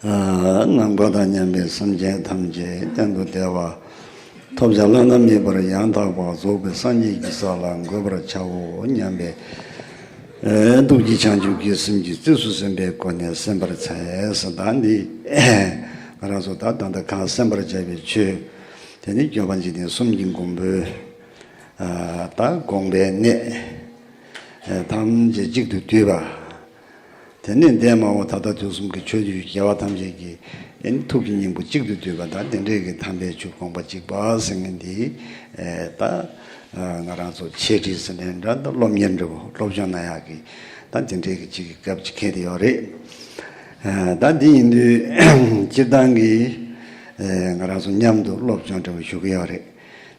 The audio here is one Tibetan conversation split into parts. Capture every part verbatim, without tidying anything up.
ནང་པ་དང་མཉམ་པའི་སེམས་ཅན་ཐམས་ཅད་གཏན་དུ་བདེ་བ་ཐོབ་བྱ་བླ་ན་མེད་པར་ཡང་དག་པར་རྫོགས་པའི་སངས་རྒྱས་ཀྱི་ས་ལ་འགོད་པར་བྱའོ་སྙམ་པའི་ཐུགས་ཀྱི་བྱང་ཆུབ་ཀྱི་སེམས་ཀྱིས་རྩིས་སུ་ཟིན་པའི་སྒོ་ནས་གསན་པར་འཚལ་ཟེར། ད་འདི་ང་རང་ཚོ་ད་ད་ལྟ་གང་གསན་པར་བྱ་བའི་ཆོས་དེ་ནི་སྐྱོབ་པ་འཇིག་རྟེན་གསུམ་གྱི་མགོན་པོའི་ད་དགོངས་པའི་གནད་ཐམས་ཅད་གཅིག་ཏུ་བསྡུས་པ། དེ་ནས་འདས་མ་འོངས་ད་ལྟ་དུས་གསུམ་གྱི་ཆོས་བརྒྱུད་རྒྱལ་བ་ཐམས་ཅད་ཀྱི་ཨེ་ནི་ཐུགས་ཀྱི་སྙིང་པོ་གཅིག་ཏུ་བསྡུས་པ་དང་དེ་འདྲའི་གི་དམ་པའི་ཆོས་དགོངས་པ་གཅིག་པ་ཟེར་མཁན་འདི་ད་ང་རང་ཚོ་འཆད་ཁྲིད་ཟེར་ནས་འདྲ་ད་སློབ་གཉེར་འདྲ་བོ་སློབ་སྦྱོང་གནང་ཡག་གི་ད་དེ་འདྲའི་གི་གཅིག་གི་སྐབས་གཅིག་འཁེལ་དེ་ཡོད་རེད། ད་འདི་ཡིན་དུས་སྤྱིར་བཏང་གི་ང་རང་ཚོ་མཉམ་དུ་སློབ་སྦྱོང་འདྲ་བོ་ཞུ་གི་ཡོད་རེད།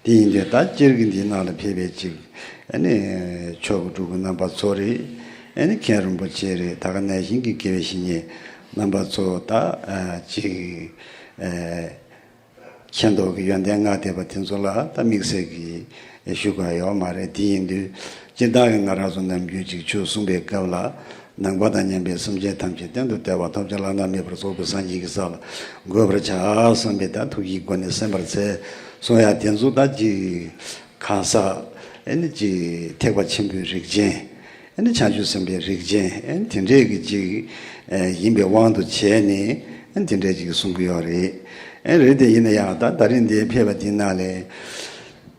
དེ་ཡིན་དུས་ད་སྤྱིར་གྱི་འདིའི་ནང་ལ་ཕེབས་པའི་ཅིག་ཨ་ནི་ཆོས་སྒོ་སྒྲུབ་པའི་རྣམ་པ་ཚོ་རེད། ཨ་ནི་མཁན་རིན་པོ་ཆེ་རེད། ད་ག་ནང་བཞིན་གྱི་དགེ་བའི་བཤེས་གཉེན་རྣམ་པ་ཚོ་ད་ཅིག་མཁྱེན་རྟོགས་ཀྱི་ཡོན་ཏན་མངའ་བསྡད་པ་དེ་ཚོ་ལ་ད་དམིགས་བསལ་གྱི་ཞུ་དགོས་ཡོད་མ་རེད། དེ་ཡིན་དུས་སྤྱིར་བཏང་གི་ང་རང་ཚོ་ནམ་རྒྱུན་ཅིག་ཆོས་གསུང་པའི་སྐབས་ལ། ནང་པ་དང་མཉམ་པའི་སེམས་ཅན་ཐམས་ཅད་གཏན་དུ་བདེ་བ་ཐོབ་བྱ་བླ་ན་མེད་པར་རྫོགས་པའི་སངས་རྒྱས་ཀྱི་ས་ལ་འགོད་པར་བྱ་བསམ་པའི་ད་ཐུགས་ཀྱི་སྒོ་ནས་གསན་པར་འཚལ་གསུང་ཡ་དེ་ཚོ་ད་ཅིག་གང་ཟག་ཨེ་ནི་ཅིག་ཐེག་པ་ཆེན་པོའི་རིགས་ཅན་ཨེ་ནི་བྱང་ཆུབ་སེམས་དཔའི་རིགས་ཅན་ཨེ་ནི་དེ་འདྲས་ཀྱི་ཅིག་ཡིན་པའི་དབང་དུ་བྱས་ནས་ཨེ་ནི་དེ་འདྲས་ཅིག་གསུང་གི་ཡོད་རེད། ཨེ་རེད་དེ་ཡིན་ན་ཡང་ད་ད་རིང་འདིར་ཕེབས་པ་འདི་ནང་ལས།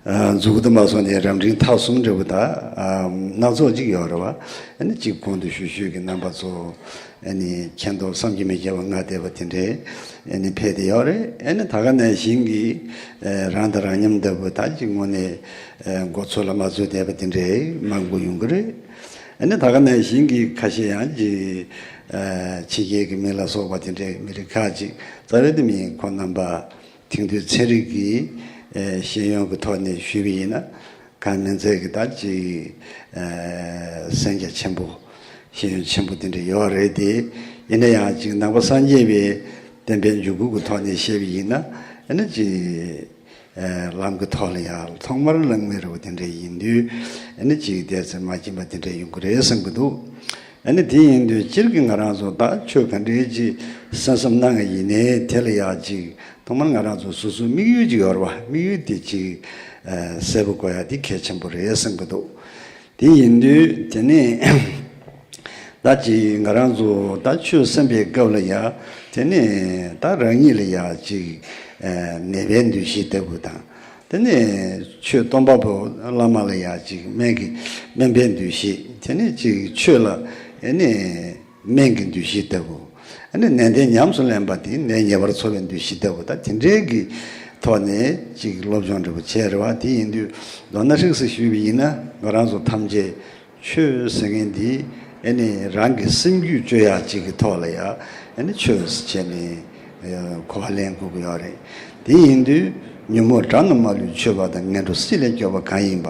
མཛུབ་གུ་དུ་མ་སོང་ནས་རབ་འབྲིང་ཐ་གསུམ་འདྲ་བོ་ད་སྣ་ཚོགས་ཅིག་ཡོད་རེད་བ། ཨ་ནི་གཅིག་གོང་དུ་ཞུ་ཞུས་ཀྱི་རྣམ་པ་ཚོ་ཨ་ནི་མཁྱེན་རྟོགས་བསམ་གྱིས་མི་ཁྱབ་པ་མངའ་བསྡད་པ་དེ་འདྲས་ཨ་ནི་ཕེབས་བསྡད་ཡོད་རེད། ཨ་ནི་ད་ག་ནང་བཞིན་གྱི་རང་དང་རང་མཉམ་ལྟ་བུ་ད་གཅིག་དངོས་གནས་མགོ་ཚོད་ལ་མ་ཚོད་བསྡད་པ་དེ་འདྲས་མང་པོ་ཡོང་གི་རེད། ཨ་ནི་ད་ག་ནང་བཞིན་གྱི་ཁ་ཤས་ཡང་གཅིག་ཕྱི་རྒྱལ་གྱི་མི་ལ་སོགས་པ་དེ་འདྲས་མི་རིགས་ཁག་ཅིག་རྩ་བའི་དེ་མིན་ཁོང་རྣམ་པ། དེང་དུས་ཚན་རིག་གི་ཤེས་ཡོན་གྱི་ཐོག་ནས་ཞུས་པ་ཡིན་ན་གང་མིན་ཚད་ཀྱི་ད་ཅིག་གསན་རྒྱ་ཆེན་པོ་ཤེས་ཡོན་ཆེན་པོ་དེ་འདྲ་ཡོད་རེད་དེ། ཡིན་ན་ཡང་ཅིག་ནང་པ་སངས་རྒྱས་པའི་བསྟན་པའི་འཇུག་སྒོ་གི་ཐོག་ནས་བཤད་པ་ཡིན་ན་ཨ་ནི་ཅིག་ལམ་གྱི་ཐོག་ལ་ཡང་ཐོག་མར་བླངས་མེད་རེད་བ། དེ་འདྲ་ཡིན་དུས་ཨ་ནི་ཅིག་བསྡད་ཚེ་མ་སྐྱིད་པ་དེ་འདྲ་ཡོང་གི་རེད་བསམ་གྱི་འདུག་ཨ་ནི་དེ་ཡིན་དུས་སྤྱིར་གྱི་ང་རང་ཚོ་ད་ཆོས་ག་འདྲའི་ཅིག་གསན་བསམ་གནང་ཡིན་ནའི་དེ་ལ་ཡག་ཅིག་ཐོག་མར་ང་རང་ཚོ་སོ་སོའི་དམིགས་ཡུལ་ཅིག་ཡོད་རེད་བ། དམིགས་ཡུལ་དེ་ཅིག་གསལ་པོ་དགོས་ཡ་དེ་གལ་ཆེན་པོ་རེད་བསམ་གྱི་འདུག་དེ་ཡིན་དུས་དེ་ནས་ད་ཅིག་ང་རང་ཚོ་ད་ཆོས་གསན་པའི་སྐབས་ལ་ཡ་དེ་ནས་ད་རང་ཉིད་ལ་ཡག་ཅིག་ནད་པའི་འདུ་ཤེས་ལྟ་བུ་དང་། དེ་ནས་ཆོས་སྟོན་པ་པོ་བླ་མ་ལ་ཡང་ཅིག་སྨན་གྱི་སྨན་པའི་འདུ་ཤེས། དེ་ནས་ཅིག་ཆོས་ལ་ཨེ་ནས་སྨན་གྱི་འདུ་ཤེས་ལྟ་བུ། ཨེ་ནས་ནན་ཏན་ཉམས་སུ་ལེན་པ་དེ་ནད་ཉེ་བར་འཚོ་བའི་འདུ་ཤེས་ལྟ་བུ། ད་དེ་འདྲའི་གི་ཐོག་ནས་ཅིག་སློབ་སྦྱོང་འདྲ་བོ་བྱས་རེད་བ། དེ་ཡིན་དུས་མདོར་ན་ཧྲིག་སེ་ཞུས་པ་ཡིན་ན་ང་རང་ཚོ་ཐམས་ཅད་ཆོས་ཟེར་མཁན་འདི་ཨེ་ནི་རང་གི་སེམས་རྒྱུད་བཅོས་ཡག་ཅིག་གི་ཐོག་ལ་ཡ་ཨེ་ནི་ཆོས་ཟེར་བྱས་ནས་གོ་བ་ལེན་དགོས་ཀྱི་ཡོད་རེད། དེ་ཡིན་དུས་ཉོན་མོངས་དགྲ་རྣམས་མ་ལུས་ཆོད་པ་དང་། ངན་འགྲོ་སྲིད་ལས་སྐྱོབ་པ་གང་ཡིན་པ།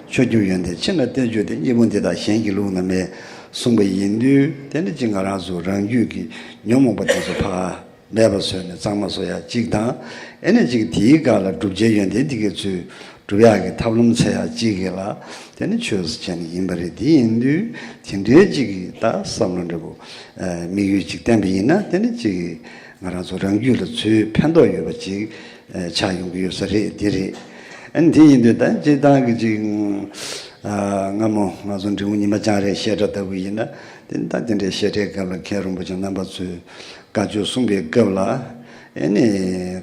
ཆོས་སྐྱོབ་ཡོན་ཏན་ཕྱིར་ན་གཏན་བརྗོད་དེ། གཉིས་པོ་འདི་དག་གཞན་གྱིས་བསླུས་ན་མེད། གསུངས་པ་ཡིན་དུས་དེ་ནི་ཅིག་ང་རང་ཚོ་རང་རྒྱུད་ཀྱི་ཉོན་མོངས་པ་དེ་ཚོ་ཕར། མེད་པ་བཟོས་ནས་གཙང་མ་བཟོ་ཡག་གཅིག་དང་། ཨེ་ནི་གཅིག་དེའི་སྒང་ལ་བསྒྲུབ་བྱའི་ཡོན་ཏན་དེ་གའི་ཚུལ་སྒྲུབ་ཡག་གི་ཐབས་ལམ་འཚོལ་ཡག་གཅིག་གི་ལ་དེ་ནི་ཆོས་ཟེར་བྱས་ནས་ཡིན་པ་རེད། དེ་ཡིན་དུས་དེ་འདྲའི་གཅིག་གི་ད་བསམ་བློ་འདྲ་པོ་དམིགས་ཡུལ་གཅིག་བསྟན་པ་ཡིན་ན་དེ་ནི་གཅིག་ང་རང་ཚོ་རང་རྒྱུད་ལ་ཚུར་ཕན་ཐོགས་ཡོད་པ་གཅིག་ཆགས་ཡོང་གི་ཡོད་ས་རེད། དེ་རེད། ཨ་ནི་དེ་ཡིན་དུས་ད་སྤྱིར་བཏང་གི་གཅིག་སྔ་མོ་ང་ཚོ་འབྲི་གུང་ཉི་མ་བྱང་རའི་བཤད་གྲྭ་ལྟ་བུ་ཡིན་ན་དེ་ནི་ད་དེ་འདྲའི་བཤད་གྲྭའི་སྐབས་ལ་མཁན་རིན་པོ་ཆེ་རྣམ་པ་ཚོས། བཀའ་ཆོས་གསུང་པའི་སྐབས་ལ་ཨེ་ནི་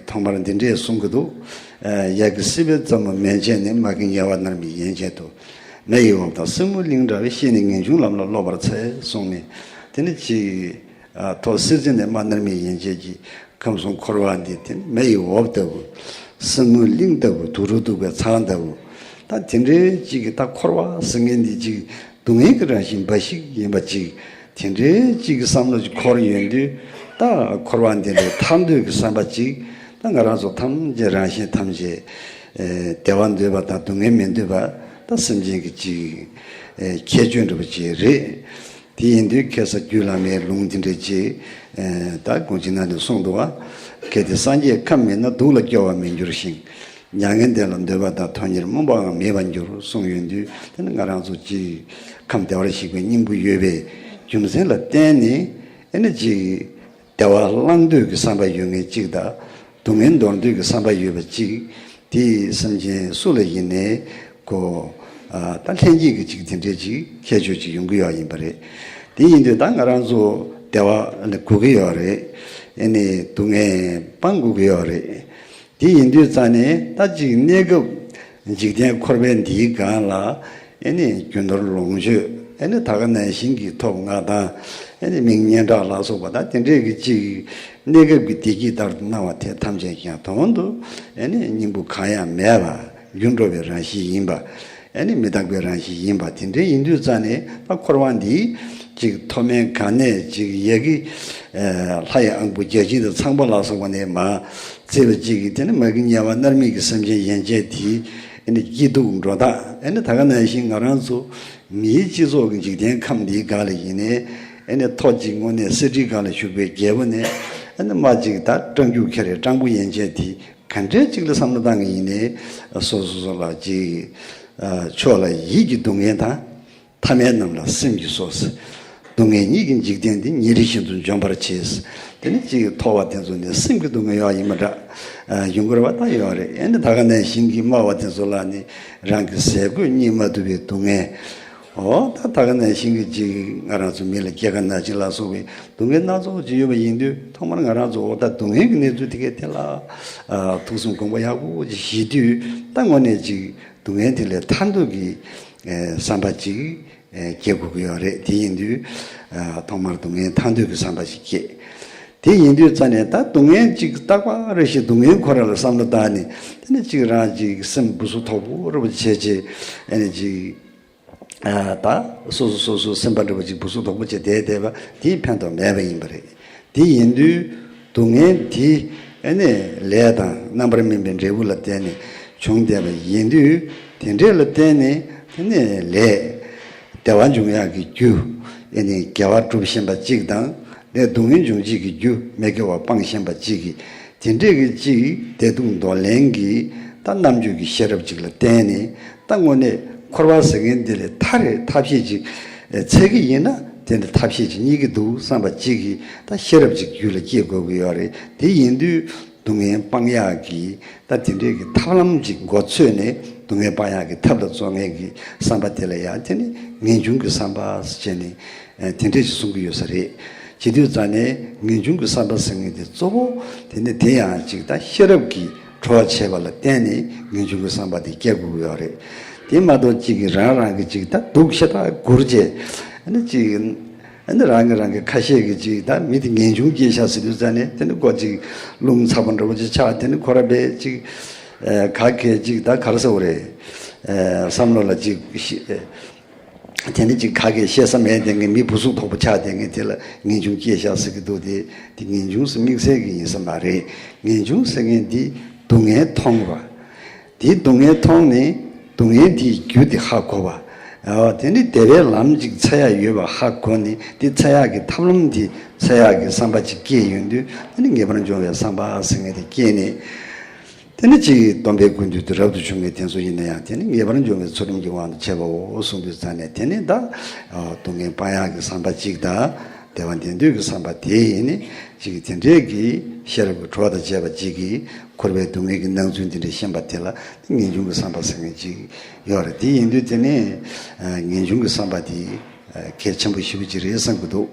ཐོག་མར་འདི་འདྲས་གསུང་གི་འདུག་ཡ་གི་སྲིད་པའི་རྩེ་མོ་མན་ཆད་ནས། མ་གི་དམྱལ་བ་མནར་མེད་ཡན་ཆད་དུ། མེ་ཡི་འོབས་དང་སྲིན་མོའི་གླིང་འདྲ་བའི། གཤེད་ནས་ངེས་འབྱུང་ལམ་ལ་སློབ་པར་འཚལ་གསུངས་ནས། དེ་ནི་ཅིག་ཐོག་སྲིད་རྩེ་ནས་མ་མནར་མེད་ཡན་ཆད་ཀྱི་ཁམས་གསུམ་འཁོར་བ་འདི་དེ་ནི་མེ་ཡི་འོབས་ལྟ་བུ། སྲིན་མོའི་གླིང་ལྟ་བུ། དུག་སྦྲུལ་གདུག་པའི་ཚང་ལྟ་བུ། ད་དེ་འདྲའི་ཅིག་གི་ད་འཁོར་བ་ཟེར་མཁན་འདི་ཅིག་སྡུག་བསྔལ་གྱི་རང་བཞིན་འབའ་ཞིག་ཡིན་པ་ཅིག་དེ་འདྲའི་ཅིག་གི་བསམ་བློ་ཅིག་འཁོར་ཡོང་དུས་ད་འཁོར་བ་འདི་ལས་ཐར་འདོད་ཀྱི་བསམ་པ་ཅིག་ད་ང་རང་ཚོ་ཐམས་ཅད་རང་གཞན་ཐམས་ཅད་བདེ་བ་འདོད་པ་དང་སྡུག་བསྔལ་མི་འདོད་པ་ད་སེམས་ཅན་གྱི་ཅིག་ཁྱད་ཆོས་འདྲ་པོ་ཅིག་རེད། དེ་ཡིན་དུས་ཁ་སང་རྒྱུད་བླ་མའི་ལུང་འདི་འདྲ་ཅིག་ད་དགོངས་གཅིག་ནང་ནས་གསུངས་འདུག་བ། གལ་ཏེ་སངས་རྒྱས་ཁམས་མེད་ན། གདུགས་ལ་སྐྱོ་བར་མི་འགྱུར་ཞིང་། མྱ་ངན་འདས་ལ་འདོད་པ་དང་། དོན་གཉེར་སྨོན་པའང་མེད་པར་འགྱུར་གསུངས་ཡོང་དུས་དེ་ནི་ང་རང་ཚོ་ཅིག་ཁམས་བདེ་བར་གཤེགས་པའི་སྙིང་པོ་ཡོད་པའི་རྒྱུ་མཚན་ལ་བརྟེན་ནས་ཨེ་ནི་ཅིག་ བདེ་བ་བླང་འདོད་ཀྱི་བསམ་པ་ཡོད་མཁན་གཅིག་དང་། སྡུག་བསྔལ་འདོར་འདོད་ཀྱི་བསམ་པ་ཡོད་པ་གཅིག། དེ་སེམས་ཅན་སུ་ལ་ཡིན་ནའི་ཁོ། ཨ། ད་ལྷན་སྐྱེས་ཀྱི་གཅིག་དེ་འདྲའི་གཅིག་ཁྱད་ཆོས་གཅིག་ཡོང་གི་ཡོད་ཡིན་པ་རེད། དེ་ཡིན་དུས་ད་ང་རང་ཚོ་བདེ་བ་ལ་སྒུག་གི་ཡོད་རེད། ཨེ་ནི་སྡུག་བསྔལ་སྤང་དགོས་ཀྱི་ཡོད་རེད། དེ་ཡིན་དུས་ཙང་ནས་ད་ཅིག་གནས་སྐབས་འཇིག་རྟེན་འཁོར་བའི་འདིའི་སྒང་ལ། ཨེ་ནི་རྒྱུ་ནོར་ལོངས་སྤྱོད། ཨེ་ནི་ད་ག་ནང་བཞིན་གྱི་ཐོབ་མངའ་ཐང་། ཨེ་ནི་མིང་སྙན་གྲགས་ལ་སོགས་པ་ད་དེ་འདྲས་ཀྱི་ཅིག་གནས་སྐབས་ཀྱི་བདེ་སྐྱིད་ལྟར་དུ་སྣང་བ་དེ་ཐམས་ཅད་ཀྱང་དོན་དུ། ཨེ་ནི་སྙིང་པོ་གང་ཡང་མེད་པ། འགྱུར་འགྲོ་བའི་རང་བཞིན་ཡིན་པ། ཨེ་ནི་མི་རྟག་པའི་རང་བཞིན་ཡིན་པ། དེ་འདྲའི་ཡིན་དུས་ཙང་ནས་ད་འཁོར་བ་འདིའི་ཅིག་མཐོ་དམན་གང་ནས་ཅིག་ཡ་གི། ཨེ། ལྷ་ཡི་དབང་པོ་བརྒྱ་བྱིན་དང་ཚངས་པ་ལ་སོགས་པ་ནས་མར་བརྩིས་པ་ཅིག་གིས། དེ་ནི་མ་གི་དམྱལ་བ་མནར་མེད་ཀྱི་སེམས་ཅན་ཡན་ཆད་དེའི། ཨེ་ནི་སྐྱིད་སྡུག་འགྲོ་སྟངས། ཨེ་ནི་ད་ག་ནང་བཞིན་ང་རང་ཚོ་མིའི་སྤྱི་ཚོགས་ཀྱི་འཇིག་རྟེན་ཁམས་འདིའི་སྒང་ལ་ཡིན་ནའི། ཨེ་ནི་མཐོ་ཅིག་དངོས་གནས་གསེར་ཁྲིའི་སྒང་ལ་བཞུགས་པའི་རྒྱལ་པོ་ནས། ཨེ་ནི་མ་ཅིག་ད་སྤྲང་རྒྱུག་ཁྱེར་རེ་སྤྲང་པོ་ཡན་ཆད་དེ་ག་འདྲའི་ཅིག་ལ་བསམ་བློ་བཏང་གི་ཡིན་ནའི། སོ་སོ་སོ་ལ་ཅིག་ཨ། ཕྱོགས་ལ་ཡིད་ཀྱི་སྡུག་བསྔལ་དང་། ཐ་མལ་རྣམས་ལ་སེམས་ཀྱིས་གསོ། སྡུག་བསྔལ་ཉིད་ཀྱི་འཇིག་རྟེན་འདི། ཉིན་རེ་བཞིན་དུ་འཇོམས་པར་བྱེད། དེ་ནི་ཅིག་མཐོ་བ་དེ་ཚོ་ནི་སེམས་ཀྱི་སྡུག་བསྔལ་ཡོད་ཡིན་པ་འདྲ། ཨ། ཡོང་གི་རེད་པ། ད་ཡོད་རེད། ཨེ་ནི་ད་ག་ནང་བཞིན་གྱི་དམའ་བ་དེ་ཚོ་ལ་ནི་རང་གི་ཟས་གོས་གཉིད་མ་ཐུབ་པའི་སྡུག་བསྔལ། འོ་ད་ད་ག་ནང་བཞིན་གྱི་ཅིག་ང་རང་ཚོ་མི་ལ་སྐྱེ་རྒ་ན་འཆི་ལ་སོགས་པའི་སྡུག་བསྔལ་སྣ་ཚོགས་ཅིག་ཡོད་པ་ཡིན་དུས། ཐོག་མར་ང་རང་ཚོ་འོ་ད་སྡུག་བསྔལ་གྱི་གནས་ཚུལ་དེ་གའི་ཐད་ལ། ཨ། ཐུགས་བསམ་དགོངས་པ་ཡག་པོ་ཅིག་བཞེས་དུས། ད་དངོས་གནས་ཅིག་སྡུག་བསྔལ་དེ་ལས་ཐར་འདོད་ཀྱི། ཨེ། བསམ་པ་ཅིག་ཨེ། སྐྱེ་དགོས་ཀྱི་ཡོད་རེད། དེ་ཡིན་དུས། ཨ། ཐོག་མར་སྡུག་བསྔལ་ཐར་འདོད་ཀྱི་བསམ་པ་ཞིག་སྐྱེས། དེ་ཡིན་དུས་ཙང་ནས་ད་སྡུག་བསྔལ་ཅིག་རྟག་པ་རེ་བཞིན་སྡུག་བསྔལ་ཁོ་རང་ལ་བསམ་བློ་བཏང་ནས། དེ་ནས་ཅིག་རང་ཅིག་སེམས་སྦུ་སུབ་དོག་པོ་རེ་བ་བྱས་བྱས། ཨེ་ནས་ཅིག་ཨ། ད་སོ་སོ་སོ་སོ་སེམས་པ་འདྲ་བོ་ཅིག་སྦུ་སུབ་དོག་པོ་བྱས་བསྡད་བསྡད་པ་དེ་ཕན་ཐོགས་མེད་པ་ཡིན་པ་རེད། དེ་ཡིན་དུས་སྡུག་བསྔལ་དེ། ཨེ་ནས་ལས་དང་རྣམ་པར་སྨིན་པའི་འབྲས་བུ་ལ་བརྟེན་ནས་བྱུང་བསྡད་པ་ཡིན་དུས། དེ་འདྲས་ལ་བརྟེན་ནས། དེ་ནས་ལས་བདེ་བ་འབྱུང་ཡག་གི་རྒྱུ། ཨེ་ནས་དགེ་བ་སྒྲུབ་བཞིན་པ་གཅིག་དང་། ལས་སྡུག་བསྔལ་འབྱུང་བྱེད་ཀྱི་རྒྱུ་མི་དགེ་བ་སྤང་བཞིན་པ་གཅིག་གིས། དེ་འདྲས་ཀྱི་གཅིག་བདེ་སྡུག་འདོར་ལེན་གྱི་ད་རྣམ་དཔྱོད་ཀྱི་ཤེས་རབ་ཅིག་ལ་བརྟེན་ནས། ད་དངོས་གནས་འཁོར་བ་ཟེར་མཁན་འདི་ལས་ཐར་རེ་ཐབས་ཤེས་ཅིག་འཚོལ་གྱི་ཡིན་ན། དེ་འདྲ་ཐབས་ཤེས་ཅིག་རྙེད་ཀྱི་འདུག་བསམ་པ་གཅིག་གིས། ད་ཤེས་རབ་ཅིག་རྒྱུད་ལ་སྐྱེ་དགོས་ཀྱི་ཡོད་རེད། དེ་ཡིན་དུས་སྡུག་བསྔལ་སྤང་ཡག་གི་ད་དེ་འདྲས་ཀྱི་ཐབས་ལམ་ཅིག་མགོ་ཚོས་ནས། སྡུག་བསྔལ་སྤང་ཡག་གི་ཐབས་ལ་བརྩོན་མཁན་གྱི་བསམ་པ་དེ་ལ་ཡང་། དེ་ནི་ངེས་འབྱུང་གི་བསམ་པ་ཟེར་བྱས་ནས། ཨ། དེ་འདྲས་ཅིག་གསུང་གི་ཡོད་ས་རེད། བྱེད་དུས་ཙང་ནས་ངེས་འབྱུང་གི་བསམ་པ་ཟེར་མཁན་དེ་གཙོ་བོ་དེ་ནི་དེ་ཡང་ཅིག་ད་ཤེས་རབ་ཀྱིས་གྲོགས་བྱས་པ་ལ་བརྟེན་ནས་ངེས་འབྱུང་གི་བསམ་པ་དེ་སྐྱེ་དགོས་ཀྱི་ཡོད་རེད། དེ་མ་གཏོགས་གཅིག་གིས་རང་རང་གི་ཅིག་ད་སྡུག་ཤ་སྟག་སྒུར་བྱས། ཨ་ནི་ཅིག་ཨ་ནི་རང་གིས་རང་གི་ཁ་ཤས་ཀྱིས་ཅིག་ད་མི་དེ་ངེས་འབྱུང་སྐྱེས་ཤག་ཟེར་དུས་ཙང་ནས། དེ་ནི་ཁོ་ཅིག་རླུང་ཚ་པོ་འདྲ་བོ་ཅིག་ཆགས། དེ་ནི་ཁོ་རང་དཔེ་ཅིག་ཨ། ག་གེ་ཅིག་ད་ག་རེ་ཟེར་དགོས་རེད། ཨ། བསམ་བློ་ལ་ཅིག་ཤི། དེ་ནི་ཅིག་ག་གེ་བཤད་ས་མེད་དེ་ངས་མི་སྦུ་སུབ་དོག་པོ་ཆགས་དེ་ངས་དེ་ལ་ངེས་འབྱུང་སྐྱེས་ཤག་ཟེར་གྱི་འདུག་དེ་དེ་ངེས་འབྱུང་ཟེར་དམིགས་བསལ་གྱི་ཡིན་ས་མ་རེད། ངེས་འབྱུང་ཟེར་མཁན་འདི་སྡུག་བསྔལ་མཐོང་བ། དེའི་སྡུག་བསྔལ་མཐོང་ནས་སྡུག་བསྔལ་དེའི་རྒྱུ་དེ་ཧ་གོ་བ། ཨ། དེ་ནི་བདེ་བའི་ལམ་ཅིག་འཚོལ་ཡག་ཡོད་པ་ཧ་གོ་ནས། དེ་འཚོལ་ཡག་གི་ཐབས་ལམ་དེ་འཚོལ་ཡག་གི་བསམ་པ་ཅིག་སྐྱེས་ཡོང་དུས། དེ་ནི་ངེས་པར་འབྱུང་བའི་བསམ་པ་ཟེར་མཁན་དེ་སྐྱེས་ནས། དེ་ནི་ཅིག་སྟོན་པའི་སྐུ་མདུན་དུ་རབ་ཏུ་བྱུང་བའི་དེ་ཚོ་ཡིན་ན་ཡང་། དེ་ནི་ངེས་པར་འབྱུང་བའི་ཚུལ་ཁྲིམས་ཀྱི་དབང་དུ་བྱས་པའོ་གསུངས་དུས་ཙང་ནས། དེ་ནི་ད་སྡུག་བསྔལ་སྤང་ཡག་གི་བསམ་པ་གཅིག་དང་། བདེ་བ་འདོད་འདོད་ཀྱི་བསམ་པ་དེ་ཡིན་ནི་ཅིག་དེ་འདྲས་ཀྱི་ཤེས་རབ་ཀྱི་གྲོགས་དང་བཅས་པ་གཅིག་གིས། འཁོར་བའི་སྡུག་བསྔལ་གྱི་སྣང་ཚུལ་འདི་འདྲ་ཤེས་པ་དེ་ལ་ངེས་འབྱུང་གི་བསམ་པ་ཟེར་མཁན་ཅིག་ཡོད་རེད། དེ་ཡིན་དུས་དེ་ནི་ངེས་འབྱུང་གི་བསམ་པ་དེ་གལ་ཆེན་པོ་ཞེ་པོ་ཅིག་རེད་བསམ་གྱི་འདུག་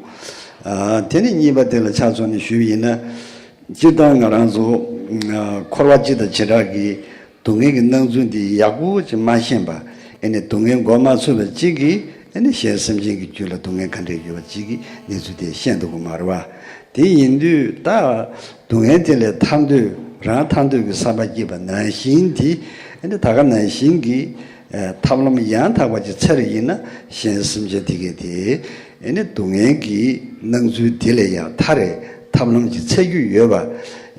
ཨ། དེ་ནས་གཉིས་པ་དེ་ལ་ཆ་མཚོན་ནས་ཞུས་པ་ཡིན་ན། སྤྱིར་བཏང་ང་རང་ཚོ་འཁོར་བ་སྤྱི་དང་བྱེ་བྲག་གི་སྡུག་བསྔལ་གྱི་སྣང་ཚུལ་འདི་ཡག་པོ་ཅིག་མ་ཤེས་པ། ཨེ་ནས་སྡུག་བསྔལ་མགོ་མ་ཚོས་པ་གཅིག་གིས། ཨེ་ནས་གཞན་སེམས་ཅན་གྱི་རྒྱུད་ལ་སྡུག་བསྔལ་ག་འདྲས་ཡོད་པ་གཅིག་གིས་གནས་ཚུལ་དེ་ཤེས་འདུག་གི་མ་རེད་བ། དེ་ཡིན་དུས་ད་སྡུག་བསྔལ་དེ་ལས་ཐར་འདོད། རང་ཐར་འདོད་ཀྱི་བསམ་པ་སྐྱེས་པ་ནང་བཞིན་དེ། ཨེ་ནས་ད་ག་ནང་བཞིན་གྱི་ཐབས་ལམ་ཡང་དག་པ་ཅིག་འཚོལ་བ་ཡིན་ན། གཞན་སེམས་ཅན་དེ་གས་དེ། ཨེ་ནི་སྡུག་བསྔལ་གྱི་སྣང་ཚུལ་དེ་ལས་ཡང་ཐར་རེ་ཐབས་ལམ་ཅིག་འཚོལ་རྒྱུ་ཡོད་པ།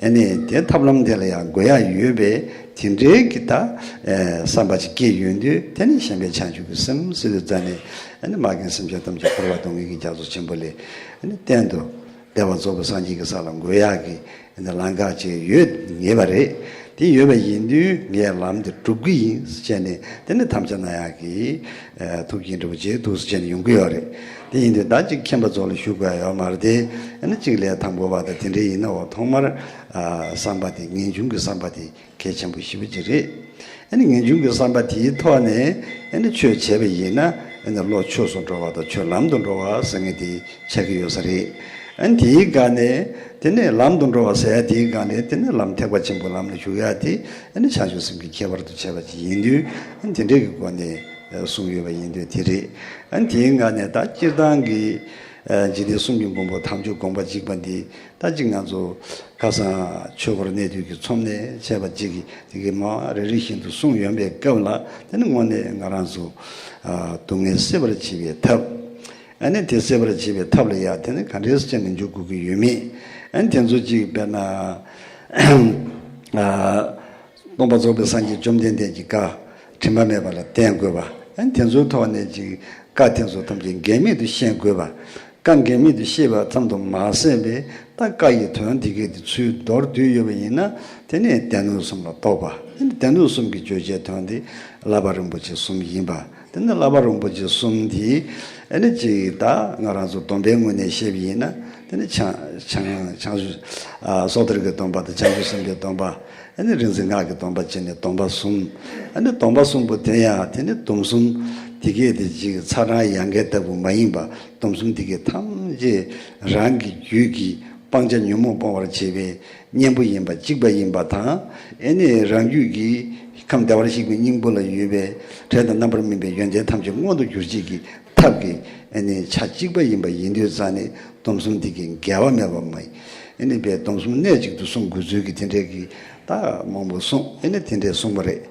ཨེ་ནི་དེ་ཐབས་ལམ་དེ་ལ་ཡང་འགོད་ཡག་ཡོད་པའི་དེ་འདྲའི་གི་ད་ཨེ་བསམ་པ་ཅིག་སྐྱེས་ཡོང་དུས། དེ་ནི་གཞན་ཕན་བྱང་ཆུབ་ཀྱི་སེམས་ཟེར་དུས་ཙ་ནས། ཨེ་ནི་མ་རྒན་སེམས་ཅན་ཐམས་ཅད་འཁོར་བ་སྡུག་བསྔལ་གྱི་རྒྱ་མཚོ་ཆེན་པོ་ལས། ཨེ་ནི་གཏན་དུ་བདེ་བ་རྫོགས་པའི་སངས་རྒྱས་ཀྱི་ས་ལ་འགོད་ཡག་གི་ཨེ་ནི་ལམ་ཁ་ཅིག་ཡོད་ངེས་པ་རེད། དེ་ཡོད་པ་ཡིན་དུས་ངས་ལམ་དེ་སྒྲུབ་ཀྱི་ཡིན་ཟེར་བྱས་ནས། དེ་ནི་དམ་བཅའ་གནང་ཡག་གི་ཨ་ཐུགས་བསྐྱེད་འདྲ་པོ་བྱས་འདུག་ཟེར་བྱས་ནས་ཡོང་གི་ཡོད་རེད། དེ་ཡིན་དུས་ད་ཅིག་མཁྱེན་པ་ཚོ་ལ་ཞུ་དགོས་ཡ་ཡོད་མ་རེད་དེ། ཨ་ནི་གཅིག་ལས་དང་པོ་བ་དང་དེ་འདྲ་ཡིན་ན། འོ་ཐོག་མར་ཨ་བསམ་པ་དེ་ངེས་འབྱུང་གི་བསམ་པ་དེ་གལ་ཆེན་པོ་ཞེ་པོ་ཅིག་རེད། ཨ་ནི་ངེས་འབྱུང་གི་བསམ་པ་དེའི་ཐོག་ནས་ཨ་ནི་ཆོས་བྱས་པ་ཡིན་ན། ཨ་ནི་བློ་ཆོས་སུ་འགྲོ་བ་དང་ཆོས་ལམ་དུ་འགྲོ་བ་ཟེར་མཁན་དེ་ཆགས་ཀྱི་ཡོད་ས་རེད། ཨ་ནི་དེའི་སྒང་ནས་དེ་ནས་ལམ་དུ་འགྲོ་བ་ཟེར་ཡ་དེའི་སྒང་ནས་དེ་ནས་ལམ་ཐེག་པ་ཆེན་པོའི་ལམ་ལ་ཞུགས་ཡ་དེ་ཨ་ནི་བྱང་ཆུབ་སེམས་ཀྱི་ཁྱད་པར་དུ་བྱས་པ་ཅིག་ཡིན་དུས། ཨ་ནི་དེ་འདྲའི་གི་སྒོ་ནས་གསུངས་ཡོད་པ་ཡིན་དུས་དེ་རེད། ཨ་ནི་དེའི་སྒང་ནས་ད་སྤྱིར་བཏང་གི་འཇིག་རྟེན་གསུམ་གྱི་མགོན་པོ་དམ་ཆོས་དགོངས་པ་གཅིག་པ་འདི། ད་ཅིག་ང་ཚོ་ཁ་སང་ཆོས་འཁོར་གནས་དུས་ཀྱི་ཚོམས་ནས་བྱས་པ་ཅིག་གིས་དེ་གི་མ་རེ་རེ་བཞིན་དུ་གསུངས་ཡོང་པའི་སྐབས་ལ། དེ་ནི་དངོས་གནས་ང་རང་ཚོ་ཨ་སྡུག་བསྔལ་སེལ་བར་བྱེད་པའི་ཐབས། ཨ་ནི་དེ་སེལ་བར་བྱེད་པའི་ཐབས་ལ་ཡ་དེ་ནི་ག་འདྲས་སེ་བྱས་ནས་འཇུག་དགོས་ཀྱི་ཡོད་མེད། ཨ་ནི་དེ་ཚོ་ཅིག་དཔེར་ན་ཨ་སྟོང་པ་རྫོགས་པའི་སངས་རྒྱས་བཅོམ་ལྡན་འདས་ཀྱི་བཀའ་དྲི་མ་མེད་པ་ལ་བསྟེན་དགོས་པ། ཨ་ནི་དེ་ཚོའི་ཐོག་ནས་ཅིག་བཀའ་དེ་ཚོ་ཐམས་ཅད་འགལ་མེད་དུ་ཤེས་དགོས་པ། བཀའ་འགལ་མེད་དུ་ཤེས་པ་ཙམ་དུ་མ་ཟད་པའི་ད་བཀའ་ཡི་དོན་དེ་གའི་དེ་ཚུར་མདོར་བསྡུས་ཡོད་པ་ཡིན་ན། དེ་ནི་སྡེ་སྣོད་གསུམ་ལ་གཏོགས་པ། དེ་ནི་སྡེ་སྣོད་གསུམ་གྱི་བརྗོད་བྱའི་དོན་དེ་བསླབ་པ་རིན་པོ་ཆེ་གསུམ་ཡིན་པ། དེ་ནི་བསླབ་པ་རིན་པོ་ཆེ་གསུམ་དེ་ཨ་ནི་ཅིག་ད་ང་རང་ཚོ་སྡོམ་པའི་ངོས་ནས་བཤད་པ་ཡིན་ན། དེ་ནི་བྱང་བྱང་བྱང་ཆུབ་ཨ་སོ་ཐར་གྱི་སྡོམ་པ་དང་། བྱང་ཆུབ་སེམས་དཔའི་སྡོམ་པ། ཨ་ནི་རིག་འཛིན་སྔགས་ཀྱི་སྡོམ་པ་བྱས་ནས་སྡོམ་པ་གསུམ། ཨ་ནི་སྡོམ་པ་གསུམ་པོ་དེ་ཡང་དེ་ནི་སྡོམ་གསུམ་དེ་གའི་དེ་ཅིག་ཚ་གྲང་ཡང་གི་ལྟ་བུ་མ་ཡིན་པ། སྡོམ་གསུམ་དེ་གའི་ཐམས་ཅད་རང་གི་རྒྱུད་ཀྱི་སྤང་བྱ་ཉོན་མོངས་སྤོང་བར་བྱེད་པའི་གཉེན་པོ་ཡིན་པ་གཅིག་པ་ཡིན་པ་དང་། ཨ་ནི་རང་རྒྱུད་ཀྱི་ཁམས་བདེ་བར་གཤེགས་པའི་སྙིང་པོ་ལ་ཡོད་པའི་འབྲས་དང་རྣམ་པར་སྨིན་པའི་ཡོན་ཏན་ཐམས་ཅད་མངོན་དུ་གྱུར་བྱེད་ཀྱི་ཐབས་ཀྱི་ཨ་ནི་ཆ་གཅིག་པ་ཡིན་པ་ཡིན་དུས་ཙང་ནས། སྡོམ་གསུམ་དེ་གའི་འགལ་བ་མེད་པ་མ་ཡིན། ཨ་ནི་པའི་སྡོམ་གསུམ་གནད་གཅིག་ཏུ་བསྲུང་དགོས་ཚུལ་གྱི་དེ་འདྲའི་གི་ད་མང་པོ་གསུངས། ཨ་ནི་དེ་འདྲའི་གསུངས་པ་རེད།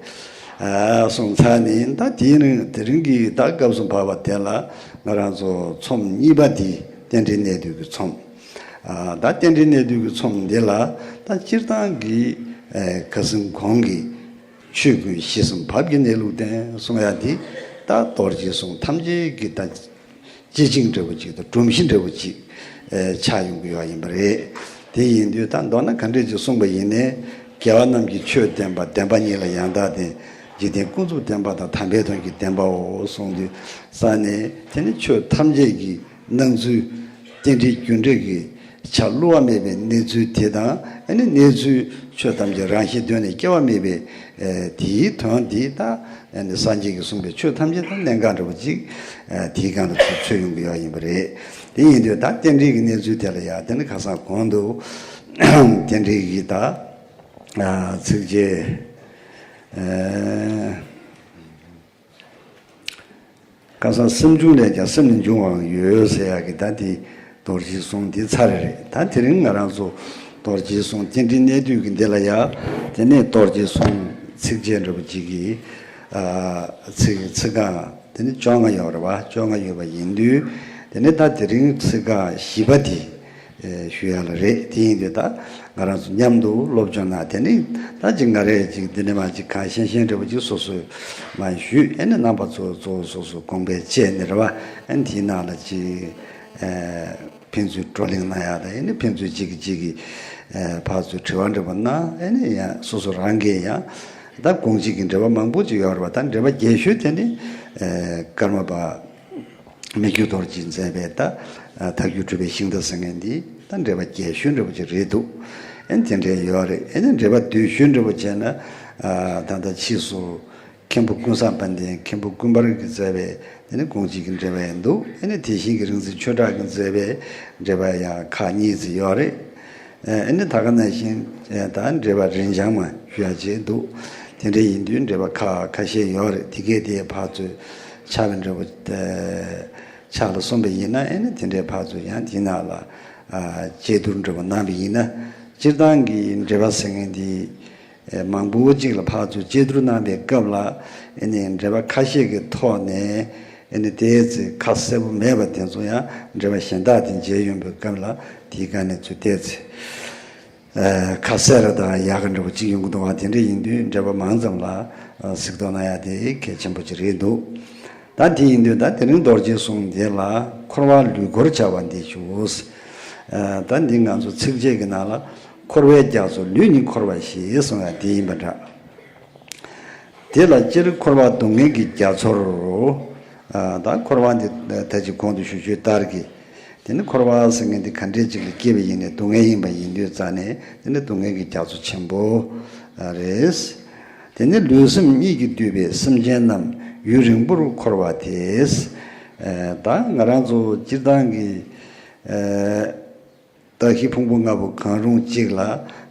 ཨ་གསུངས་ཚར་ནས་ད་དེ་རིང་དེ་རིང་གི་ད་སྐབས་སུ་བབས་པ་དེ་ལ་ང་རང་ཚོ་ཚོམས་གཉིས་པ་དེ་རྟེན་འབྲེལ་གནད་བསྡུས་ཀྱི་ཚོམས། ཨ་ད་རྟེན་འབྲེལ་གནད་བསྡུས་ཀྱི་ཚོམས་འདི་ལ་ད་སྤྱིར་བཏང་གི་ཨ་ཁ་སང་གོང་གི་ཆོས་ཀུན་ཞི་གསུམ་བབ་ཀྱི་གནས་ལུགས་བསྟན་གསུང་ཡ་དེ། ད་རྡོ་རྗེའི་གསུང་ཐམས་ཅད་ཀྱི་ད་སྤྱི་ཆིངས་འདྲ་བོ་ཅིག་དང་སྒྲོམ་གཞི་འདྲ་བོ་ཅིག་ཨ་ཆགས་ཡོང་གི་ཡོད་ཡིན་པ་རེད། དེ་ཡིན་དུས་ད་མདོར་ན་ག་འདྲས་ཅིག་གསུངས་པ་ཡིན་ནའི། རྒྱལ་བ་རྣམས་ཀྱིས་ཆོས་བསྟན་པ། བདེན་པ་གཉིས་ལ་ཡང་དག་ལྡན། འཇིག་རྟེན་ཀུན་རྫོབ་བདེན་པ་དང་། དམ་པའི་དོན་གྱི་བདེན་པའོ་གསུངས་དུས་ཙང་ནས། དེ་ནི་ཆོས་ཐམས་ཅད་ཀྱི་སྣང་ཚུལ། རྟེན་འབྲེལ་རྒྱུ་འབྲས་ཀྱི་ཆ་བསླུ་བ་མེད་པའི་གནས་ཚུལ་དེ་དང་། ཨ་ནི་གནས་ཚུལ་ཆོས་ཐམས་ཅད་རང་བཞིན་གདོད་ནས་སྐྱེ་བ་མེད་པའི་ཨ་དེའི་དོན་དེ། ད་ཨ་ནི་སངས་རྒྱས་ཀྱིས་གསུངས་པའི་ཆོས་ཐམས་ཅད་དང་གནད་འགག་འདྲ་བོ་ཅིག་ཨ་དེའི་སྒང་ལ་ཚུར་ཚུད་ཡོང་གི་ཡོད་ཡིན་པ་རེད། དེ་ཡིན་དུས་ད་རྟེན་འབྲེལ་གྱི་གནས་ཚུལ་དེ་ལ་ཡ་དེ་ནི་ཁ་སང་གོང་དུ་རྟེན་འབྲེལ་གྱི་ད་ཨ་ཚིགས་བཅད་ཨ། ཁ་སང་སེམས་བྱུང་ལས་ཀྱང་སེམས་ནི་འབྱུང་བའང་ཡོད་ཟེར་ཡག་གི་ད་དེ་རྡོ་རྗེའི་གསུང་དེ་ཚར་རེད། ད་དེ་རིང་ང་རང་ཚོ་རྡོ་རྗེའི་གསུང་རྟེན་འབྲེལ་གནད་བསྡུས་ཀྱི་འདི་ལ་ཡ། དེ་ནས་རྡོ་རྗེའི་གསུང་ཚིགས་བཅད་འདྲ་བོ་ཅིག་གི་ཨ་ཚིག་ཚིག་རྐང་དེ་ནི་བཅོ་ལྔ་ཡོད་རེད་པ། བཅོ་ལྔ་ཡོད་པ་ཡིན་དུས། དེ་ནི་ད་དེ་རིང་ཚིག་རྐང་བཞི་པ་དེ། ཨེ་ཞུ་ཡ་ལ་རེད། དེ་ཡིན་དུས་ད་ང་རང་ཚོ་མཉམ་དུ་སློབ་སྦྱོང་གནང་། དེ་ནི་ད་ཅིག་ང་རས་ཅིག་འདི་ནས་མར་ཅིག་གང་ཤེས་ཤེས་འདྲ་བོ་ཅིག་སོ་སོས་མར་ཞུས། ཨེ་ནི་རྣམ་པ་ཚོ་གཙོ་བོ་སོ་སོ་དགོངས་པ་བཞེས་ནས་རེད་པ། ཨེ་ནི་དེའི་ནང་ལ་ཅིག་ཨེ་ཕན་ཚུན་བགྲོ་གླེང་གནང་ཡ་དང་། ཨེ་ནི་ཕན་ཚུན་གཅིག་གིས་གཅིག་གི་ཨེ་ཕར་ཚུར་དྲི་བ་འདྲ་བོ་གནང་། ཨེ་ནི་ཡང་སོ་སོ་རང་གིས་ཡང་ད་དགོངས་གཅིག་གི་འགྲེལ་པ་མང་པོ་ཅིག་ཡོད་རེད་པ། ད་འགྲེལ་པ་རྒྱས་ཤོས་དེ་ནི་ཨེ་ཀརྨ་པ་མི་བསྐྱོད་རྡོ་རྗེས་མཛད་པའི་ད་ཨ་ཐལ་འགྱུར་གྲུབ་པའི་ཤིང་རྟ་ཟེར་མཁན་འདི་ད་འགྲེལ་པ་རྒྱས་ཤོས་འདྲ་བོ་ཅིག་རེད་འདུག། ཨེ་ནི་དེ་འདྲའི་ཡོད་རེད། ཨེ་ནི་འགྲེལ་པ་བསྡུས་ཤོས་འདྲ་བོ་བྱས་ན། ཨ་ད་ལྟ་ཕྱིས་སུ་མཁན་པོ་ཀུན་བཟང་དཔལ་ལྡན་མཁན་པོ་ཀུན་སྤར་གྱིས་མཛད་པའི་དེ་ནི་དགོངས་གཅིག་གི་འགྲེལ་པ་ཡང་འདུག། ཨེ་ནི་དེ་བཞིན་གྱི་རིག་འཛིན་ཆོས་གྲགས་ཀྱིས་མཛད་པའི་འགྲེལ་པ་ཡང་ཁག་གཉིས་ཙམ་ཡོད་རེད། ཨེ་ནི་ད་ག་ནང་བཞིན་ཨེ་ད་འགྲེལ་པ་རིན་འཇམ་མ་ཞུ་ཡ་བྱས་འདུག། དེ་འདྲ་ཡིན་དུས་འགྲེལ་པ་ཁག་ཁ་ཤས་ཡོད་རེད། དེ་གས་དེ་ཕར་ཚུར་ཆ་བའི་འགྲེལ་པ་ཨེ་ཆ་ལ་སོང་པ་ཡིན་ན། ཨེ་ནི་དེ་འདྲའི་ཕར་ཚུར་ཡང་དེའི་ནང་ལ་ཨ་དཔྱད་བསྡུར་འདྲ་པོ་གནང་པ་ཡིན་ན། སྤྱིར་བཏང་གི་འགྲེལ་པ་ཟེར་མཁན་འདི་ཨེ་མང་པོ་ཅིག་ལ་ཕར་ཚུར་དཔྱད་བསྡུར་གནང་པའི་སྐབས་ལ། ཨེ་ནི་འགྲེལ་པ་ཁ་ཤས་ཀྱི་ཐོག་ནས། ཨེ་ནི་ཏོག་ཙམ་ཁ་གསལ་པོ་མེད་པ་དེ་ཚོ་ཡང་འགྲེལ་པ་གཞན་དག་དེ་མཇལ་ཡོང་པའི་སྐབས་ལ་དེའི་སྒང་ནས་ཚུར་ཏོག་ཙམ་ཨ་ཁ་གསལ་རེ་དང་ཡག་ག་འདྲ་པོ་ཅིག་ཡོང་གི་འདུག་པ། དེ་འདྲ་ཡིན་དུས་འགྲེལ་པ་མང་ཙམ་ལ་ཨ་གཟིགས་རྟོག་གནང་ཡ་དེ་གལ་ཆེན་པོ་ཅིག་རེད་འདུག། ད་དེ་ཡིན་དུས་ད་དེ་རིང་རྡོ་རྗེའི་གསུང་འདི་ལ་འཁོར་བ་ལུས་འཁོར་བྱ་བ་འདི་ཞུ། ཨ་ད་འདི་ང་ཚོ་ཚིགས་བཅད་ཀྱི་ནང་ལ། འཁོར་བའི་རྒྱ་མཚོ་ལུས་ནི་འཁོར་བ་ཞེས་གསུངས་ཡ་དེ་ཡིན་པ་འདྲ། དེ་ལ་སྤྱིར་འཁོར་བ་སྡུག་བསྔལ་གྱི་རྒྱ་མཚོར། ད་འཁོར་བ་འདི་ད་ཅིག་གོང་དུ་ཞུ་ཞུས་ལྟར་གྱི། དེ་ནི་འཁོར་བ་ཟེར་མཁན་འདི་ག་འདྲས་ཅིག་ལ་སྐྱེས་པ་ཡིན་ནའི་སྡུག་བསྔལ་ཡིན་པ་ཡིན་དུས་ཙང་ནས་དེ་ནི་སྡུག་བསྔལ་གྱི་རྒྱ་མཚོ་ཆེན་པོ་རེད། དེ་ནི་ལུས་སེམས་གཉིས་ཀྱིས་བསྡུས་པའི་སེམས་ཅན་རྣམས་ཡུན་རིང་པོར་འཁོར་བ་དེས། ད་ང་རང་ཚོ་སྤྱིར་བཏང་གི་བདག་གཞན་ཕུང་པོ་ལྔ་པོ་གང་རུང་གཅིག་ལ་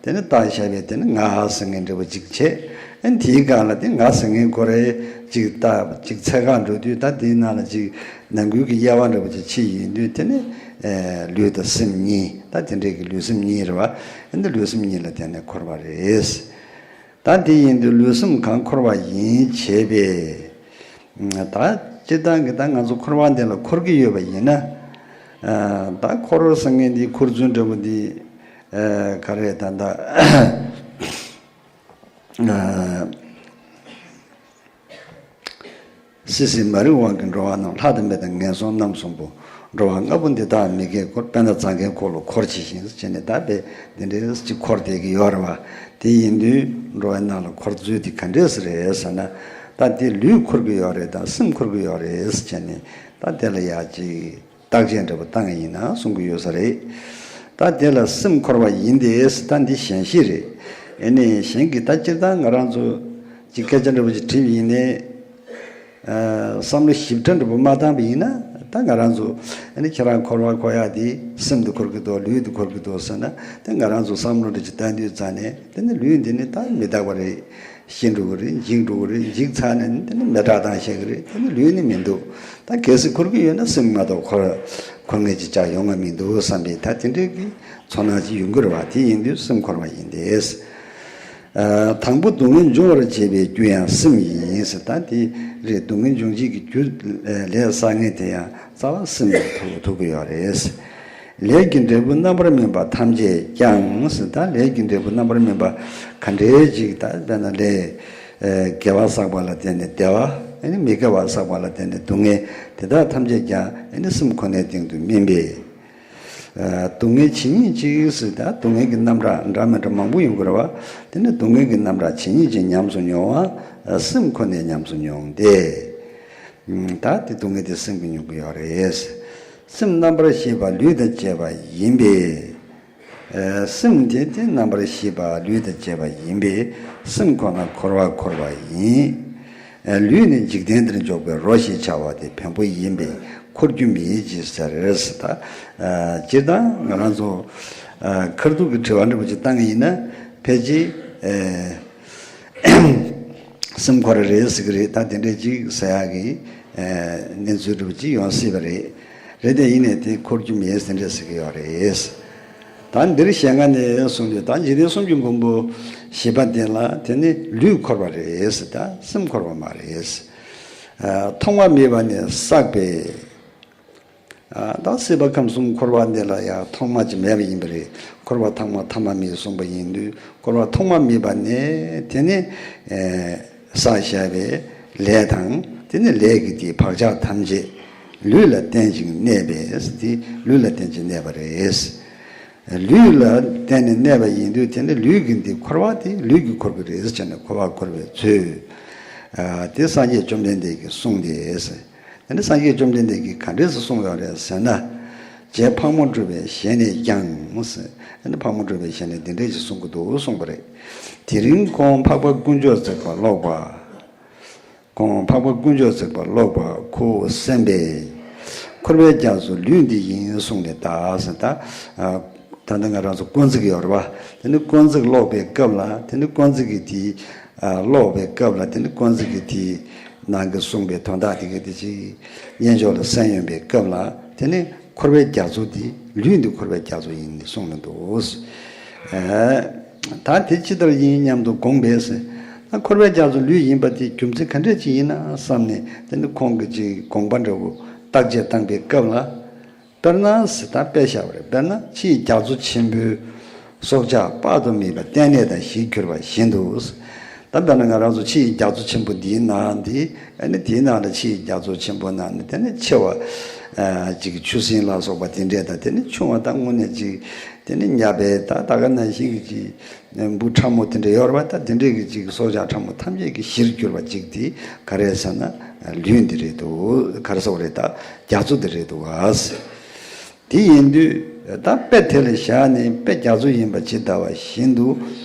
དེ་ནི་བཏགས་བཞག་པའི་དེ་ནི་ང་ཟེར་མཁན་འདྲ་པོ་གཅིག་བྱས། ཨ་ནི་དེའི་སྒང་ལ་དེ་ང་ཟེར་མཁན་ཁོ་རའི་གཅིག་བཏགས་གཅིག་ཚད་བཀག་འགྲོ་དུས་ད་དེའི་ནང་ལ་གཅིག་ནང་ཁུལ་གྱི་དབྱེ་བ་འདྲ་པོ་ཅིག་ཕྱེ་ཡིན་དུས་དེ་ནི་ལུས་དང་སེམས་གཉིས། ད་དེ་འདྲའི་གི་ལུས་སེམས་གཉིས་རེད་བ། ཨ་ནི་ལུས་སེམས་གཉིས་ལ་བརྟེན་ནས་འཁོར་བ་རེད། ད་དེ་ཡིན་དུས་ལུས་སེམས་གང་འཁོར་བ་ཡིན་བྱས་པས། ད་སྤྱིར་བཏང་གི་ད་ང་ཚོ་འཁོར་བ་འདི་ལ་འཁོར་གྱི་ཡོད་པ་ཡིན་ན། ད་འཁོར་ཟེར་མཁན་འདི་འཁོར་ཚུལ་འདྲ་པོ་འདི་ག་རེ་ད་ད། སྲིད་ཞིའི་མ་རིག་དབང་གིས་འགྲོ་བ་རྣམས་ལྷ་དང་མི་དང་ངན་སོང་རྣམ་གསུམ་པོ། འགྲོ་བ་ལྔ་པོ་འདི་དག་མི་དགེ་འཁོར། དཔེར་ན་རྫ་མཁན་འཁོར་ལོ་འཁོར་ཇི་བཞིན་ཟེར་བྱས་ནས་ད་དཔེ་འདི་འདྲའི་ཅིག་འཁོར་བསྡད་ཀྱི་ཡོད་རེད་བ། དེ་ཡིན་དུས་འགྲོ་བའི་ནང་ལ་འཁོར་ཚུལ་དེ་ག་འདྲས་སེ་རེད་ཟེར་ན། ད་དེ་ལུས་འཁོར་གྱི་ཡོད་རེད་དང་སེམས་འཁོར་གྱི་ཡོད་རེད་ཟེར་བྱས་ནས་ད་དེ་ལ་ཡ་ཅིག་བརྟག་དཔྱད་འདྲ་པོ་བཏང་ཡིན་ན་གསུང་གི་ཡོད་ས་རེད། ད་དེ་ལ་སེམས་འཁོར་བ་ཡིན་ཏེ་ཟེར་ད་འདི་གཞན་བཤད་རེད། ཨེ་ནས་གཞན་གྱིས་ད་སྤྱིར་བཏང་ང་རང་ཚོ་ཅིག་སྐད་ཆ་འདྲ་པོ་ཅིག་དྲིས་པ་ཡིན་ནའི། བསམ་བློ་ཞིབ་ཕྲ་འདྲ་པོ་མ་བཏང་པ་ཡིན་ན། ད་ང་རང་ཚོ་ཨ་ནི་ཁྱེད་རང་འཁོར་བ་འཁོར་ཡག་དེ་སེམས་དེ་འཁོར་གི་འདུག་ལུས་དེ་འཁོར་གི་འདུག་ཟེར་ན། དེ་ང་རང་ཚོ་བསམ་བློ་འདྲ་ཅིག་བཏང་དུས་ཙང་ནས་དེ་ནི་ལུས་འདི་ནི་ད་མི་རྟག་པ་རེད། ཤི་འགྲོ་གི་རེད། འཇིག་འགྲོ་གི་རེད། འཇིག་ཚར་ནས་ནི་དེ་ནི་མེ་སྲེག་བཏང་ཤེས་གི་རེད། དེ་ནི་ལུས་ནི་མི་འདུག་ད་གལ་སྲིད་འཁོར་གི་ཡོད་ན་སེམས་མ་གཏོགས་འཁོར་འཁོར་མཁན་ཅིག་ཅང་ཡོང་ང་མི་འདུག་བསམ་པའི་ད་དེ་འདྲའི་གི་ཚོར་སྣང་ཅིག་ཡོང་གི་རེད་བ། དེ་ཡིན་དུས་སེམས་འཁོར་བ་ཡིན་ཏེ། ཨ། དང་པོ་སྡུག་བསྔལ་འབྱུང་བར་བྱེད་པའི་རྒྱུ་ཡང་སེམས་ཡིན་ཟེར། ད་དེ་རེད། སྡུག་བསྔལ་འབྱུང་བྱེད་ཀྱི་རྒྱུ་ལས་བསགས་མཁན་དེ་ཡང་རྩ་བ་སེམས་ལ་ཐུག་ཐུག་གི་ཡོད་རེད། ལས་ཀྱི་འབྲས་བུ་རྣམ་པར་སྨིན་པ་ཐམས་ཅད་ཀྱང་ཟེར། ད་ལས་ཀྱི་འབྲས་བུ་རྣམ་པར་སྨིན་པ་ག་འདྲའི་ཅིག་ད་དཔེར་ན་ལས་དགེ་བ་བསགས་པ་ལ་བརྟེན་ནས་བདེ་བ། ཨ་ནི་མི་དགེ་བ་བསགས་པ་ལ་བརྟེན་ནས་སྡུག་བསྔལ་དེ་དག་ཐམས་ཅད་ཀྱང་ཨ་ནི་སེམས་ཁོ་ནའི་སྟེང་དུ་སྨིན་པས། སྡུག་བསྔལ་ཇི་སྙེད་ཅིག་ཟེར། ད་སྡུག་བསྔལ་གྱི་རྣམ་གྲངས་འདྲ་མི་འདྲ་མང་པོ་ཡོང་གི་རེད་བ། དེ་ནི་སྡུག་བསྔལ་གྱི་རྣམ་གྲངས་ཇི་སྙེད་ཅིག་ཉམས་སུ་མྱོང་བ་སེམས་ཁོ་ནས་ཉམས་སུ་མྱོང་སྟེ། ད་དེ་སྡུག་བསྔལ་དེ་སེམས་ཀྱིས་མྱོང་གི་ཡོད་རེད། སེམས་རྣམ་པར་ཤེས་པ་ལུས་དང་བཅས་པ་ཡིན་པས། སེམས་དེ་དེ་རྣམ་པར་ཤེས་པ་ལུས་དང་བཅས་པ་ཡིན་པས་སེམས་ཁོ་ན་འཁོར་བ་འཁོར་བ་ཡིན། ལུས་ནི་འཇིག་རྟེན་འདིར་འཇོག་པའི་རོ་ཞེས་བྱ་བ་དེ་བེམ་པོ་ཡིན་པས་འཁོར་རྒྱུ་མེད་ཅེས་ཟེར་ཟེར། ད་སྤྱིར་བཏང་ང་རང་ཚོ་ཁ་ཐུག་གི་དྲི་བ་འདྲ་པོ་ཅིག་བཏང་གི་ཡིན་ན། ཕལ་ཆེར་སེམས་འཁོར་རེད་ཟེར་གི་རེད། ད་དེ་འདྲ་ཅིག་ཟེར་ཡག་གི་གནས་ཚུལ་འདྲ་པོ་ཅིག་ཡོང་སྲིད་པ་རེད། རེད་དེ་ཡིན་ནའི་དེ་འཁོར་རྒྱུ་མེད་ཟེར་འདྲ་ཟེར་གི་ཡོད་རེད། ད་འདིར་ཞལ་སྔ་ནས་གསུངས་ཏེ། ད་འཇིག་རྟེན་གསུམ་གྱི་མགོན་པོ་བཞི་པ་དེ་ལ་དེ་ནི་ལུས་འཁོར་བ་རེད་ཟེར། ད་སེམས་འཁོར་བ་མ་རེད་ཟེར། ཐོག་མ་མེད་པ་ནས་བསགས་པའི། ད་སྲིད་པ་ཁམས་གསུམ་འཁོར་བ་འདི་ལ་ཡང་ཐོག་མ་ཅིག་མེད་པ་ཡིན་པ་རེད། འཁོར་བ་ཐོག་མ་ཐ་མ་མེད་གསུངས་པ་ཡིན་དུས། འཁོར་བ་ཐོག་མ་མེད་པ་ནས་དེ་ནི་བསགས་བཞག་པའི་ལས་དང་། དེ་ནི་ལས་ཀྱི་དེའི་བག་ཆགས་ཐམས་ཅད་ལུས་ལ་བརྟེན་ཅིང་གནས་པས། དེ་ལུས་ལ་བརྟེན་ཅིང་གནས་པ་རེད། ལུས་ལ་བརྟེན་ནས་གནས་པ་ཡིན་དུས་དེ་ནི་ལུས་ཀྱི་འདི་འཁོར་བ་དེ་ལུས་ཀྱིས་འཁོར་གྱི་རེད་ཟེར་ནས་འཁོར་བ་འཁོར་བའི་ཚུལ། དེ་སངས་རྒྱས་བཅོམ་ལྡན་འདས་ཀྱིས་གསུངས་ཏེ། དེ་ནི་སངས་རྒྱས་བཅོམ་ལྡན་འདས་ཀྱིས་ག་འདྲས་སེ་གསུངས་ཡོད་རེད་ཟེར་ན། རྗེ་ཕག་མོ་གྲུ་པའི་ཞལ་ནས་ཀྱང་ཟེར། དེ་ནི་ཕག་མོ་གྲུ་པའི་ཞལ་ནས་འདི་འདྲས་ཞིག་གསུང་གི་འདུག་གསུངས་པ་རེད། དེ་རིང་ཁོང་འཕགས་པ་དཀོན་མཆོག་བརྩེགས་པ་ཀློག་པ། ཁོང་འཕགས་པ་དཀོན་མཆོག་བརྩེགས་པ་ཀློག་པ་ཁོ་བོ་གསན་པས། འཁོར་བའི་རྒྱ་མཚོ་ལུས་འདི་ཡིན་གསུངས་ནས་གདའ་ཟེར། ད་ད་ལྟ་ང་རང་ཚོ་དཀོན་བརྩེགས་ཡོད་རེད་བ། དེ་ནི་དཀོན་བརྩེགས་ཀློག་པའི་སྐབས་ལ། དེ་ནི་དཀོན་བརྩེགས་ཀྱི་དེ་ཀློག་པའི་སྐབས་ལ། དེ་ནི་དཀོན་བརྩེགས་ཀྱི་དེ་ནང་གི་གསུངས་པའི་དོན་དག་དེ་ག་དེ་ཅིག་སྙན་ཅོག་ལ་གསན་ཡོང་པའི་སྐབས་ལ། དེ་ནི་འཁོར་བའི་རྒྱ་མཚོ་འདི། ལུས་འདི་འཁོར་བའི་རྒྱ་མཚོ་ཡིན་གསུངས་ནས་འདུག། ཨ། ད་དེ་ཅི་ལྟར་ཡིན་སྙམ་དུ་དགོངས་པས་ཟེར། ད་འཁོར་བའི་རྒྱ་མཚོ་ལུས་ཡིན་པ་དེ་རྒྱུ་མཚན་ག་འདྲ་ཅིག་ཡིན་ན་བསམ་ནས། དེ་ནི་ཁོང་གིས་ཅིག་དགོངས་པ་འདྲ་བོ་བརྟག་དཔྱད་བཏང་པའི་སྐབས་ལ། དཔེར་ན་ཟེར། ད་དཔེ་བཞག་པ་རེད། དཔེར་ན་ཕྱི་ཡི་རྒྱ་མཚོ་ཆེན་པོའི་སྲོག་ཆགས་དཔག་ཏུ་མེད་པ་གཏན་ནས་དང་ཞིག་གྱུར་པ་བཞིན་དུ། ད་ལྟ་ན་ང་རང་ཚོ་ཕྱི་ཡི་རྒྱ་མཚོ་ཆེན་པོ་འདིའི་ནང་འདི། ཨ་ནི་དེའི་ནང་ལ་ཕྱི་ཡི་རྒྱ་མཚོ་ཆེན་པོ་ནང་ནས་དེ་ནི་ཆེ་བ་ཅིག་ཆུ་སྲིན་ལ་སོགས་པ་དེ་འདྲས་དང་། དེ་ནི་ཆུང་བ་ད་དངོས་གནས་ཅིག་ དེ་ནི་ཉ་པའི་ད་ད་ག་ནང་བཞིན་གྱི་ཅིག་འབུ་ཕྲ་མོ་དེ་འདྲ་ཡོད་རེད་པ། ད་དེ་འདྲའི་གི་ཅིག་སྲོག་ཆགས་ཕྲ་མོ་ཐམས་ཅད་ཀྱི་གཞིར་གྱུར་པ་ཅིག་དེ་ག་རེ་ཟེར་ན་ལུས་འདི་རེད་འདུག་ག་རེ་ཟེར་བ་རེད། ད་རྒྱ་མཚོ་འདི་རེད་འདུག་ག་ཟེར། དེ་ཡིན་དུས་ད་དཔེ་དེ་ལ་བཞག་ནས་དཔེ་རྒྱ་མཚོ་ཡིན་པ་ཇི་ལྟ་བ་བཞིན་དུ་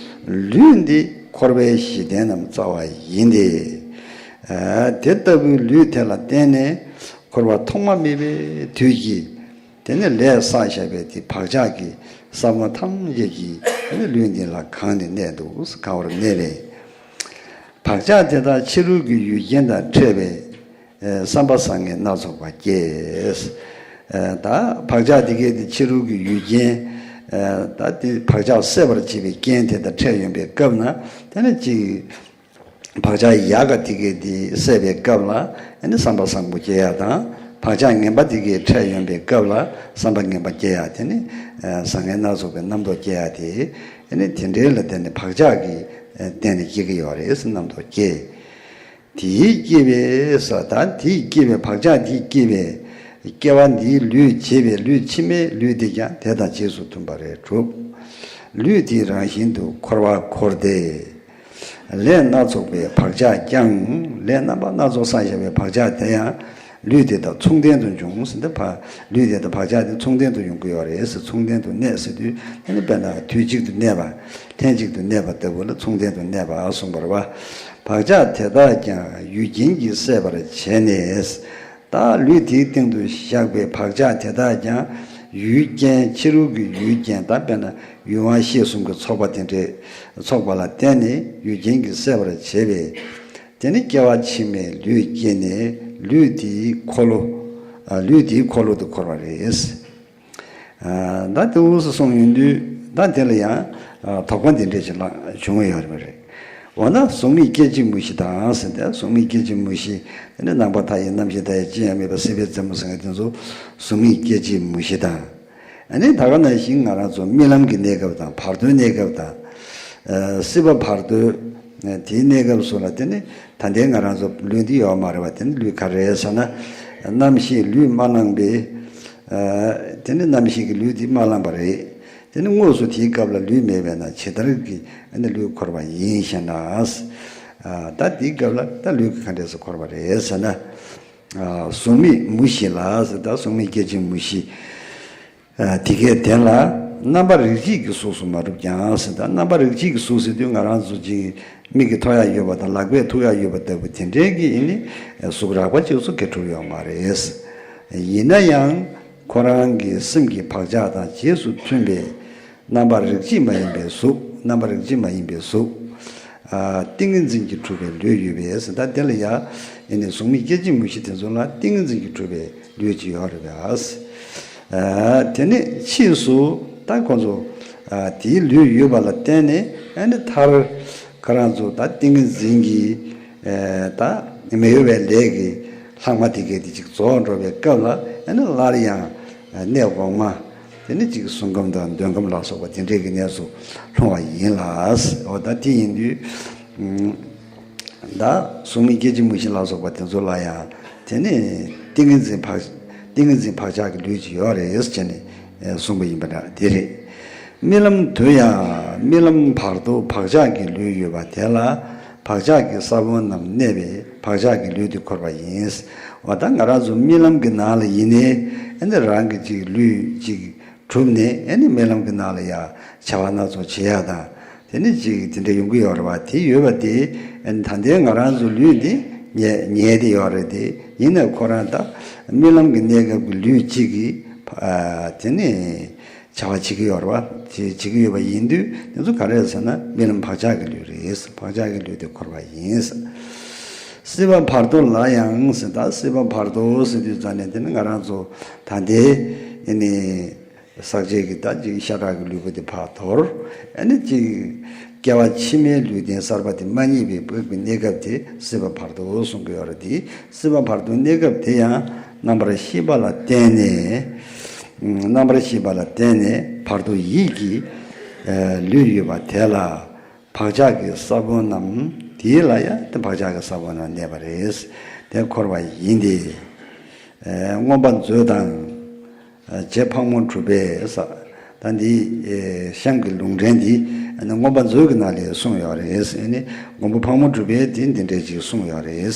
ལུས་འདི་འཁོར་བའི་གཞི་རྟེན་ནམ་རྩ་བ་ཡིན་ཏེ། དེ་ལྟ་བུའི་ལུས་དེ་ལ་བརྟེན་ནས་འཁོར་བ་ཐོག་མ་མེད་པའི་དུས་ཀྱི་དེ་ནས་ལས་བསགས་བཞག་པའི་དེ་བག་ཆགས་ཀྱི་ས་བོན་ཐམས་ཅད་ཀྱིས་དེ་ནས་ལུས་འདི་ལ་གང་ནས་གནས་འདུག་གང་བར་གནས་པས། བག་ཆགས་དེ་དག་ཕྱི་རོལ་གྱི་ཡུལ་རྐྱེན་དང་འཕྲད་པའི་བསམ་པ་བཟང་ངན་སྣ་ཚོགས་པ་སྐྱེས། ད་བག་ཆགས་དེ་གའི་དེ་ཕྱི་རོལ་གྱི་ཡུལ་རྐྱེན། ད་དེ་བག་ཆགས་སད་པར་བྱེད་པའི་རྐྱེན་དེ་དང་འཕྲད་ཡོང་པའི་སྐབས་ན་དེ་ནས་ཅིག་བག་ཆགས་ཡག་ག་དེ་གའི་དེ་སད་པའི་སྐབས་ལ་ཨ་ནི་བསམ་པ་བཟང་པོ་སྐྱེ་ཡ་དང་། བག་ཆགས་ངན་པ་དེ་གའི་འཕྲད་ཡོང་པའི་སྐབས་ལ་བསམ་པ་ངན་པ་སྐྱེ་ཡ་དེ་ནི་བཟང་ངན་སྣ་ཚོགས་པའི་རྣམ་རྟོག་སྐྱེ་ཡ་དེ་ཨ་ནི་དེ་འདྲའི་ལ་བརྟེན་ནས་བག་ཆགས་ཀྱི་བརྟེན་ནས་སྐྱེ་གི་ཡོད་རེད་ཟེར་རྣམ་རྟོག་སྐྱེ། དེས་སྐྱེས་པའི་ས་ད་དེས་སྐྱེས་པའི་བག་ཆགས་དེས་སྐྱེས་པའི་སྐྱེ་བ་འདིའི་ལུས་བྱེད་པའི་ལུས་ཕྱི་མའི་ལུས་དེ་ཀྱང་དེ་དང་རྗེས་སུ་མཐུན་པ་རེད་གྲུབ། ལུས་དེའི་རང་བཞིན་དུ་འཁོར་བ་འཁོར་ཏེ། ལས་སྣ་ཚོགས་པའི་བག་ཆགས་ཀྱང་ལས་རྣམ་པ་སྣ་ཚོགས་བསགས་བཞག་པའི་བག་ཆགས་དེ་ཡང་ལུས་དེ་དང་མཚུངས་ལྡན་དུ་འབྱུང་ཟེར་ཏེ་བ། ལུས་དེ་དང་བག་ཆགས་དེ་མཚུངས་ལྡན་དུ་ཡོང་གི་ཡོད་རེད་ཟེར། མཚུངས་ལྡན་དུ་གནས་ཟེར་དུས་དེ་ནི་དཔེར་ན་དུས་གཅིག་ཏུ་གནས་པ། ལྷན་ཅིག་ཏུ་གནས་པ་ལྟ་བུ་ལ་མཚུངས་ལྡན་དུ་གནས་པ་གསུངས་པ་རེད་བ། བག་ཆགས་དེ་དག་ཀྱང་ཡུལ་རྐྱེན་གྱིས་སད་པར་བྱས་ནས། ད་ལུས་དེའི་སྟེང་དུ་བཞག་པའི་བག་ཆགས་དེ་དག་ཀྱང་ཡུལ་རྐྱེན་ཕྱི་རོལ་གྱི་ཡུལ་རྐྱེན་ད་དཔེར་ན་ཡུལ་དབང་ཤེས་གསུམ་གྱི་ཚོགས་པ་དེ་འདྲའི་ཚོགས་པ་ལ་བརྟེན་ནས་ཡུལ་རྐྱེན་གྱིས་སད་པར་བྱས་པས། དེ་ནི་སྐྱེ་བ་ཕྱི་མའི་ལུས་སྐྱེས་ནས་ལུས་དེའི་འཁོར་ལོ། ལུས་དེའི་འཁོར་ལོ་དུ་འཁོར་བ་རེད། ད་དེ་འུ་སུ་སོང་ཡོང་དུས་ད་དེ་ལ་ཡང་དོགས་པ་འདི་འདྲས་ཞིག་ལ་བྱུང་ཡོད་རེད། འོ་ན་གཟུགས་མེད་སྐད་ཅིག་མུ་བཞི་དང་ཟེར་ཏེ་གཟུགས་མེད་སྐད་ཅིག་མུ་བཞི་དེ་ནི་རྣམ་པར་མཐའ་ཡས་རྣམ་ཤེས་མཐའ་ཡས་ཅི་ཡང་མེད་པ་སྲིད་པའི་རྩེ་མོ་ཟེར་མཁན་དེ་ཚོ་གཟུགས་མེད་སྐད་ཅིག་མུ་བཞི་དང་། ཨ་ནི་ད་ག་ནང་བཞིན་ང་རང་ཚོ་རྨི་ལམ་གྱི་གནས་སྐབས་དང་བར་དོའི་གནས་སྐབས་དང་། སྲིད་པ་བར་དོ། དེའི་གནས་སྐབས་སུ་ལ་དེ་ནི་ད་ལྟའི་ང་རང་ཚོ་ལུས་འདི་ཡོད་མ་རེད་བ། དེ་ནི་ལུས་ག་རེ་རེད་ཟེར་ན། རྣམ་ཤེས་ལུས་མ་བླངས་པའི། དེ་ནི་རྣམ་ཤེས་ཀྱི་ལུས་འདི་མ་བླངས་པ་རེད། དེ་ནི་དངོས་སུ་དེའི་སྐབས་ལ་ལུས་མེད་པས་ན་ཇི་ལྟར་གྱི་ཨ་ནི་ལུས་འཁོར་བ་ཡིན་ཞེ་ན། ད་དེའི་སྐབས་ལ་ད་ལུས་ཀྱི་ག་འདྲས་སུ་འཁོར་བ་རེད་ཟེར་ན། གཟུགས་མེད་མུ་བཞི་ལ་ཟེར། ད་གཟུགས་མེད་སྐད་ཅིག་མུ་བཞི། དེ་གའི་དོན་ལ་རྣམ་པ་རིགས་གཅིག་གི་གཟུགས་སུ་མ་གྲུབ་ཀྱང་ཟེར། ད་རྣམ་པ་རིགས་གཅིག་གི་གཟུགས་ཟེར་དུས་ང་རང་ཚོ་ཅིག་མིག་གིས་མཐོང་ཡ་ཡོད་པ་དང་ལག་པས་འཐུ་ཡ་ཡོད་པ་ལྟ་བུ་དེ་འདྲའི་གི་ཨ་ནི་གཟུགས་རགས་པ་གཅིག་སུ་གི་གྲུབ་ཡོད་མ་རེད། ཡིན་ན་ཡང་ཁོ་རང་གི་སེམས་ཀྱི་བག་ཆགས་དང་རྗེས་སུ་མཐུན་པའི་རྣམ་པ་རིགས་གཅིག་མ་ཡིན་པའི་གཟུགས། རྣམ་པ་རིགས་གཅིག་མ་ཡིན་པའི་གཟུགས། ཏིང་ངེ་འཛིན་གྱིས་གྲུབ་པའི་ལུས་ཡོད་པས་ཟེར། ད་དེ་ལ་ཡ་ཨ་ནི་གཟུགས་མེད་སྐད་ཅིག་མུ་བཞི་དེ་ཚོ་ལ་ཏིང་ངེ་འཛིན་གྱིས་གྲུབ་པའི་ལུས་ཅིག་ཡོད་རེད་པས། དེ་ནས་ཕྱིས་སུ་ད་ཁོ་ཚོ་དེའི་ལུས་ཡོད་པ་ལ་བརྟེན་ནས་ཨ་ནི་མཐར་ཁོ་རང་ཚོ་ད་ཏིང་ངེ་འཛིན་གྱིས་ད་མི་གཡོ་བའི་ལས་ཀྱི་ལྷག་མ་དེ་གའི་དེ་ཅིག་རྫོགས་འགྲོ་བའི་སྐབས་ལ་ཨ་ནི་སླར་ཡང་གནས་འོག་མ། དེ་ནི་གཅིག་གསུང་ཁམས་དང་འདོན་ཁམས་ལ་སོགས་པ་དེ་འདྲའི་གི་གནས་སུ་ལྷུང་བ་ཡིན་ལ། འོ་ད་དེ་ཡིན་དུས། ད་གཟུགས་མེད་སྐད་ཅིག་མུ་བཞི་ལ་སོགས་པ་དེ་ཚོ་ལ་ཡང་དེ་ནི་ཏིང་ངེ་འཛིན་བག་ཏིང་ངེ་འཛིན་བག་ཆགས་ཀྱི་ལུས་ཅིག་ཡོད་རེད་ཟེར་ནས་གསུངས་པ་ཡིན་པ་འདྲ་དེ་རེད། རྨི་ལམ་དུ་ཡང་རྨི་ལམ་བར་དོ་བག་ཆགས་ཀྱི་ལུས་ཡོད་པ་དེ་ལ་བག་ཆགས་ཀྱི་ས་བོན་རྣམས་གནས་པས་བག་ཆགས་ཀྱི་ལུས་དེ་འཁོར་བ་ཡིན། འོ་ད་ང་རང་ཚོ་རྨི་ལམ་གྱི་ནང་ལ་ཡིན་ནའི་ཨ་ནི་རང་གི་ཅིག་ལུས་ཅིག་གྲུབ་ནས་ཨ་ནི་རྨི་ལམ་གྱི་ནང་ལ་ཡ་བྱ་བ་སྣ་ཚོགས་བྱེད་ཡ་དང་དེ་ནི་ཅིག་དེ་འདྲ་ཡོང་གི་ཡོད་རེད་བ། དེ་ཡོད་པ་དེ་ཨ་ནི་ད་ལྟའི་ང་རང་ཚོ་ལུས་འདི་ཉལ་ཉལ་བསྡད་ཡོད་རེད་དེ། ཡིན་ནའི་ཁོ་རང་ད་རྨི་ལམ་གྱི་གནས་སྐབས་ཀྱི་ལུས་གཅིག་གིས་ཨ་དེ་ནི་བྱ་བ་བྱེད་ཀྱི་ཡོད་རེད་བ། བྱེད་བྱེད་ཀྱི་ཡོད་པ་ཡིན་དུས་དེ་ཚོ་ག་རེ་རེད་ཟེར་ན་རྨི་ལམ་བག་ཆགས་ཀྱི་ལུས་རེད། བག་ཆགས་ཀྱི་ལུས་དེ་འཁོར་བ་ཡིན། སྲིད་པ་བར་དོ་ལ་ཡང་ཟེར། ད་སྲིད་པ་བར་དོ་ཟེར་དུས་ཙང་ནས་དེ་ནི་ང་རང་ཚོ་ད་ལྟའི་ཨ་ནི། ཟག་བཅས་ཀྱི་ད་ཅིག་ཤ་ཁྲག་གི་ལུས་པོ་དེ་ཕར་དོར། ཨ་ནི་ཅིག་སྐྱེ་བ་ཕྱི་མའི་ལུས་རྟེན་གསར་པ་དེ་མ་རྙེད་པའི་སྐབས་ཀྱི་གནས་སྐབས་དེ་སྲིད་པ་བར་དོ་གསུང་གི་ཡོད་རེད་དེ། སྲིད་པ་བར་དོའི་གནས་སྐབས་དེ་ཡང་རྣམ་པར་ཤེས་པ་ལ་བརྟེན་ནས། རྣམ་པར་ཤེས་པ་ལ་བརྟེན་ནས་བར་དོ་ཡིད་ཀྱི་ལུས་ཡོད་པ་དེ་ལ་བག་ཆགས་ཀྱི་ས་བོན་རྣམས་དེ་ལ་ཡང་དེ་བག་ཆགས་ཀྱི་ས་བོན་རྣམས་གནས་པ་རེད། དེ་འཁོར་བ་ཡིན་ཏེ། མངོན་པ་མཛོད་དང་། རྗེ་ཕག་མོ་གྲུ་པས་ས་ ད་འདི་ཨེ་གཤམ་གྱི་ལུང་འདྲེན་འདི་ཨ་ནི་མངོན་པ་མཛོད་ཀྱི་ནང་ལ་གསུངས་ཡོད་རེད། ཨ་ནི་མགོན་པོ་ཕག་མོ་གྲུ་པས་དེ་འདི་འདྲས་ཅིག་གསུངས་ཡོད་རེད།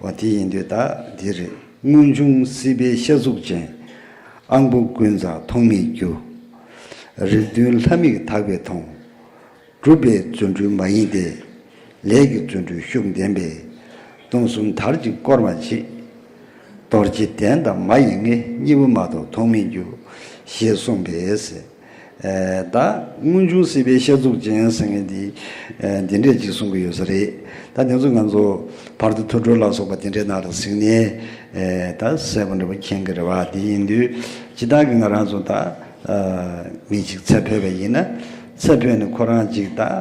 འོ་དེ་ཡིན་དུས་ད་འདི་རེད། སྔོན་བྱུང་སྲིད་པའི་ཤ་གཟུགས་ཅན། ཨང་པོ་ཀུན་བཟང་ཐོགས་མེད་རྒྱུ། རིགས་མཐུན་ལྷ་མིག་དག་པས་མཐོང་། གྲུབ་པའི་རྫུ་འཕྲུལ་མ་ཡིན་ཏེ། ལས་ཀྱི་རྫུ་འཕྲུལ་ཤུགས་ལྡན་པས། སྟོང་གསུམ་དར་གྱིས་བསྐོར་བར་བྱེད། རྡོ་རྗེ་གདན་དང་མ་ཡི་མངལ། གཉིས་པོ་མ་གཏོགས་མཐོང་མི་འགྱུར། ཞེས་གསུངས་པས། ཨེ་ད་སྔོན་བྱུང་སྲིད་པའི་ཤ་གཟུགས་ཅན་ཟེར་མཁན་འདི་ཨེ་འདི་འདྲས་ཅིག་གསུང་གི་ཡོད་ས་རེད། ད་དེ་ཚོ་ང་ཚོ་བར་དོ་ཐོས་གྲོལ་ལ་སོགས་པ་དེ་འདྲའི་ནང་ལ་གཟིགས་ནས་ཨེ་ད་གསལ་པོ་འདྲ་པོ་མཁྱེན་གྱི་རེད་བ། དེ་ཡིན་དུས་ཇི་ལྟར་གྱི་ང་རང་ཚོ་ད་ཨ་མི་གཅིག་ཚེ་འཕོས་པ་ཡིན་ན། ཚེ་འཕོས་ནས་ཁོ་རང་གཅིག་ད་ཨ་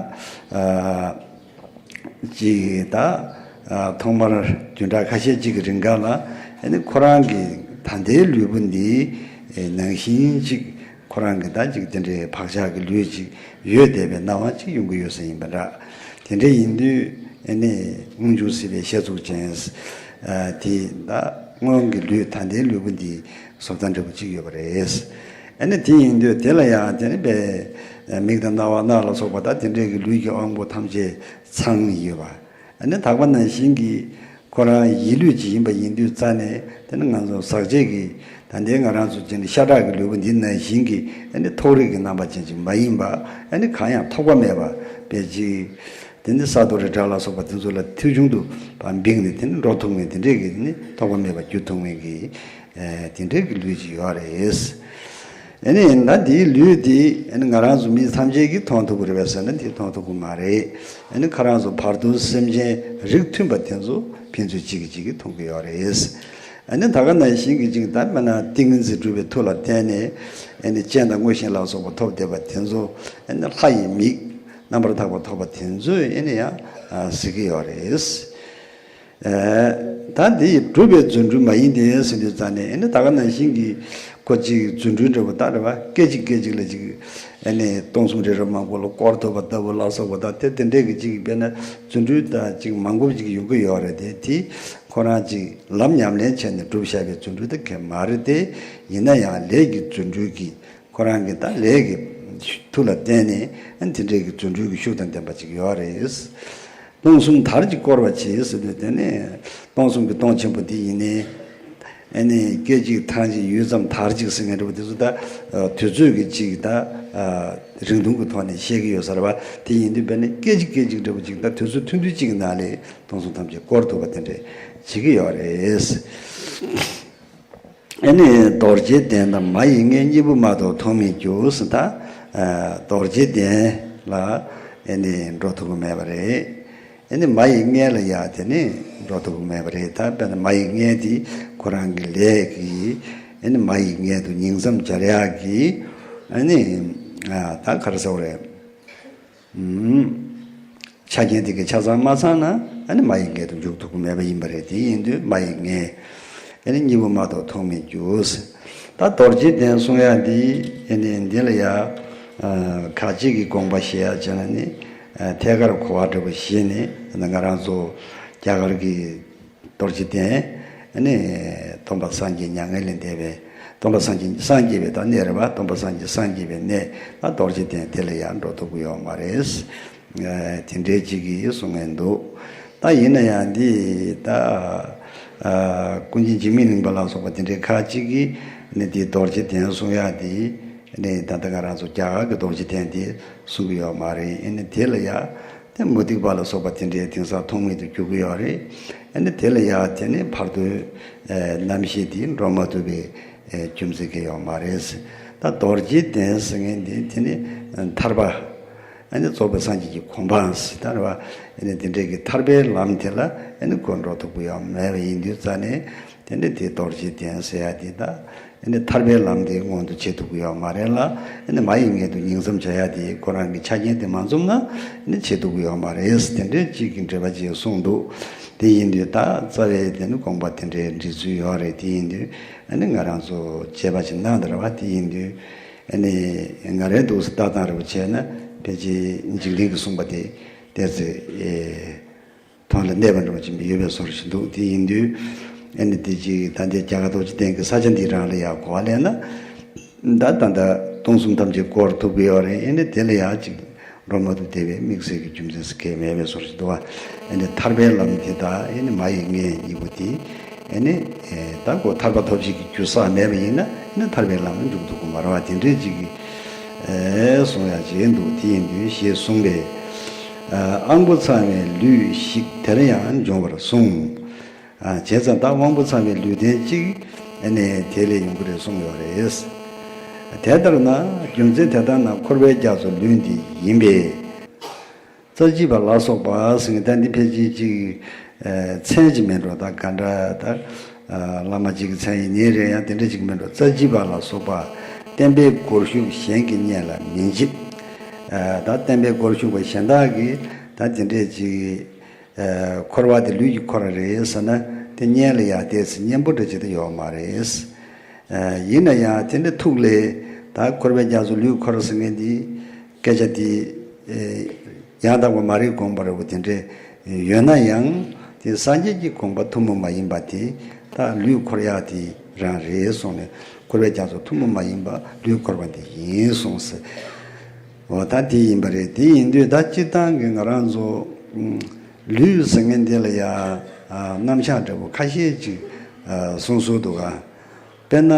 གཅིག་ད་ཨ་ཐོག་མར་བདུན་ཕྲག་ཁ་ཤས་གཅིག་གི་རིང་ག་ལ་ཨ་ནི་ཁོ་རང་གི་ད་ལྟའི་ལུས་པོ་འདི་ནང་བཞིན་གཅིག་ཁོ་རང་གི་ད་གཅིག་དེ་འདྲའི་བག་ཆགས་ཀྱི་ལུས་གཅིག་ཡོད་བསྡད་པའི་སྣང་བ་གཅིག་ཡོང་གི་ཡོད་ས་ཡིན་པ་འདྲ། དེ་འདྲ་ཡིན་དུས་ཨ་ནི་སྔོན་བྱུང་སྲིད་པའི་ཤ་གཟུགས་ཅན་ཨ་དེ་ད་སྔོན་གྱི་ལུས་ད་ལྟའི་ལུས་པོ་འདི་བཟོ་ལྟ་འདྲ་པོ་གཅིག་ཡོད་པ་རེད། ཨ་ནི་དེ་ཡིན་དུས་དེ་ལ་ཡང་དེ་ནི་པའི་མིག་དང་རྣ་བ་སྣ་ལ་སོགས་པ་དང་དེ་འདྲའི་གི་ལུས་ཀྱི་དབང་པོ་ཐམས་ཅད་ཚང་ཡོད་པ། ཨ་ནི་དག་པ་ནང་བཞིན་གྱི་ཁོ་རང་ཡིད་ལུས་ཅིག་ཡིན་པ་ཡིན་དུས་རྩ་ནས་དེ་ནི་ང་ཚོ་ཟག་བཅས་ཀྱི་ད་ལྟའི་ང་རང་ཚོ་ཅན་ཤ་ཁྲག་གི་ལུས་པོ་འདི་ནང་བཞིན་གྱི་ཨ་ནི་ཐོགས་རེག་གི་རྣམ་པ་ཅན་ཅིག་མ་ཡིན་པ། ཨ་ནི་གང་ཡང་ཐོགས་པ་མེད་པ་དཔེ་ཅིག་དེ་ནི་ས་རྡོ་རི་བྲག་ལ་སོགས་པ་དེ་ཚོ་ལ་མཐིལ་ཆུང་དུ་བ་འབིགས་ནས་དེ་ནི་འགྲོ་ཐུབ་མཁན་དེ་འདྲས་ཀྱི་ནི་ཐོགས་པ་མེད་པ་རྒྱུ་ཐུབ་མཁན་གྱི་ཨེ་དེ་འདྲས་ཀྱི་ལུས་ཅིག་ཡོད་རེད། ཨ་ནི་ད་འདིའི་ལུས་དེ་ཨ་ནི་ང་རང་ཚོ་མི་ཐམས་ཅད་ཀྱིས་མཐོང་ཐུབ་ཀྱི་རེད་པས་ཟེར་ན་དེ་མཐོང་ཐུབ་ཀྱི་མ་རེད། ཨ་ནི་ཁོ་རང་ཚོ་བར་དོའི་སེམས་ཅན་རིགས་མཐུན་པ་དེ་ཚོ་ཕན་ཚུན་གཅིག་གིས་གཅིག་གིས་མཐོང་གི་ཡོད་རེད། ཨ་ནི་ད་ག་ནང་བཞིན་གྱི་ཅིག་ད་དཔེར་ན་ཏིང་ངེ་འཛིན་སྒྲུབ་པའི་མཐུ་ལ་བརྟེན་ནས་ཨ་ནི་སྤྱན་དང་མངོན་ཤེས་ལ་སོགས་པ་ཐོབ་བསྡད་པ་དེ་ཚོ་ཨ་ནི་ལྷ་ཡི་མིག་རྣམ་པར་དག་པ་ཐོབ་པ་དེ་ཚོས་ཨ་ནི་ཡང་ཨ་གཟིགས་ཀྱི་ཡོད་རེད། ཨ་ད་འདི་གྲུབ་པའི་རྫུ་འཕྲུལ་མ་ཡིན་ཏེ་ཟེར་དུས་ཙང་ནས་ཨ་ནི་ད་ག་ནང་བཞིན་གྱི་ཁོ་ཅིག་རྫུ་འཕྲུལ་འདྲ་པོ་ད་རེད་བ། སྐད་ཅིག་སྐད་ཅིག་ལ་ཅིག་ཨ་ནི་སྟོང་གསུམ་རི་རབ་མང་པོ་ལ་བསྐོར་ཐུབ་པ་ལྟ་བུ་ལ་སོགས་པ་ད་དེ་དེ་འདྲས་ཀྱི་ཅིག་དཔེར་ན་རྫུ་འཕྲུལ་ད་ཅིག་མང་པོ་ཅིག་ཡོང་གི་ཡོད་རེད་དེ། དེ་ཁོ་རང་ཅིག་ལམ་ཉམས་ལེན་བྱས་ནས་སྒྲུབ་བཞག་པའི་རྫུ་འཕྲུལ་དེ་ག་མ་རེད་དེ། ཡིན་ན་ཡང་ལས་ཀྱི་རྫུ་འཕྲུལ་གྱིས་ཁོ་རང་གི་ད་ལས་ཀྱི་མཐུ་ལ་བརྟེན་ནས་ཨ་ནི་དེ་འདྲའི་གི་རྫུ་འཕྲུལ་གྱི་ཤུགས་དང་ལྡན་པ་ཅིག་ཡོད་རེད། སྟོང་གསུམ་དར་གྱིས་བསྐོར་བར་བྱེད་ཟེར་དུས་དེ་ནས་སྟོང་གསུམ་གྱི་སྟོང་ཆེན་པོ་འདི་ཡིན་ནའི་ཨ་ནི་སྐད་ཅིག་ཐང་ཅིག་ཡུད་ཙམ་དར་ཅིག་ཟེར་མཁན་འདྲ་པོ་དེ་ཚོ་ད་དུས་ཚོད་ཀྱི་ཅིག་ད་རིང་ཐུང་གི་ཐོག་ནས་བཤད་ཀྱི་ཡོད་ས་རེད་བ། དེ་ཡིན་དུས་དཔེར་ན་སྐད་ཅིག་སྐད་ཅིག་འདྲ་པོ་ཅིག་ད་དུས་ཚོད་ཐུང་ཐུང་ཅིག་གི་ནང་ལ་སྟོང་གསུམ་ཐམས་ཅད་བསྐོར་ཐུབ་པ་དེ་འདྲ་བྱེད་ཀྱི་ཡོད་རེད། ཨ་ནི་རྡོ་རྗེ་གདན་དང་མ་ཡི་མངལ། གཉིས་པོ་མ་གཏོགས་མཐོང་མི་འགྱུར་ཟེར། ད་ཨ་རྡོ་རྗེ་གདན་ལ་ཨ་ནི་འགྲོ་ཐུབ་ཀྱི་མེད་པ་རེད། ཨ་ནི་མ་ཡི་མངལ་ལ་ཡ་དེ་ནི་འགྲོ་ཐུབ་ཀྱི་མེད་པ་རེད། ད་དཔེར་ན་མ་ཡི་མངལ་དེ་ཁོ་རང་གི་ལས་ཀྱིས་ཨ་ནི་མ་ཡི་མངལ་དུ་ཉིང་མཚམས་སྦྱར་ཡག་གི་ཨ་ནི་ཨ་ད་ག་རེ་ཟེར་དགོས་རེད། ཨུམ། ཆ་རྐྱེན་དེ་གའི་ཆ་ཚང་མ་ཚང་ན་ཨ་ནི་མ་ཡི་མངལ་དུ་འཇུག་ཐུབ་ཀྱི་མེད་པ་ཡིན་པ་རེད། དེ་ཡིན་དུས་མ་ཡི་མངལ་ཨ་ནི་གཉིས་པོ་མ་གཏོགས་མཐོང་མི་འགྱུར། ད་རྡོ་རྗེ་གདན་གསུང་ཡག་འདི་ཨ་ནི་འདི་ལ་ཡ་ཨ་ཁ་ཅིག་གི་དགོངས་པ་བཞེས་ཡག་བྱས་ན་ནི་ཨ་ཐད་ཀར་གོ་བ་འདྲ་པོ་བཞེས་ནས་ང་རང་ཚོ་རྒྱ་གར་གྱི་རྡོ་རྗེ་གདན་ཨ་ནི་སྟོན་པ་སངས་རྒྱས་མྱ་ངན་ལས་འདས་པའི་སྟོན་པ་སངས་རྒྱས་སངས་རྒྱས་པའི་ད་གནས་རེད་བ། སྟོན་པ་སངས་རྒྱས་སངས་རྒྱས་པའི་གནས་ད་རྡོ་རྗེ་གདན་དེ་ལ་ཡང་འགྲོ་ཐུབ་ཀྱི་ཡོད་མ་རེད། ཨ་དེ་འདྲའི་ཅིག་གིས་གསུང་མཁན་འདུག་ད་ཡིན་ན་ཡང་འདི་ད་ཨ་ཀུན་མཁྱེན་འཇིགས་མེད་གླིང་པ་ལ་སོགས་པ་དེ་འདྲའི་ཁ་ཅིག་གིས་ནི་འདི་རྡོ་རྗེ་གདན་གསུང་ཡག་འདི་ནི་ད་ལྟ་ང་རང་ཚོ་རྒྱ་གར་གྱི་རྡོ་རྗེ་གདན་འདི་གསུང་གི་ཡོད་མ་རེད། ཨ་ནི་དེ་ལ་ཡང་དེ་མུ་སྟེགས་པ་ལ་སོགས་པ་དེ་འདྲའི་དེང་སང་མཐོང་མེད་དུ་གྱུར་གྱི་ཡོད་རེད། ཨ་ནི་དེ་ལ་ཡང་དེ་ནི་བར་དོའི་ཨ་རྣམ་ཤེས་དེ་འགྲོ་མ་ཐུབ་པའི་ཨ་རྒྱུ་མཚན་གྱིས་ཡོད་མ་རེད། ད་རྡོ་རྗེ་གདན་ཟེར་མཁན་དེ་དེ་ནི་ཨ་ཐར་པ་ཨ་ནི་རྫོགས་པའི་སངས་རྒྱས་ཀྱི་གོ་འཕང་ཟེར་ད་རེད་བ། ཨ་ནི་དེ་འདྲའི་གི་ཐར་པའི་ལམ་དེ་ལ་ཨ་ནི་ཁོ་འགྲོ་ཐུབ་ཀྱི་ཡོད་མེད་པ་ཡིན་དུས་རྩ་ནས་དེ་ནི་དེ་རྡོ་རྗེ་གདན་ཟེར་ཡག་དེ་ད། ཨ་ནི་ཐར་པའི་ལམ་དེ་མངོན་དུ་བྱེད་ཐུབ་ཀྱི་ཡོད་མ་རེད་ལ། ཨ་ནི་མ་ཡི་མངལ་དུ་ཉིང་མཚམས་སྦྱར་ཡག་དེ་ཁོ་རང་གི་ཆ་རྐྱེན་དེ་མ་འཛོམས་ན་ཨ་ནི་བྱེད་ཐུབ་ཀྱི་ཡོད་མ་རེད། དེ་འདྲའི་གཅིག་གི་འགྲེལ་པ་ཅིག་གསུངས་འདུག་དེ་ཡིན་དུས་ད་རྩ་བའི་དེ་ནི་དགོངས་པ་དེ་འདྲའི་འགྲེལ་ཚུལ་ཡོད་རེད། དེ་ཡིན་དུས་ཨ་ནི་ང་རང་ཚོ་དཔྱད་པ་ཅིག་གནང་དང་རེད་བ། དེ་ཡིན་དུས་ཨ་ནི་ང་རའི་འདུག་སེ་ལྟ་སྟངས་རེ་བ་བྱས་ན་ཕལ་ཆེར་འཇིགས་གླིང་གིས་གསུངས་པ་དེ་ཏོག་ཙམ་ཨེ། དོན་ལ་གནས་པ་འདྲ་བོ་ཅིག་ཡོད་པའི་བཟོ་འདྲ་ཞིག་འདུག་དེ་ཡིན་དུས་ཨ་ནི་དེ་ཅིག་ད་ལྟའི་རྒྱ་གར་རྡོ་རྗེ་གདན་གྱི་ས་ཆ་འདི་རང་ལ་ཡང་གོ་བ་ལེན་ན། ད་ད་ལྟ་ སྟོང་གསུམ་ཐམས་ཅད་བསྐོར་ཐུབ་ཀྱི་ཡོད་རེད། ཨེ་ནི་དེ་ལ་ཡང་ཅིག་འགྲོ་མ་ཐུབ་བསྡད་པའི་དམིགས་བསལ་གྱི་རྒྱུ་མཚན་ཟེར་གང་ཡང་མེད་པའི་བཟོ་ཞིག་འདུག་བ། ཨེ་ནི་ཐར་པའི་ལམ་དེ་དང་ཨེ་ནི་མ་ཡི་མངལ་གཉིས་པོ་དེ། ཨེ་ནི་ཨེ་ད་ཁོ་ཐར་པ་ཐོབ་བྱེད་ཀྱི་རྒྱུ་བསགས་མེད་པ་ཡིན་ན་ཨེ་ནི་ཐར་པའི་ལམ་ལ་འཇུག་ཐུབ་ཀྱི་མ་རེད་བ། དེ་འདྲའི་ཅིག་གི་ཨེ་གསུང་ཡ་ཅིག་འདུག་དེ་ཡིན་དུས་ཞེས་གསུངས་པས། ཨ་དབང་པོ་ཚང་བའི་ལུས་ཤིག་དེར་ཡང་འབྱུང་བར་གསུངས། ཨ་བྱས་ཙང་ད་དབང་པོ་ཚང་བའི་ལུས་རྟེན་གཅིག་ཨ་ནི་དེ་ལས་ཡོང་གི་རེད་གསུངས་ཡོད་རེད། དེ་ལྟར་ན་རྒྱུ་མཚན་དེ་ལྟར་ན་འཁོར་བའི་རྒྱ་མཚོ་ལུས་འདི་ཡིན་པས། རྩ་བརྒྱུད་པ་ལ་སོགས་པ་ཟེར་མཁན་ད་འདི་ཕལ་ཆེར་གཅིག་ཨ་མཚན་གཅིག་མིན་འགྲོ། ད་ག་འདྲ་ད་ཨ་བླ་མ་གཅིག་གི་མཚན་ཡིན་ནའི་རེད། ཡང་དེ་འདྲ་གཅིག་མིན་འགྲོ། རྩ་བརྒྱུད་པ་ལ་སོགས་པ་བསྟན་པའི་སྒོར་ཞུགས་གཞན་གྱི་གཉེན་ལ་མི་བྱེད། ཨ་ད་བསྟན་པའི་སྒོར་ཞུགས་པ་གཞན་དག་གིས་ད་དེ་འདྲས་གཅིག་ཨ་འཁོར་བ་དེ་ལུས་ཀྱི་འཁོར་བ་རེད་ཟེར་ན་དེ་གཉེན་ལ་ཡང་བལྟས་ཚེ་གཉེན་པོ་འདྲ་ཅིག་ད་ཡོད་མ་རེད། ཨ་ཡིན་ན་ཡང་དེ་འདྲ་ཐུགས་ལ་ད་འཁོར་བའི་རྒྱ་མཚོ་ལུས་འཁོར་ཟེར་མཁན་དེ་སྐད་ཆ་དེ་ཨ་ཡང་དག་པ་མ་རེད་དགོངས་པ་རེད་བོ། དེ་འདྲ་ཡོད་ན་ཡང་དེ་སངས་རྒྱས་ཀྱི་དགོངས་པ་ཐུན་མོང་མ་ཡིན་པ་དེ་ད་ལུས་འཁོར་ཡག་དེ་རང་རེད་གསུངས་ནས། འཁོར་བའི་རྒྱ་མཚོ་ཐུན་མོང་མ་ཡིན་པ་ལུས་འཁོར་བ་འདི་ཡིན་གསུངས་ཟེར། འོ་ད་དེ་ཡིན་པ་རེད། དེ་ཡིན་དུས་ད་སྤྱིར་བཏང་གི་ང་རང་ཚོ་ཨུམ་ལུས་ཟེར་མཁན་འདི་ལ་ཡ་ཨ་རྣམ་གཞག་འདྲ་པོ་ཁ་ཤས་ཅིག་ཨ་གསུངས་སྲོལ་འདུག་ག་དཔེར་ན་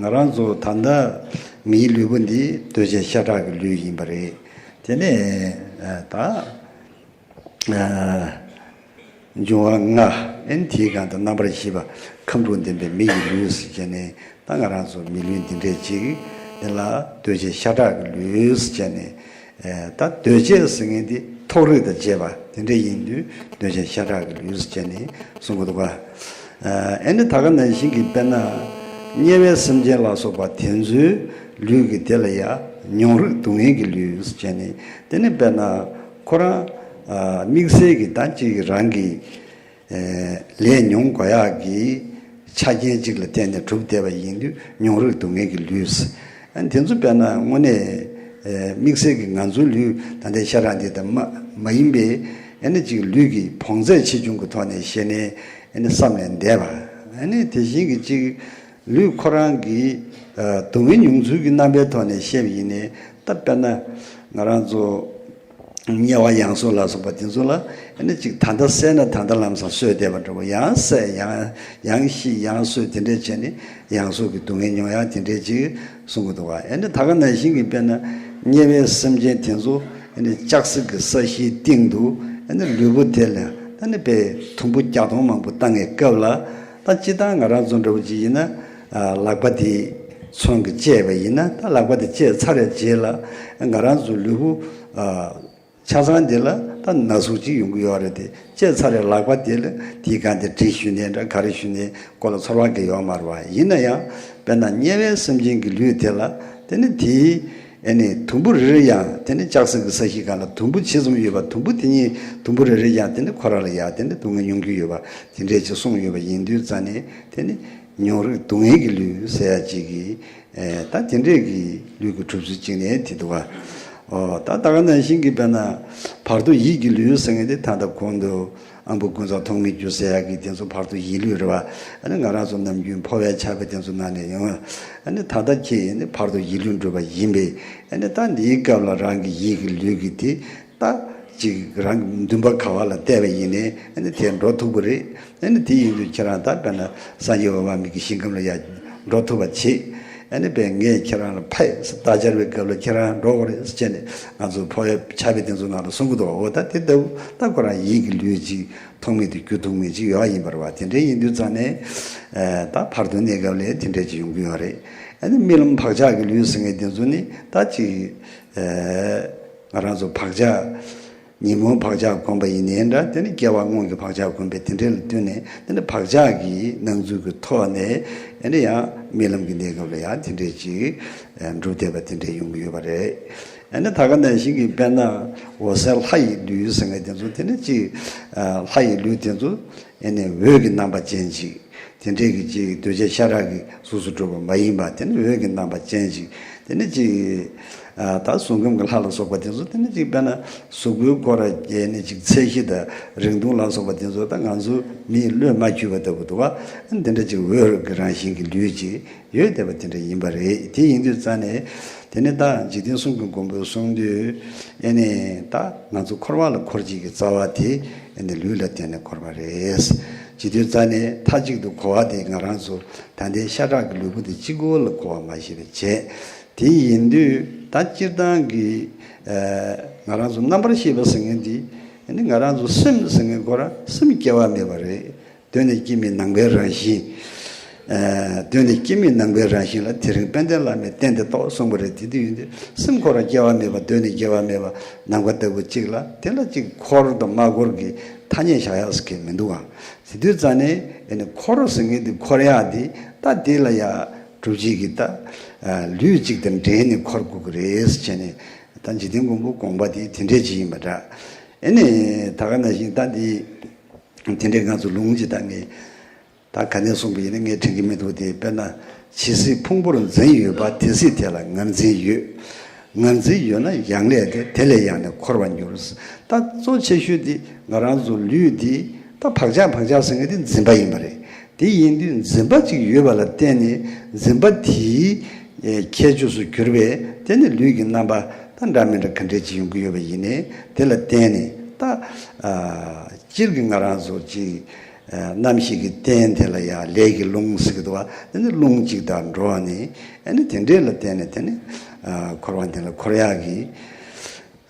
ང་རང་ཚོ་ད་ལྟ་མིའི་ལུས་པོ་འདི་གདོས་བཅས་ཤ་ཁྲག་གི་ལུས་ཡིན་པ་རེད། དེ་ནས་ཨ་ད་ཨ་འབྱུང་བ་ལྔ། ཨེ་ནི་དེའི་སྒང་དུ་རྣམ་པར་ཤེས་པ་ཁམས་དྲུག་ལྡན་པའི་མི་ཡི་ལུས་ཟེར་བྱས་ནས། ད་ང་རང་ཚོ་མི་ལུས་འདི་འདྲས་ཅིག་འདི་ལ་གདོས་བཅས་ཤ་ཁྲག་གི་ལུས་ཟེར་བྱས་ནས། ཨེ་ད་གདོས་བཅས་ཟེར་མཁན་འདི་ཐོགས་རེག་དང་བཅས་པ་དེ་འདྲས་ཡིན་དུས་གདོས་བཅས་ཤ་ཁྲག་གི་ལུས་ཟེར་བྱས་ནས་གསུང་གི་འདུག་ག་ཨེ་ནི་ད་ག་ནང་བཞིན་གྱི་དཔེར་ན་དམྱལ་བའི་སེམས་ཅན་ལ་སོགས་པ་དེ་ཚོའི་ལུས་ཀྱི་དེ་ལ་ཡ་མྱོང་རིག་སྡུག་བསྔལ་གྱི་ལུས་ཟེར་བྱས་ནས། དེ་ནི་དཔེར་ན་ཁོ་རང་ཨ་དམིགས་བསལ་གྱི་ད་ཅིག་རང་གི་ཨེ་ལས་མྱོང་དགོས་ཡག་གི་ཆ་རྐྱེན་གཅིག་ལ་བརྟེན་ནས་གྲུབ་བསྡད་པ་ཡིན་དུས་མྱོང་རིག་སྡུག་བསྔལ་གྱི་ལུས། ཨ་དེ་ཚོ་དཔེར་ན་དངོས་གནས་ཨེ་དམིགས་བསལ་གྱི་ང་ཚོའི་ལུས་ད་ལྟའི་ཤ་ཁྲག་འདི་ལྟ་མ་མ་ཡིན་པའི་ཨ་ནི་ཅིག་ལུས་ཀྱི་བོངས་ཚད་ཆེ་ཆུང་གི་ཐོག་ནས་བཤད་ནས་ཨ་ནི་བསམ་ནས་བསྡད་པ། ཨ་ནི་དེ་བཞིན་གྱི་ཅིག་ལུས་ཁོ་རང་གི་ཨ་སྡུག་བསྔལ་མྱོང་ཚུལ་གྱི་རྣམ་པའི་ཐོག་ནས་བཤད་པ་ཡིན་ནའི། ད་དཔེར་ན་ང་རང་ཚོ་དམྱལ་བ་ཡང་སོས་ལ་སོགས་པ་དེ་ཚོ་ལ་ཨ་ནི་ཅིག་ད་ལྟ་བསད་ན་ད་ལྟ་ལམ་སང་གསོས་བསྡད་པ་འདྲ་བོ། ཡང་བསད་ཡང་ཡང་ཤི་ཡང་གསོས་དེ་འདྲས་བྱས་ནས་ཡང་སོས་ཀྱི་སྡུག་བསྔལ་མྱོང་ཡག་དེ་འདྲས་ཅིག་གསུང་གི་འདུག་བ། ཨ་ནི་ད་ག་ནང་བཞིན་གྱི་དཔེར་ན་དམྱལ་བའི་སེམས་ཅན་དེ་ཚོ་ཨ་ནི་ལྕགས་སྲེག་གི་ས་གཞིའི་སྟེང་དུ་ཨ་ནི་ལུས་པོ་དེ་ལ་ཨ་ནི་དཔེ་དུམ་བུ་བརྒྱ་སྟོང་མང་པོ་བཏང་བའི་སྐབས་ལ། ད་སྤྱིར་བཏང་ང་རང་ཚོ་འདྲ་བོ་ཅིག་ཡིན་ན། ཨ་ལག་པ་དེ་མཚོན་གྱིས་བཅད་པ་ཡིན་ན། ད་ལག་པ་དེ་བཅད་ཚར་བའི་རྗེས་ལ་ང་རང་ཚོའི་ལུས་པོ་ཨ་ཆ་ཚང་འདི་ལ་ད་ན་ཟུག་ཅིག་ཡོང་གི་ཡོད་རེད་དེ། བཅད་ཚར་བའི་ལག་པ་དེ་ལ་དེའི་སྒང་དེ་གྲི་གཞུས་ནའི་འདྲ་ག་རེ་གཞུས་ནའི་ཁོ་ལ་ཚོར་བ་གང་ཡང་ཡོད་མ་རེད་བ། ཡིན་ན་ཡང་དཔེར་ན་དམྱལ་བའི་སེམས་ཅན་གྱི་ལུས་དེ་ལ་དེ་ནི་དེའི་ཨེ་ནི་དུམ་བུ་རེ་རེ་ཡང་དེ་ནི་ལྕགས་སྲེག་གི་ས་གཞིའི་སྒང་ལ་དུམ་བུ་ཇི་ཙམ་ཡོད་པ། དུམ་བུ་དེ་གཉིས་དུམ་བུ་རེ་རེ་ཡང་དེ་ནི་ཁོ་རང་ལ་ཡང་དེ་ནི་སྡུག་བསྔལ་མྱོང་གི་ཡོད་པ། དེ་འདྲས་ཅིག་གསུངས་ཡོད་པ་ཡིན་དུས་ཙང་ནས། དེ་ནི་མྱོང་རིག་སྡུག་བསྔལ་གྱི་ལུས་ཟེར་ཡ་ཅིག་གི་ཨེ་ད་དེ་འདྲས་ཀྱི་ལུས་ཀྱི་གྲུབ་ཚུལ་གཅིག་ནས་དེ་འདུག་བ། ཨོ་ད་ད་ག་ནང་བཞིན་གྱི་དཔེར་ན་བར་དོ་ཡིད་ཀྱི་ལུས་ཟེར་མཁན་དེ་ད་ལྟ་གོང་དུ་ཨམ་བུ་ཀུན་བཟང་ཐོགས་མེད་རྒྱུ་ཟེར་ཡ་གི་དེ་ཚོ་བར་དོ་ཡིད་ལུས་རེད་བ། ཨ་ནི་ང་རང་ཚོ་ནམ་རྒྱུན་འཕོ་བའི་ཆར་པ་དེ་ཚོ་ནང་ནས་ཡོང་། ཨ་ནི་ད་ལྟ་ཁྱེད་ནི་བར་དོ་ཡིད་ལུས་གྲུབ་པ་ཡིན་པས། ཨ་ནི་ད་འདིའི་སྐབས་ལ་རང་གི་ཡིད་ཀྱི་ལུས་ཀྱི་དེ། ད་ཅིག་རང་གི་འདུན་པ་ག་བ་ལ་གཏད་པ་ཡིན་ནའི་ཨ་ནི་དེར་འགྲོ་ཐུབ་ཀྱི་རེད། ཨ་ནི་དེ་ཡིན་དུས་ཁྱེད་རང་ད་དཔེར་ན་སངས་རྒྱས་འོད་དཔག་མེད་ཀྱི་ཞིང་ཁམས་ལ་ཡར་འགྲོ་ཐུབ་པ་བྱེད། ཨ་ནི་དཔེ་ངས་ཁྱེད་རང་ལ་ཕེབས་སུ་རྟ་སྦྱར་བའི་སྐབས་ལ་ཁྱེད་རང་འགྲོ་དགོས་རེད་ཟེར་བྱས་ནས་ང་ཚོ་འཕོ་བའི་ཆར་པ་དེ་ཚོ་ནང་ལ་གསུང་གི་འདུག་འོ་ད་དེ་ལྟ་བུ་ད་ཁོ་རང་ཡིད་ཀྱི་ལུས་ཅིག་ཐོགས་མེད་དུ་འགྱུར་ཐུབ་མཁན་ཅིག་ཡོད་ཡིན་པ་རེད་བ། དེ་འདྲ་ཡིན་དུས་ཙང་ནས་ཨ་ད་བར་དོའི་གནས་སྐབས་ལ་དེ་འདྲ་ཅིག་ཡོང་གི་ཡོད་རེད། ཨ་ནི་རྨི་ལམ་བག་ཆགས་ཀྱི་ལུས་ཟེར་མཁན་དེ་ཚོ་ནི་ད་ཅིག་ཨ། ང་རང་ཚོ་བག་ཆགས། ཉོན་མོངས་བག་ཆགས་གོམས་པ་ཡིན་ནའི་འདྲ། དེ་ནི་སྐྱེ་བ་སྔོན་གྱི་བག་ཆགས་གོམས་པའི་དེ་འདྲ་ལ་བསྟུན་ནས། དེ་ནི་བག་ཆགས་ཀྱི་སྣང་ཚུལ་གྱི་ཐོག་ནས་ཨ་ནི་ཡང་རྨི་ལམ་གྱི་གནས་སྐབས་ལ་ཡང་དེ་འདྲས་ཅིག་འགྲུབ་བསྡད་པ་དེ་འདྲས་ཡོང་གི་ཡོད་པ་རེད། ཨ་ནི་ད་ག་ནང་བཞིན་གྱི་དཔེར་ན་འོད་གསལ་ལྷ་ཡི་ལུས་ཟེར་མཁན་དེ་ཚོ། དེ་ནི་ཅིག་ལྷ་ཡི་ལུས་དེ་ཚོ་ཨ་ནི་འོད་ཀྱི་རྣམ་པ་ཅན་ཅིག་དེ་འདྲས་ཀྱི་ཅིག་གདོས་བཅས་ཤ་ཁྲག་གི་གཟུགས་སུ་གྲུབ་པ་མ་ཡིན་པ། དེ་ནི་འོད་ཀྱི་རྣམ་པ་ཅན་ཅིག་དེ་ནི་ཅིག་ཨ་ད་གཟུགས་ཁམས་ཀྱི་ལྷ་ལ་སོགས་པ་དེ་ཚོ་དེ་ནི་ཅིག་དཔེར་ན་གཟུགས་པོའི་སྐོར་ར་ནི་ཅིག་ཚད་གཞི་དང་རིང་ཐུང་ལ་སོགས་པ་དེ་ཚོ་ད་ང་ཚོ་མིས་བློས་མ་འཁྱུད་པ་ལྟ་བུ་འདུག་བ། དེ་འདྲ་ཅིག་འོད་ཀྱི་རང་བཞིན་གྱི་ལུས་ཅིག་ཡོད་བསྡད་པ་དེ་འདྲ་ཡིན་པ་རེད། དེ་ཡིན་དུས་ཙང་ནས་ དེ་ནས་ད་འཇིག་རྟེན་གསུམ་གྱི་མགོན་པོས་གསུངས་དུས། ཨེ་ནས་ད་ང་ཚོ་འཁོར་བ་ལ་འཁོར་བྱེད་ཀྱི་རྩ་བ་དེ་ཨེ་ནས་ལུས་ལ་བརྟེན་ནས་འཁོར་བ་རེད། བྱེད་དུས་རྩ་ནས་མཐའ་གཅིག་ཏུ་གོ་བ་དེ་ང་རང་ཚོ་ད་ལྟའི་ཤ་ཁྲག་གི་ལུས་པོ་དེ་གཅིག་པོ་ལ་གོ་བ་མ་ཤེས་པ་བྱས། དེ་ཡིན་དུས་ད་སྤྱིར་བཏང་གི་ཨ་ང་རང་ཚོ་རྣམ་པར་ཤེས་པ་ཟེར་མཁན་དེ་ཨེ་ནས་ང་རང་ཚོ་སེམས་ཟེར་མཁན་ཁོ་རང་སེམས་སྐྱེ་བ་མེད་པ་རེད། གདོད་ནས་སྐྱེ་མེད་ནང་པའི་རང་བཞིན། ཨ་གདོད་ནས་སྐྱེ་མེད་ནང་པའི་རང་བཞིན་ལ་དེ་རིང་དཔལ་ལྡན་བླ་མས་བསྟན་ཏེ་རྟོགས་གསུངས་པ་རེད། དེ་དུས་ཡིན་དུས་སེམས་ཁོ་རང་སྐྱེ་བ་མེད་པ། གདོད་ནས་སྐྱེ་བ་མེད་པ་ནང་པ་ལྟ་བུ་གཅིག་ལ་དེ་ལ་གཅིག་འཁོར་དང་མ་འཁོར་གྱི་ཐ་སྙད་བཞག་ཡག་ཟེར་མཁན་མི་འདུག་ཨང་། དེ་དུས་རྩ་ནས་ཨེ་ནས་འཁོར་ཟེར་མཁན་དེ་འཁོར་ཡག་དེ་ད་དེ་ལ་ཡ་སྒྲུབ་བྱེད་ཀྱི་ད་ཨ་ལུས་གཅིག་དང་འབྲེལ་ནས་འཁོར་དགོས་ཀྱི་རེད་ཟེར་བྱས་ནས། ད་འཇིག་རྟེན་མགོན་པོ་དགོངས་པ་དེ་དེ་འདྲས་ཅིག་ཡིན་པ་འདྲ། ཨེ་ནས་ད་ག་ནང་བཞིན་ད་འདི། དེ་འདྲའི་ང་ཚོ་ལུང་ཅིག་ད་ངས་ད་ག་ནས་གསུངས་པ་ཡིན་ན་ངས་དྲན་གྱི་མི་འདུག་སྟེ། དཔེར་ན། ཇི་སྲིད་ཕུང་པོར་འཛིན་ཡོད་པ། དེ་སྲིད་དེ་ལ་ངར་འཛིན་ཡོད། ངར་འཛིན་ཡོད་ན་ཡང་ལས་ཏེ། དེ་ལས་ཡང་ནི་འཁོར་བར་འགྱུར། ད་གཙོ་ཆེ་ཤོས་དེ་ང་རང་ཚོ་ལུས་འདི་ད་བག་ཆགས་བག་ཆགས་ཟེར་མཁན་དེ་འཛིན་པ་ཡིན་པ་རེད། དེ་ཡིན་དུས་འཛིན་པ་ཅིག་ཡོད་པ་ལ་བརྟེན་ནས་འཛིན་པ་དེའི་ཁྱད་ཆོས་སུ་གྱུར་པའི་དེ་ནི་ལུས་ཀྱི་རྣམ་པ་ད་འདྲ་མི་འདྲ་ག་འདྲས་ཅིག་ཡོང་གི་ཡོད་པ་ཡིན་ནའི་དེ་ལ་བརྟེན་ནས་ད་ཨ་སྤྱིར་གྱི་ང་རང་ཚོ་ཅིག་ཨ་རྣམ་ཤེས་ཀྱི་རྟེན་དེ་ལ་ཡང་ལས་ཀྱི་རླུང་ཟེར་གྱི་འདུག་བ། དེ་ནི་རླུང་གཅིག་དང་འགྲོ་བ་ནི་ཨ་ནི་དེ་འདྲས་ལ་བརྟེན་ནས་དེ་ནི་ཨ་འཁོར་བ་འདི་ལ་འཁོར་ཡག་གི་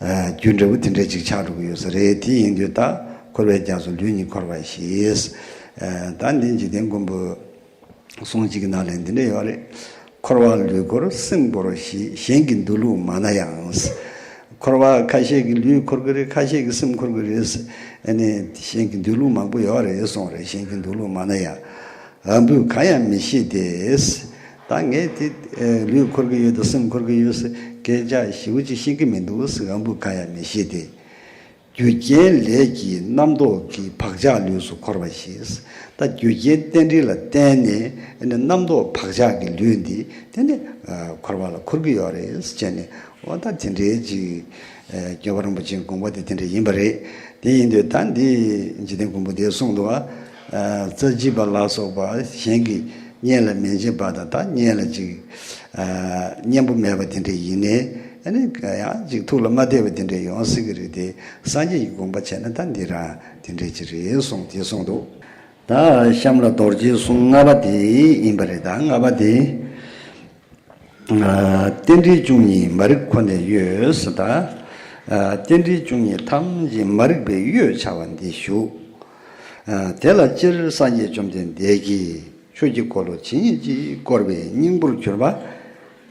ཨ་རྒྱུ་འབྲས་བུ་དེ་འདྲས་ཅིག་ཆགས་འགྲོ་གི་ཡོད་ས་རེད། དེ་ཡིན་དུས་ད་འཁོར་བའི་རྒྱ་མཚོ་ལུས་ཉིད་འཁོར་བ་ཞེས། ཨ་ད་འདི་འཇིག་རྟེན་མགོན་པོ་གསུང་གཅིག་གི་ནང་ལ་འདི་འདྲ་ཡོད་རེད། འཁོར་བ་ལུས་འཁོར་སེམས་འཁོར་ཞེས། གཞན་གྱིས་འདུལ་ལུགས་མང་ན་ཡང་། འཁོར་བ་ཁ་ཤས་ཀྱིས་ལུས་འཁོར་གྱི་རེད། ཁ་ཤས་ཀྱིས་སེམས་འཁོར་གྱི་རེད། ཨ་ནི་གཞན་གྱིས་འདུལ་ལུགས་མང་པོ་ཡོད་རེད་གསུངས་རེད། གཞན་གྱིས་འདུལ་ལུགས་མང་ན་ཡང་། འབུ་གང་ཡང་མི་ཤེས་ཏེ། ད་ངས་དེ་ལུས་འཁོར་གྱི་ཡོད་དང་སེམས་འཁོར་གྱི་ཡོད་ཟེར་སྐད་ཆ་ཞེ་པོ་ཅིག་ཤེས་ཀྱི་མི་འདུག་ཟེར། འབུ་གང་ཡང་མི་ཤེས་ཏེ། རྒྱུ་རྐྱེན་ལས་ཀྱི་རྣམ་རྟོག་གིས་བག་ཆགས་ལུས་སུ་འཁོར་བ་ཞེས། ད་རྒྱུ་རྐྱེན་རྟེན་འབྲེལ་ལ་བརྟེན་ནས་རྣམ་རྟོག་བག་ཆགས་ཀྱི་ལུས་འདི་དེ་ནི་འཁོར་བ་ལ་འཁོར་གྱི་ཡོད་རེད་ཟེར་ནས། འོ་ད་དེ་འདྲའི་ཅིག་སྐྱོབ་པ་རིན་པོ་ཆེའི་དགོངས་པ་དེ་དེ་འདྲ་ཡིན་པ་རེད། དེ་ཡིན་དུས་ད་འདི་འཇིག་རྟེན་མགོན་པོ་དེས་གསུངས་འདུག་བ། རྩ་བརྗེད་པ་ལ་སོགས་པ་གཞན་གྱི་གཉེན་ལ་མི་བྱེད་པ་དང་། ད་གཉེན་ལ་ཅིག་གཉེན་པོ་མེད་པ་དེ་འདྲ་ཡིན་ནའི་ཨ་ནི་ཡང་ཅིག་ཐུགས་ལ་མ་བདེ་བ་དེ་འདྲ་ཡོང་སྲིད་ཀྱི་རེད་དེ། སངས་རྒྱས་ཀྱི་དགོངས་པ་བྱས་ན་ད་འདི་རང་དེ་འདྲ་ཅིག་རེད་གསུངས་དེ་གསུངས་འདུག་ད་གཤམ་ལ་རྡོ་རྗེའི་གསུང་ལྔ་པ་དེ་ཡིན་པ་རེད། ད་ལྔ་པ་དེ། རྟེན་འབྲེལ་བཅུ་གཉིས་མ་རིག་ཁོ་ནས་ཡོད་ཟེར། ད་རྟེན་འབྲེལ་བཅུ་གཉིས་ཐམས་ཅད་མ་རིག་པའི་གཡོས་འཆར་བ་འདི་ཞུགས། དེ་ལ་སྤྱིར་སངས་རྒྱས་བཅོམ་ལྡན་འདས་ཀྱིས་ཆོས་ཀྱི་འཁོར་ལོ་ཇི་སྙེད་ཅིག་བསྐོར་བའི་སྙིང་པོར་གྱུར་པ།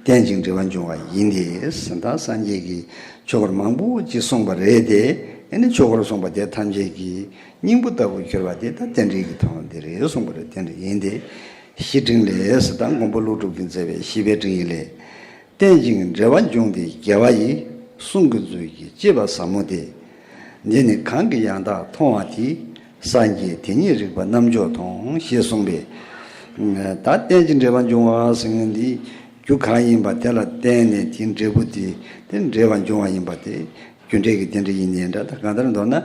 རྟེན་ཅིང་འབྲེལ་བར་འབྱུང་བ་ཡིན་ཏེ། ད་སངས་རྒྱས་ཀྱིས་ཆོས་འཁོར་མང་པོ་ཅིག་གསུངས་པ་རེད་དེ། ཨ་ནི་ཆོས་འཁོར་གསུངས་པ་དེ་ཐམས་ཅད་ཀྱི་སྙིང་པོ་ལྟ་བུར་གྱུར་པ་དེ་ད་རྟེན་འབྲེལ་གྱི་དོན་དེ་རེད་གསུངས་པ་རེད། རྟེན་འབྲེལ་ཡིན་ཏེ། བཤེས་སྤྲིང་ལས་ཟེར། ད་མགོན་པོ་ཀླུ་སྒྲུབ་ཀྱིས་མཛད་པའི་བཤེས་པའི་སྤྲིང་ཡིག་ལས། རྟེན་ཅིང་འབྲེལ་བར་འབྱུང་སྟེ་དགེ་བ་ཡི། གསུང་གི་མཛོད་ཀྱི་གཅེས་པ་ཟབ་མོ་སྟེ། འདི་ནི་གང་གིས་ཡང་དག་མཐོང་བ་དེས། སངས་རྒྱས་དེ་ཉིད་རིག་པ་རྣམ་འཇོག་མཐོང་། ཞེས་གསུངས་པས། ད་རྟེན་ཅིང་འབྲེལ་བར་འབྱུང་བ་ཟེར་མཁན་འདི་རྒྱུ་གང་ཡིན་པ་དེ་ལ་བརྟེན་ནས་དེའི་འབྲས་བུ་དེ་དེ་འབྲེལ་བར་འབྱུང་བ་ཡིན་པ་དེ། རྒྱུ་འབྲས་ཀྱི་རྟེན་འབྲེལ་ཡིན་ནའི་འདྲ། ད་གང་ལྟར་མདོར་ན་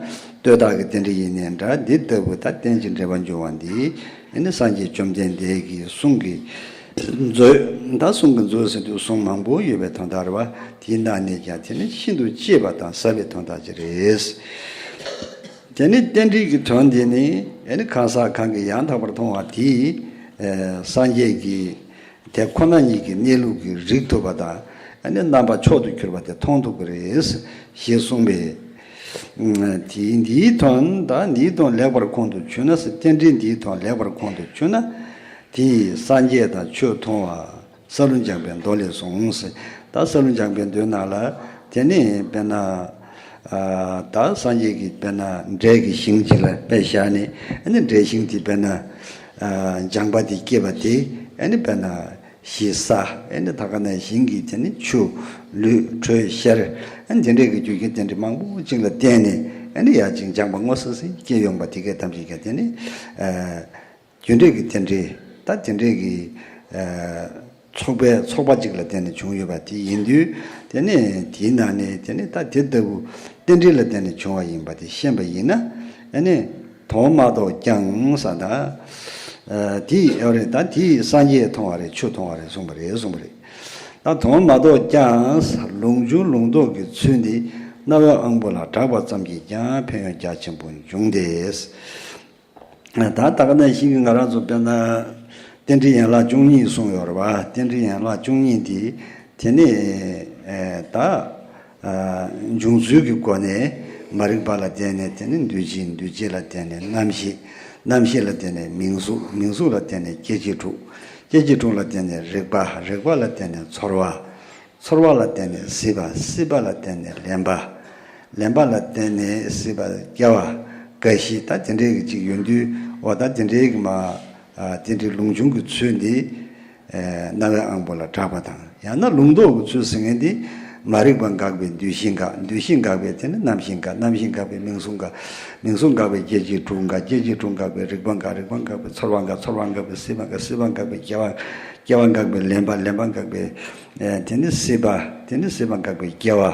ལྟོས་བཏགས་ཀྱི་རྟེན་འབྲེལ་ཡིན་ནའི་འདྲ། འདི་ལྟ་བུ་ད་རྟེན་ཅིང་འབྲེལ་བར་འབྱུང་བ་འདི་ཨ་ནི་སངས་རྒྱས་བཅོམ་ལྡན་འདས་ཀྱི་གསུང་གི་མཛོད། ད་གསུང་གི་མཛོད་ཟེར་དུས་གསུང་མང་པོ་ཡོད་པའི་དོན་དག་རེད་བ། དེའི་ནང་ནས་ཀྱང་དེ་ནི་ཤིན་ཏུ་གཅེས་པ་དང་ཟབ་པའི་དོན་དག་ཅིག་རེད། དེ་ནི་རྟེན་འབྲེལ་གྱི་དོན་དེ་ནི་ཨ་ནི་གང་ཟག་གང་གིས་ཡང་དག་པར་མཐོང་བ་དེས་སངས་རྒྱས་ཀྱི་དེ་ཁོ་ན་ཉིད་ཀྱི་གནས་ལུགས་ཀྱི་རིགས་ཐུབ་པ་དང་། ཨ་ནི་རྣམ་པ་མཆོག་ཏུ་གྱུར་པ་དེ་མཐོང་ཐུབ་ཀྱི་རེད། ཞེས་གསུངས་པས། དེ་འདིའི་དོན་ད་འདིའི་དོན་ལེགས་པར་ཁོང་དུ་ཆུད་ན་ཟེར། རྟེན་འབྲེལ་འདིའི་དོན་ལེགས་པར་ཁོང་དུ་ཆུད་ན། དེས་སངས་རྒྱས་དང་ཆོས་མཐོང་བ། ས་ལུ་འཇམ་པའི་མདོ་ལས་གསུངས་ཟེར། ད་ས་ལུ་འཇམ་པའི་མདོའི་ནང་ལ་དེ་ནི་དཔེར་ན། ད་སངས་རྒྱས་ཀྱིས་དཔེར་ན་འབྲས་ཀྱི་ཞིང་ཅིག་ལ་དཔེ་བཞག་ནས། ཨ་ནི་འབྲས་ཞིང་དེ་དཔེར་ན་ལྗང་པ་དེ་སྐྱེས་པ་དེ་ཨ་ནི་དཔེར་ན་ཞིང་ས། ཨ་ནི་ད་ག་ནང་བཞིན་གྱི་དེ་ནི་ཆུ་ལུད་དྲོད་གཤེར། ཨ་ནི་དེ་འདྲས་ཀྱི་རྒྱུ་རྐྱེན་དེ་འདྲས་མང་པོ་ཅིག་ལ་བརྟེན་ནས་ཨ་ནི་ཡར་ཅིག་ལྗང་པ་སྔོ་སིལ་སིལ་སྐྱེས་ཡོང་པ་དེ་གས་ཐམས་ཅད་ཀྱང་དེ་ནི། རྒྱུ་འབྲས་ཀྱི་རྟེན་འབྲེལ། ད་དེ་འདྲས་ཀྱི་ཚོགས་པའི་ཚོགས་པ་གཅིག་ལ་བརྟེན་ནས་བྱུང་ཡོད་པ་དེ་ཡིན་དུས། དེ་ནས་དེའི་ནང་ནས་དེ་ནས་ད་དེ་ལྟ་བུ་རྟེན་འབྲེལ་ལ་བརྟེན་ནས་བྱུང་བ་ཡིན་པ་དེ་ཤེས་པ་ཡིན་ན། ཨ་ནི་དོན་མ་རྟོགས་ཀྱང་ཟེར། ད་དེ་ཡོད་རེད། ད་དེས་སངས་རྒྱས་མཐོང་བ་རེད། ཆོས་མཐོང་བ་རེད་གསུངས་པ་རེད། གསུངས་པ་རེད། ད་དོན་མ་རྟོགས་ཀྱང་། ལུང་འབྱུང་ལུང་རྟོགས་ཀྱི་ཚུལ་འདི། རྣ་བའི་དབང་པོ་ལ་གྲགས་པ་ཙམ་གྱིས་ཀྱང་ཕན་ཡོན་རྒྱ་ཆེན་པོ་འབྱུང་སྟེ། ད་ད་ག་ནང་བཞིན་གྱི་ང་རང་ཚོ་དཔེར་ན། རྟེན་འབྲེལ་ཡན་ལག་བཅུ་གཉིས་གསུངས་ཡོད་རེད་བ། རྟེན་འབྲེལ་ཡན་ལག་བཅུ་གཉིས་འདི། དེ་ནས་ད་འབྱུང་ཚུལ་གྱི་སྒོ་ནས་མ་རིག་པ་ལ་བརྟེན་ནས། དེ་ནས་འདུ་བྱེད། འདུ་བྱེད་ལ་བརྟེན་ནས་རྣམ་ཤེས། རྣམ་ཤེས་ལ་བརྟེན་ནས་མིང་གཟུགས། མིང་གཟུགས་ལ་བརྟེན་ནས་སྐྱེ་མཆེད་དྲུག་སྐྱེ་མཆེད་དྲུག་ལ་བརྟེན་ནས་རེག་པ། རེག་པ་ལ་བརྟེན་ནས་ཚོར་བ། ཚོར་བ་ལ་བརྟེན་ནས་སྲིད་པ། སྲིད་པ་ལ་བརྟེན་ནས་ལེན་པ། ལེན་པ་ལ་བརྟེན་ནས་སྲིད་པ་སྐྱེ་བ། རྒ་ཤི། ད་དེ་འདྲའི་གི་ཅིག་ཡོང་དུས། འོ་ད་དེ་འདྲའི་གི་མ། དེ་འདྲའི་ལུང་འབྱུང་གི་ཚུལ་འདི། རྣ་བའི་དབང་པོ་ལ་གྲགས་པ་དང་། ཡང་ན་ལུང་རྟོགས་ཀྱི་ཚུལ་ཟེར་མཁན་འདི། མ་རིག་པ་འགགས་པའི་འདུ་ཤེས་འགག་འདུ་ཤེས་འགགས་པའི་དེ་ནི་རྣམ་ཤེས་འགག་རྣམ་ཤེས་འགགས་པའི་མིང་གཟུགས་འགག་མིང་གཟུགས་འགགས་པའི་སྐྱེ་མཆེད་དྲུག་འགག་སྐྱེ་མཆེད་དྲུག་འགགས་པའི་རེག་པ་འགག་རེག་པ་འགགས་པའི་ཚོར་བ་འགག་ཚོར་བ་འགགས་པའི་སྲིད་པ་འགག་སྲིད་པ་འགགས་པའི་སྐྱེ་བ། སྐྱེ་བ་འགགས་པའི་ལེན་པ། ལེན་པ་འགགས་པའི། དེ་ནི་སྲིད་པ། དེ་ནི་སྲིད་པ་འགགས་པའི་སྐྱེ་བ།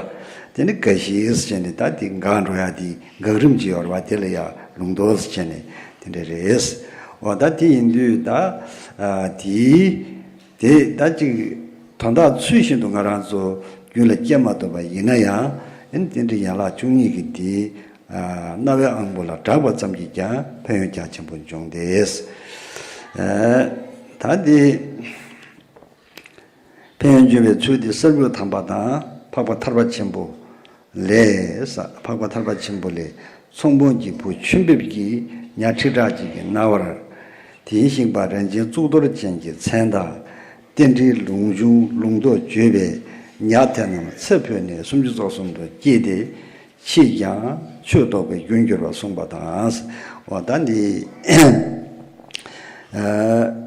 དེ་ནི་རྒ་ཤི་ཟེར་ནས། ད་དེ་འགག་འགྲོ་ཡ་དེ་འགག་རིམ་ཅིག་ཡོད་རེད་བ། དེ་ལ་ཡ་ལུང་རྟོགས་ཟེར་ནས་དེ་འདྲ་རེད། འོ་ད་དེ་ཡིན་དུས་ད། དེ། དེ་ད་ཅིག་དོན་དག་ཚུལ་བཞིན་དུ་ང་རང་ཚོ་རྒྱུད་ལ་སྐྱེ་མ་ཐུབ་པ་ཡིན་ན་ཡང་། ཨེ་ནི་རྟེན་འབྲེལ་ཡན་ལག་བཅུ་གཉིས་ཀྱི་དེ། རྣ་བའི་དབང་པོ་ལ་གྲགས་པ་ཙམ་གྱིས་ཀྱང་ཕན་ཡོན་རྒྱ་ཆེན་པོ་འབྱུང་སྟེ། ད་དེ། ཕན་ཡོན་བརྗོད་པའི་ཚུལ་འདི་གསེར་འོད་དམ་པ་དང་། འཕགས་པ་ཐར་པ་ཆེན་པོ་ལས། འཕགས་པ་ཐར་པ་ཆེན་པོ་ལས། ཚོང་དཔོན་གྱི་བུ་ཆུ་འབེབས་ཀྱིས། ཉ་ཁྲི་ཕྲག་གཅིག་གི་རྣ་བར། དེའི་ཤིང་པ་རིན་ཆེན་གཙུག་ཏོར་ཅན་གྱི་མཚན་དང་། རྟེན་འབྲེལ་ལུང་འབྱུང་ལུང་རྟོགས་བརྗོད་པའི་ཉ་དེ་རྣམས་ཚེ་འཕོས་ནས་སུམ་ཅུ་རྩ་གསུམ་དུ་སྐྱེས་ཏེ། ཕྱིས་ཀྱང་ཆོས་རྟོགས་པའི་རྒྱུར་འགྱུར་བར་གསུངས་པ་དང་། འོ་ད་འདི།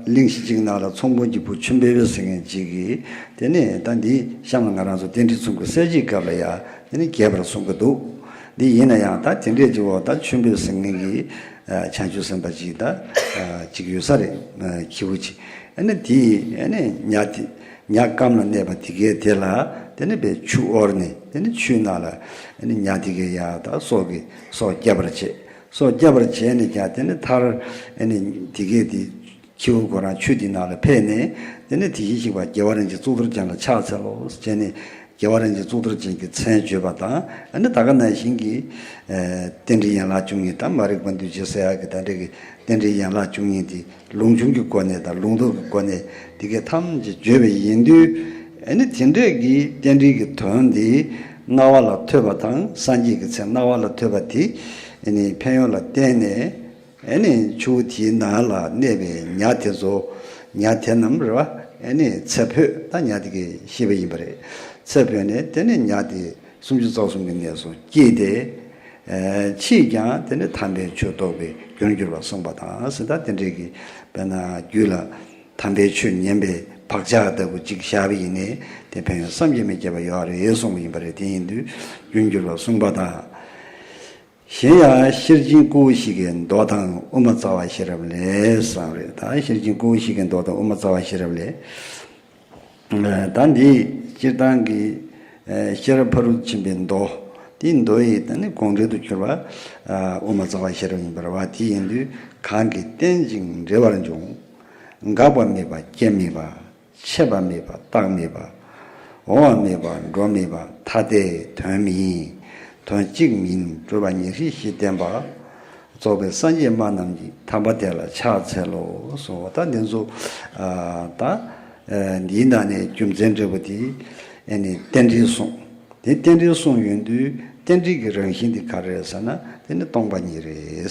གླེང་གཞི་གཅིག་ནང་ལ་ཚོང་དཔོན་གྱི་བུ་ཆུ་འབེབས་ཟེར་མཁན་གཅིག་གིས། དེ་ནས་ད་འདི་གཤམ་ལ་ང་རང་ཚོ་རྟེན་འབྲེལ་ཚོམ་སྐྱེ་གསལ་བྱེད་སྐབས་ལ་ཡ། དེ་ནས་རྒྱས་པར་གསུང་གི་འདུག་འདི་ཡིན་ན་ཡང་ད་དེ་འདྲས་ཀྱི་འོ་ད་ཆུ་འབེབས་ཟེར་མཁན་གྱི་བྱང་ཆུབ་སེམས་དཔའ་གཅིག་ད་གཅིག་ཡོད་ས་རེད། ཁྱེའུ་གཅིག་ཨ་ནི་དེ་ཨ་ནི་ཉ་དེ། ཉ་སྐམ་ལ་གནས་པ་དེ་གའི་དེ་ལ། དེ་ནི་བའི་ཆུ་དབོར་ནས། དེ་ནི་ཆུའི་ནང་ལ་ཨ་ནི་ཉ་དེ་གའི་ཡ་ད་སྲོག་གི་སྲོག་སྐྱབས་པར་བྱེད། སྲོག་སྐྱབས་པར་བྱས་ནས་ཀྱང་། དེ་ནི་མཐར་ཨ་ནི་དེ་གའི་དེ་ཁྱེའུ་ཁོ་རང་ཆུ་དེ་ནང་ལ་ཕེབས་ནས། དེ་ནི་དེ་བཞིན་གཤེགས་པ་རྒྱལ་བ་རིན་ཆེན་གཙུག་ཏོར་ཅན་ལ་ཕྱག་འཚལ་ལོ་ཟེར་ནས། རྒྱལ་བ་རིན་ཆེན་གཙུག་ཏོར་ཅན་གྱི་མཚན་བརྗོད་པ་དང་། ཨ་ནི་ད་ག་ནང་བཞིན་གྱི་རྟེན་འབྲེལ་ཡན་ལག་བཅུ་གཉིས་དང་། མ་རིག་པ་འདུ་བྱེད་ཟེར་ཡག་གི་ད་འདྲ་གི་རྟེན་འབྲེལ་ཡན་ལག་བཅུ་གཉིས་དེ་ལུང་འབྱུང་གི་སྒོ་ནས་དང་། ལུང་རྟོགས་ཀྱི་སྒོ་ནས་དེ་གའི་ཐམས་ཅད་བརྗོད་པ་ཡིན་དུས། ཨ་ནི་དེ་འདྲས་ཀྱི་རྟེན་འབྲེལ་གྱི་དོན་དེ་རྣ་བ་ལ་ཐོས་པ་དང་། སངས་རྒྱས་ཀྱི་མཚན་རྣ་བ་ལ་ཐོས་པ་དེ་ཨ་ནི་ཕན་ཡོན་ལ་བརྟེན་ནས། ཨ་ནི་ཆུ་བོ་དེའི་ནང་ལ་གནས་པའི་ཉ་དེ་ཚོ། ཉ་དེ་རྣམས་རེད་བ། ཨ་ནི་ཚེ་འཕོས། ད་ཉ་དེ་གའི་ཤི་བ་ཡིན་པ་རེད། ཚེ་འཕོས་ནས་དེ་ནི་ཉ་དེ་སུམ་ཅུ་རྩ་གསུམ་གྱི་གནས་སུ་སྐྱེས་ཏེ། ཕྱིས་ཀྱང་དེ་ནི་དམ་པའི་ཆོས་རྟོགས་པའི་རྒྱུར་འགྱུར་བར་གསུངས་པ་དང་ཟེར། ད་དེ་འདྲའི་གི་དཔེར་ན་རྒྱུད་ལ་དམ་པའི་ཆོས་ཉན་པའི་བག་ཆགས་ལྟ་བུ་ཅིག་བཞག་པ་ཡིན་ནའི། དེ་ཕན་ཡོན་བསམ་གྱིས་མི་ཁྱབ་པ་ཡོད་རེད་གསུངས་པ་ཡིན་པ་རེད། དེ་ཡིན་དུས་རྒྱུར་འགྱུར་བར་གསུངས་པ་དང་། གཞན་ཡང་ཤེར་ཕྱིན་ཀཽ་ཤི་ཀའི་མདོ་དང་དབུ་མ་རྩ་བ་ཤེས་རབ་ལས་གསུངས་རེད། ད་ཤེར་ཕྱིན་ཀཽ་ཤི་ཀའི་མདོ་དང་དབུ་མ་རྩ་བ་ཤེས་རབ་ལས། ད་འདི་སྤྱིར་བཏང་གི་ཤེས་རབ་ཕ་རོལ་ཏུ་ཕྱིན་པའི་མདོ། དེའི་མདོ་ཡི་ད་ནི་དགོངས་འགྲེལ་དུ་གྱུར་པ་དབུ་མ་རྩ་བ་ཤེས་རབ་ཡིན་པ་རེད་བ། དེ་ཡིན་དུས་གང་གིས་བརྟེན་ཅིང་འབྲེལ་བར་འབྱུང་། འགག་པ་མེད་པ་སྐྱེ་མེད་པ། ཆད་པ་མེད་པ་རྟག་མེད་པ། འོང་བ་མེད་པ་འགྲོ་མེད་པ། ཐ་དད་དོན་མིན། དོན་གཅིག་མིན་གྲུབ་པ་ཉེར་ཞི་བཞི་བསྟན་པ། རྫོགས་པའི་སངས་རྒྱས་སྨྲ་རྣམས་ཀྱི། དམ་པ་དེ་ལ་ཕྱག་འཚལ་ལོ་གསུངས། ད་འདི་ཚོ་ད་འདིའི་ནང་ནས་རྒྱུ་མཚན་འབྲས་བུ་དེ་ཨ་ནི་རྟེན་འབྲེལ་གསུངས། དེ་རྟེན་འབྲེལ་གསུངས་ཡོང་དུས་རྟེན་འབྲེལ་གྱི་རང་བཞིན་དེ་ག་རེ་རེད་ཟེར་ན། དེ་ནི་སྟོང་པ་ཉིད་རེད།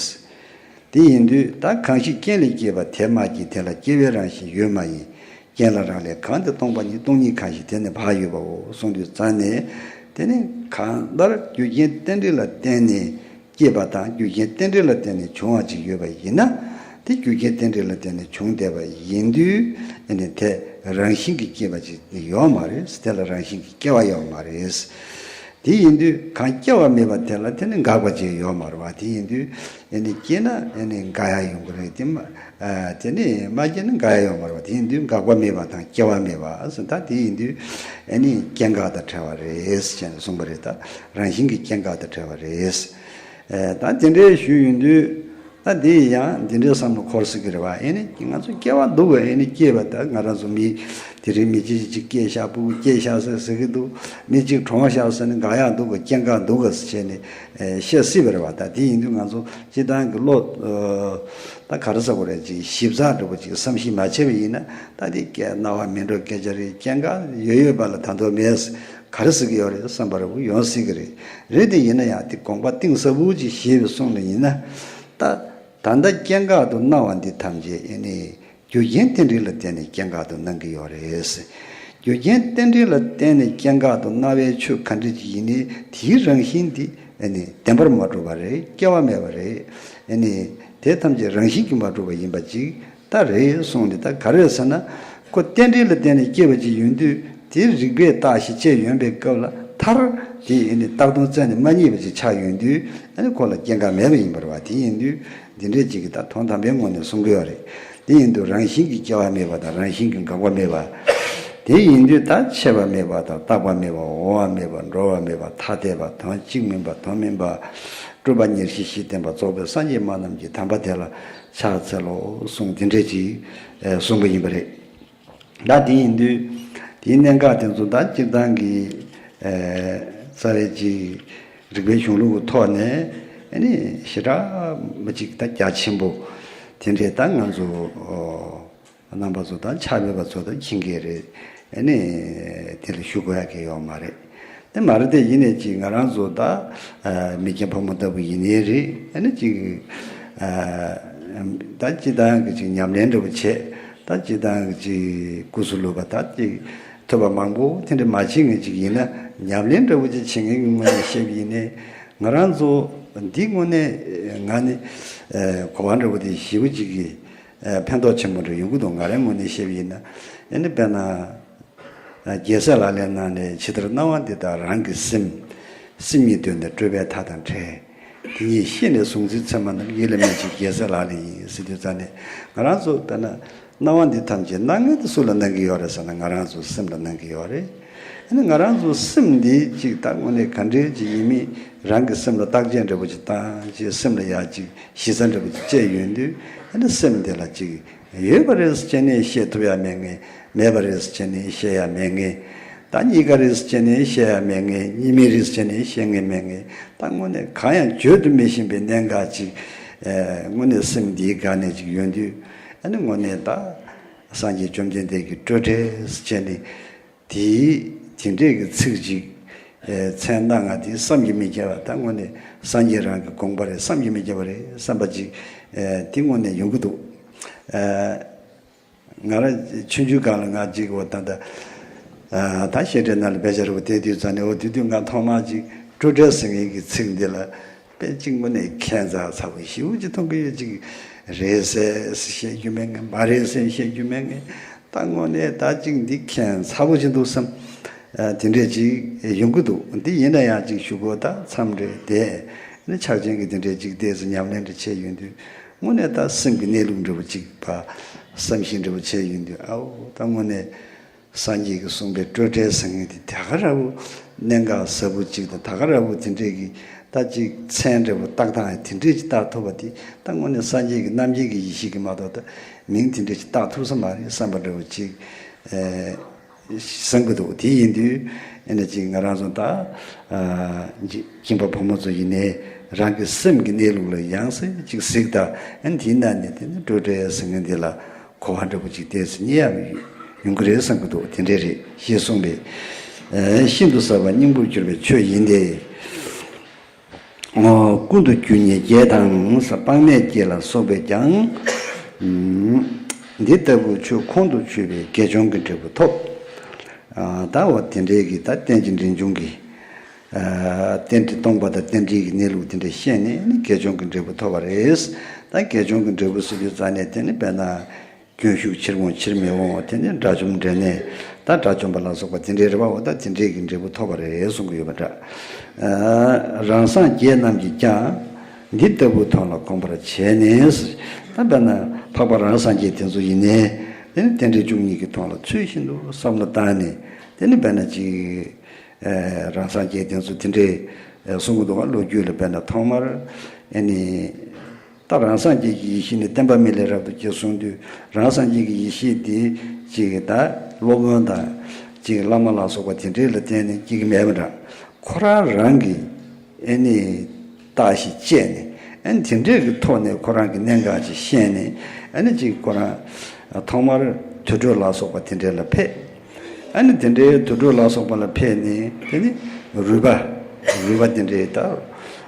དེ་ཡིན་དུས་ད་གང་ཞིག་རྐྱེན་ལས་སྐྱེས་པ་དེ་མ་སྐྱེས། དེ་ལ་སྐྱེ་བའི་རང་བཞིན་ཡོད་མ་ཡིན། རྐྱེན་ལ་རག་ལས་གང་དེ་སྟོང་པ་ཉིད། སྟོང་ཉིད་གང་ཞིག་དེ་ནི་བག་ཡོད་པའོ་གསུངས་དུས་ཙ་ནས། དེ་ནི་གང་ལྟར་རྒྱུ་རྐྱེན་རྟེན་འབྲེལ་ལ་བརྟེན་ནས་སྐྱེས་པ་དང་། རྒྱུ་རྐྱེན་རྟེན་འབྲེལ་ལ་བརྟེན་ནས་བྱུང་བ་ཅིག་ཡོད་པ་ཡིན་ན། དེ་རྒྱུ་རྐྱེན་རྟེན་འབྲེལ་ལ་བརྟེན་ནས་བྱུང་བསྡད་པ་ཡིན་དུས། ཨ་ནི་དེ་རང་བཞིན་གྱིས་སྐྱེས་པ་ཅིག་ཡོད་མ་རེད། དེ་ལ་རང་བཞིན་གྱིས་སྐྱེ་བ་ཡོད་མ་རེད། དེ་ཡིན་དུས་གང་སྐྱེ་བ་མེད་པ་དེ་ལ་དེ་ནི་འགག་པ་ཅིག་ཡོད་མ་རེད་བ། དེ་ཡིན་དུས་ཨ་ནི་སྐྱེས་ན་ཨ་ནི་འགག་ཡ་ཡོང་གི་རེད། དེ་མ་ཨ་དེ་ནི་མ་སྐྱེས་ན་འགག་ཡ་ཡོད་མ་རེད་བ། དེ་ཡིན་དུས་འགག་པ་མེད་པ་དང་སྐྱེ་བ་མེད་པ་ཟེར། ད་དེ་ཡིན་དུས་ཨ་ནི་སྐྱེ་འགག་དང་བྲལ་བ་རེད་ཅེས་གསུངས་པ་རེད། ད་རང་བཞིན་གྱིས་སྐྱེ་འགག་དང་བྲལ་བ་རེད། ཨ་ད་དེ་འདྲའི་ཞུས་ཡོང་དུས། ད་འདི་ཡང་འདི་འདྲའི་བསམ་བློ་འཁོར་སྲིད་ཀྱི་རེད་བ། ཨེ་ནི་ང་ཚོ་སྐྱེ་བ་འདུག་ག་ཨེ་ནི་སྐྱེས་པ་ད་ང་རང་ཚོ་མི་ དེ་རིང་མི་གཅིག་གཅིག་སྐྱེས་ཤག་ཕྲུ་གུ་སྐྱེས་ཤག་ཟེར་ཟེར་གི་འདུག་མི་གཅིག་གྲོངས་ཤག་ཟེར་ནས་དགའ་ཡག་འདུག་གི། སྐྱེ་འགག་འདུག་གི་ཟེར་བྱས་ནས་བཤད་སྲིད་པ་རེད་བ། ད་དེ་ཡིན་དུས་ང་ཚོ་སྤྱི་བཏང་གི་བློ་ད་ག་རེ་ཟེར་དགོས་རེད། ཅིག་ཞིབ་ཚགས་འདྲ་པོ་ཅིག་བསམ་གཞིག་མ་བྱས་པ་ཡིན་ན། ད་དེ་སྐད་རྣ་བ་མི་འགྲོ་སྐད་ཆ་རེད། སྐྱེ་འགག་ཡོད་ཡོད་པ་ལ་ད་དུང་མེད་ག་རེ་ཟེར་གི་ཡོད་རེད་བསམ་པ་རེ་བོ་ཡོང་སྲིད་གི་རེད། རེད་དེ་ཡིན་ན་ཡང་དེ་དགོངས་པ་གཏིང་ཟབ་པོ་ཅིག་བཞེས་པའི་གསུང་ལ་ཡིན་ན། ད་ད་ལྟ་སྐྱེ་འགག་ཏུ་སྣང་བ་འདི་ཐམས་ཅད་ཨེ་ནི། རྒྱུ་རྐྱེན་རྟེན་འབྲེལ་ལ་བརྟེན་ནས་སྐྱེ་འགག་ཏུ་སྣང་གི་ཡོད་རེད། རྒྱུ་རྐྱེན་རྟེན་འབྲེལ་ལ་བརྟེན་ནས་སྐྱེ་འགག་ཏུ་སྣང་བའི་ཆོས་ག་འདྲ་ཅིག་ཡིན་ནའི་དེའི་རང་བཞིན་འདི་ཨ་ནི་བདེན་པར་མ་གྲུབ་པ་རེད། སྐྱེ་བ་མེད་པ་རེད། ཨ་ནི་དེ་ཐམས་ཅད་རང་བཞིན་གྱིས་མ་གྲུབ་པ་ཡིན་པ་ཅིག་ད་རེད་གསུངས་ནས། ད་ག་རེ་ཟེར་ན། ཁོ་རྟེན་འབྲེལ་ལ་བརྟེན་ནས་སྐྱེ་བ་ཅིག་ཡོང་དུས་དེ་རིགས་པས་བརྟག་ཞིབ་བྱས་ཡོང་པའི་སྐབས་ལ་མཐར་དེ་ཨ་ནི་བཏགས་དོན་རྩད་ནས་མ་རྙེད་པ་ཅིག་ཆགས་ཡོང་དུས་ཨ་ནི་ཁོ་ལ་སྐྱེ་འགག་མེད་པ་ཡིན་པ་རེད་བ། དེ་ཡིན་དུས་འདི་འདྲས་ཅིག་གིས་ད་དོན་དམ་པའི་ངོས་ནས་གསུང་གི་ཡོད་རེད། དེ་ཡིན་དུས་རང་བཞིན་གྱིས་སྐྱེ་བ་མེད་པ་དང་རང་བཞིན་གྱིས་འགག་པ་མེད་པ། དེ་ཡིན་དུས་ད་ཆད་པ་མེད་པ་དང་རྟག་པ་མེད་པ། འོང་བ་མེད་པ། འགྲོ་བ་མེད་པ། ཐ་དད་པ། དོན་གཅིག་མིན་པ། དོན་མིན་པ། སྤྲོས་པ་ཉེར་ཞི་བཞི་བསྟན་པ་རྫོགས་པའི་སངས་རྒྱས་སྨྲ་རྣམས་ཀྱི་དམ་པ་དེ་ལ་ཕྱག་འཚལ་ལོ་གསུངས། དེ་འདྲས་ཅིག་གསུངས་པ་ཡིན་པ་རེད། ད་དེ་ཡིན་དུས་དེའི་གནད་འགག་དེ་ཚོ་ད་སྤྱིར་བཏང་གི་རྩ་བའི་ཅིག་རིག་པའི་གཞུང་ལུགས་ཀྱི་ཐོག་ནས་ཨ་ནི་ཞེ་དྲག་མ་ཅིག་ད་རྒྱ་ཆེན་པོ་དེ་འདྲས་ད་ང་ཚོ་རྣམ་པ་ཚོ་དང་ཆ་མེད་པ་ཚོ་དང་མཁྱེན་གྱི་རེད། ཨ་ནི་དེ་ལ་ཞུ་དགོས་ཡ་གི་ཡོད་མ་རེད། དེ་མ་རེད་དེ་ཡིན་ནའི་ཅིག་ང་རང་ཚོ་ད་མི་སྐྱ་ཕོ་མོ་ལྟ་བུ་ཡིན་ནའི་རེད། ཨ་ནི་ཅིག་ད་སྤྱིར་བཏང་གི་ཅིག་ཉམས་ལེན་འདྲ་བོ་བྱས། ད་སྤྱིར་བཏང་གི་ཅིག་ཀུ་སུ་ལུ་པ་ད་ཅིག་ཐོས་པ་མང་པོ་དེ་འདྲ་མ་བྱེད་མཁན་ཅིག་ཡིན་ན། ཉམས་ལེན་འདྲ་བོ་ཅིག་བྱེད་མཁན་གྱི་ངོས་ནས་བཤད་པ་ཡིན་ནའི་ང་རང་ཚོ་འདི་དངོས་གནས་ང་ནི་གོ་བ་འདྲ་བོ་དེ་ཞེ་པོ་ཅིག་གི་ཕན་ཐོགས་ཆེན་པོ་འདྲ་ཡོང་གི་འདུག་ང་རའི་ངོས་ནས་བཤད་པ་ཡིན་ན། ཨ་ནི་དཔེར་ན། རྒྱལ་སྲས་ལག་ལེན་ནང་ནས་ཇི་ལྟར་སྣང་བ་འདི་དག་རང་གི་སེམས། སེམས་ཉིད་དོན་དང་སྤྲོས་པའི་མཐའ་དང་བྲལ། དེ་ཉིད་ཤེས་ནས་གཟུང་འཛིན་མཚན་མ་རྣམས་ཡིད་ལ་མེད་ཅིང་རྒྱལ་སྲས་ལག་ལེན་ཡིན་ཟེར་དུས་ཙང་ནས་ང་རང་ཚོ་དཔེར་ན་སྣང་བ་འདི་ཐམས་ཅད་སྣང་མཁན་དེ་སུ་ལ་སྣང་གི་ཡོད་རེད་ཟེར་ན་ང་རང་ཚོ་སེམས་ལ་སྣང་གི་ཡོད་རེད། ཨ་ནི་ང་རང་ཚོ་སེམས་འདི་གཅིག་ད་དངོས་གནས་ག་འདྲའི་ཅིག་ཡིན་མིན་རང་གི་སེམས་ལ་བརྟག་དཔྱད་འདྲ་པོ་ཅིག་བཏང་བྱས་སེམས་ལ་ཡ་ཅིག་གཞི་རྩ་འདྲ་པོ་ཅིག་བཅས་ཡོང་དུས་ཨ་ནི་སེམས་འདི་ལ་ཅིག་ཡོད་པ་རེད་ཟེར་བྱས་ནས་བཤད་ཐུབ་ཡ་མེད་ངེས། མེད་པ་རེད་ཟེར་བྱས་ནས་བཤད་ཡ་མེད་ངེས། ད་གཉིས་ཀ་རེད་ཟེར་བྱས་ནས་བཤད་ཡ་མེད་ངེས། གཉིས་མེད་རེད་ཟེར་བྱས་ནས་བཤད་ངེས་མེད་ངེས། ད་དངོས་གནས་གང་ཡང་བརྗོད་དུ་མི་ཤེས་པའི་གནད་འགག་ཅིག་ཨེ། དངོས་གནས་སེམས་འདིའི་སྒང་ནས་ཅིག་ཡོང་དུས་ཨ་ནི་དངོས་གནས་ད་སངས་རྒྱས་བཅོམ་ལྡན་འདས་ཀྱི་སྤྲོས་བྲལ་ཟེར་བྱས་ནས་དེའི་དེ་འདྲས་ཀྱི་ཚིག་ཅིག་ཨེ། མཚན་གནང་ང་དེ་བསམ་གྱིས་མི་ཁྱབ་པ། ད་དངོས་གནས་སངས་རྒྱས་རང་གི་དགོངས་པ་རེད། བསམ་གྱིས་མི་ཁྱབ་པ་རེད་བསམ་པ་ཅིག་ཨེ། དེ་དངོས་གནས་ཡོང་གི་འདུག་ཨེ། ང་རང་ཆུང་ཆུང་སྒང་ལ་ང་གཅིག་འོ་ད་ད་ད་བཤད་གྲྭའི་ནང་ལ་དཔེ་ཆ་རུ་བལྟས་དུས་ཙང་ནས་འོ་དེ་དུས་ང་ཐོག་མར་ཅིག་སྤྲོས་བྲལ་ཟེར་མཁན་གྱི་ཚིག་འདི་ལ་དཔེ་གཅིག་དངོས་གནས་ཁྱད་མཚར་ཚ་པོ་ཞེ་པོ་ཅིག་མཐོང་གི་ཡོད། ཅིག་རེད་ཟེར་བཤད་རྒྱུ་མེད་མཁན། མ་རེད་ཟེར་བཤད་རྒྱུ་མེད་མཁན། ད་དངོས་གནས་ད་ཅིག་འདི་ཁྱད་མཚར་པོ་ཅིག་འདུག་བསམ། ཨ། དེ་འདྲས་ཅིག་ཡོང་གི་འདུག་འདི་ཡིན་ན་ཡང་ཅིག་ཞུ་དགོས། ད་མཚམས་རེ་བསྡད་ནས་ཕྱག་ཆེན་གྱི་དེ་འདྲས་ཅིག་བལྟས་ཚེ་ཉམས་ལེན་འདྲ་བྱས་ཡོང་དུས་དངོས་གནས་ད་སེམས་ཀྱི་གནས་ལུགས་འདྲ་བོ་ཅིག་བ་བསམ་གཞིག་འདྲ་བོ་བྱས་ཡོང་དུས་ཨའོ་ད་དངོས་གནས་སངས་རྒྱས་ཀྱིས་གསུངས་པའི་སྤྲོས་བྲལ་ཟེར་མཁན་དེ་ད་ག་ར་བོ་གནད་འགག་ཟབ་པོ་ཅིག་དང་ད་ག་ར་བོ་དེ་འདྲས་ཀྱི་ད་ཅིག་མཚན་འདྲ་བོ་བཏགས་སྟངས་དེ་འདྲས་ཅིག་བཏགས་ཐུབ་པ་དེ་ད་དངོས་གནས་སངས་རྒྱས་ཀྱི་རྣམ་མཁྱེན་གྱི་ཡེ་ཤེས་ཀྱིས་མ་གཏོགས་ད་མིང་དེ་འདྲས་ཅིག་བཏགས་ཐུབ་ས་མ་རེད་བསམ་པ་འདྲ་བོ་ཅིག་ཨེ། བསམ་གྱི་འདུག་དེ་ཡིན་དུས་ཨེ་ན་ཅིག་ང་རང་ཚོ་ད་ཨ་ཁྱིམ་པ་ཕོ་མོ་ཚོ་ཡིན་ནའི་རང་གི་སེམས་ཀྱི་གནས་ལུགས་ལ་ཡང་སེ་ཅིག་གཟིགས་དང་། ཨ་ནི་དེའི་ནང་ནས་དེ་ནི་སྤྲོས་བྲལ་ཟེར་མཁན་འདི་ལ་གོ་བ་འདྲ་པོ་ཅིག་ཏོག་ཙམ་རྙེད་ཡག་ཡོང་གི་རེད་བསམ་གྱི་འདུག་དེ་འདྲས་རེད་ཞེས་གསུངས་པས། ཨེ། ཤིན་ཏུ་ཟབ་པ་སྙིང་པོར་གྱུར་པའི་ཆོས་ཡིན་ཏེ། ཀུན་ཏུ་རྒྱུ་ཉེར་བརྒྱད་དང་། དཔག་མེད་བརྒྱད་ལ་སོགས་པས་ཀྱང་། འདི་ལྟ་བུའི་ཆོས་ཁོང་དུ་ཆུད་པས་དགེ་སྦྱོང་གི་འབྲས་བུ་ཐོབ། ཨ། ད་འོ་དེ་འདྲའི་གི་ད་རྟེན་ཅིང་འབྲེལ་འབྱུང་གི། ཨ། རྟེན་འབྲེལ་སྟོང་པ་དང་རྟེན་འབྲེལ་གྱི་གནས་ལུགས་དེ་འདྲ་ཤེས་ནས་ནི་དགེ་སྦྱོང་གི་འབྲས་བུ་ཐོབ་པ་རེད། ད་དགེ་སྦྱོང་གི་འབྲས་བུ་ཟེར་དུས་ཙང་ནས་དེ་ནི་དཔེར་ན། རྒྱུན་ཞུགས་ཕྱིར་འོང་ཕྱིར་མི་འོང་། དེ་ནས་དགྲ་བཅོམ་འབྲས་གནས། ད་དགྲ་བཅོམ་པ་ལ་སོགས་པ་དེ་འདྲའི་རེད་པ། འོ་ད་དེ་འདྲའི་གི་འབྲས་བུ་ཐོབ་པ་རེད་གསུང་གི་ཡོད་པ་འདྲ། ཨ། རང་སངས་རྒྱས་རྣམས་ཀྱིས་ཀྱང་། འདི་ལྟ་བུའི་དོན་ལ་གོམས་པར་བྱས་ནས། ད་དཔེར་ན་འཕགས་པ་རང་སངས་རྒྱས་དེ་ཚོ་ཡིན་ནའི། དེ་ནི་རྟེན་འབྲེལ་བཅུ་གཉིས་ཀྱི་དོན་ལ་ཚུལ་བཞིན་དུ་བསམ་བློ་བཏང་ནས། དེ་ནི་དཔེར་ན་ཅིག་ཨ། རང་སངས་རྒྱས་དེ་ཚོ་དེ་འདྲའི་གསུང་གི་འདུག་ག་ལོ་རྒྱུས་ལ་དཔེར་ན་ཐོག་མར་ཨ་ནི། ད་རང་སངས་རྒྱས་ཀྱི་ཡེ་ཤེས་ནི་བརྟེན་པ་མི་ལས་རབ་ཏུ་སྐྱེ་གསུངས་དུས། རང་སངས་རྒྱས་ཀྱི་ཡེ་ཤེས་འདི་ཅིག་ད་ སློབ་དཔོན་དང་ཅིག་བླ་མ་ལ་སོགས་པ་དེ་འདྲས་ལ་བརྟེན་ནས་སྐྱེ་གི་མེད་པ་འདྲ། ཁོ་རང་རང་གི་ཨེ་ནི་རྟགས་ཤིག་བཅད་ནས་ཨེ་ནི་དེ་འདྲས་ཀྱི་ཐོག་ནས་ཁོ་རང་གི་གནད་འགག་ཅིག་ཤེས་ནས་ཨེ་ནི་ཅིག་ཁོ་རང་ཐོག་མར་དུར་ཁྲོད་ལ་སོགས་པ་དེ་འདྲས་ལ་ཕེབས། ཨ་ནི་དེ་འདྲའི་དུར་ཁྲོད་ལ་སོགས་པ་ལ་ཕེབས་ནས་དེ་ནི་རུས་པ། རུས་པ་དེ་འདྲའི་ད་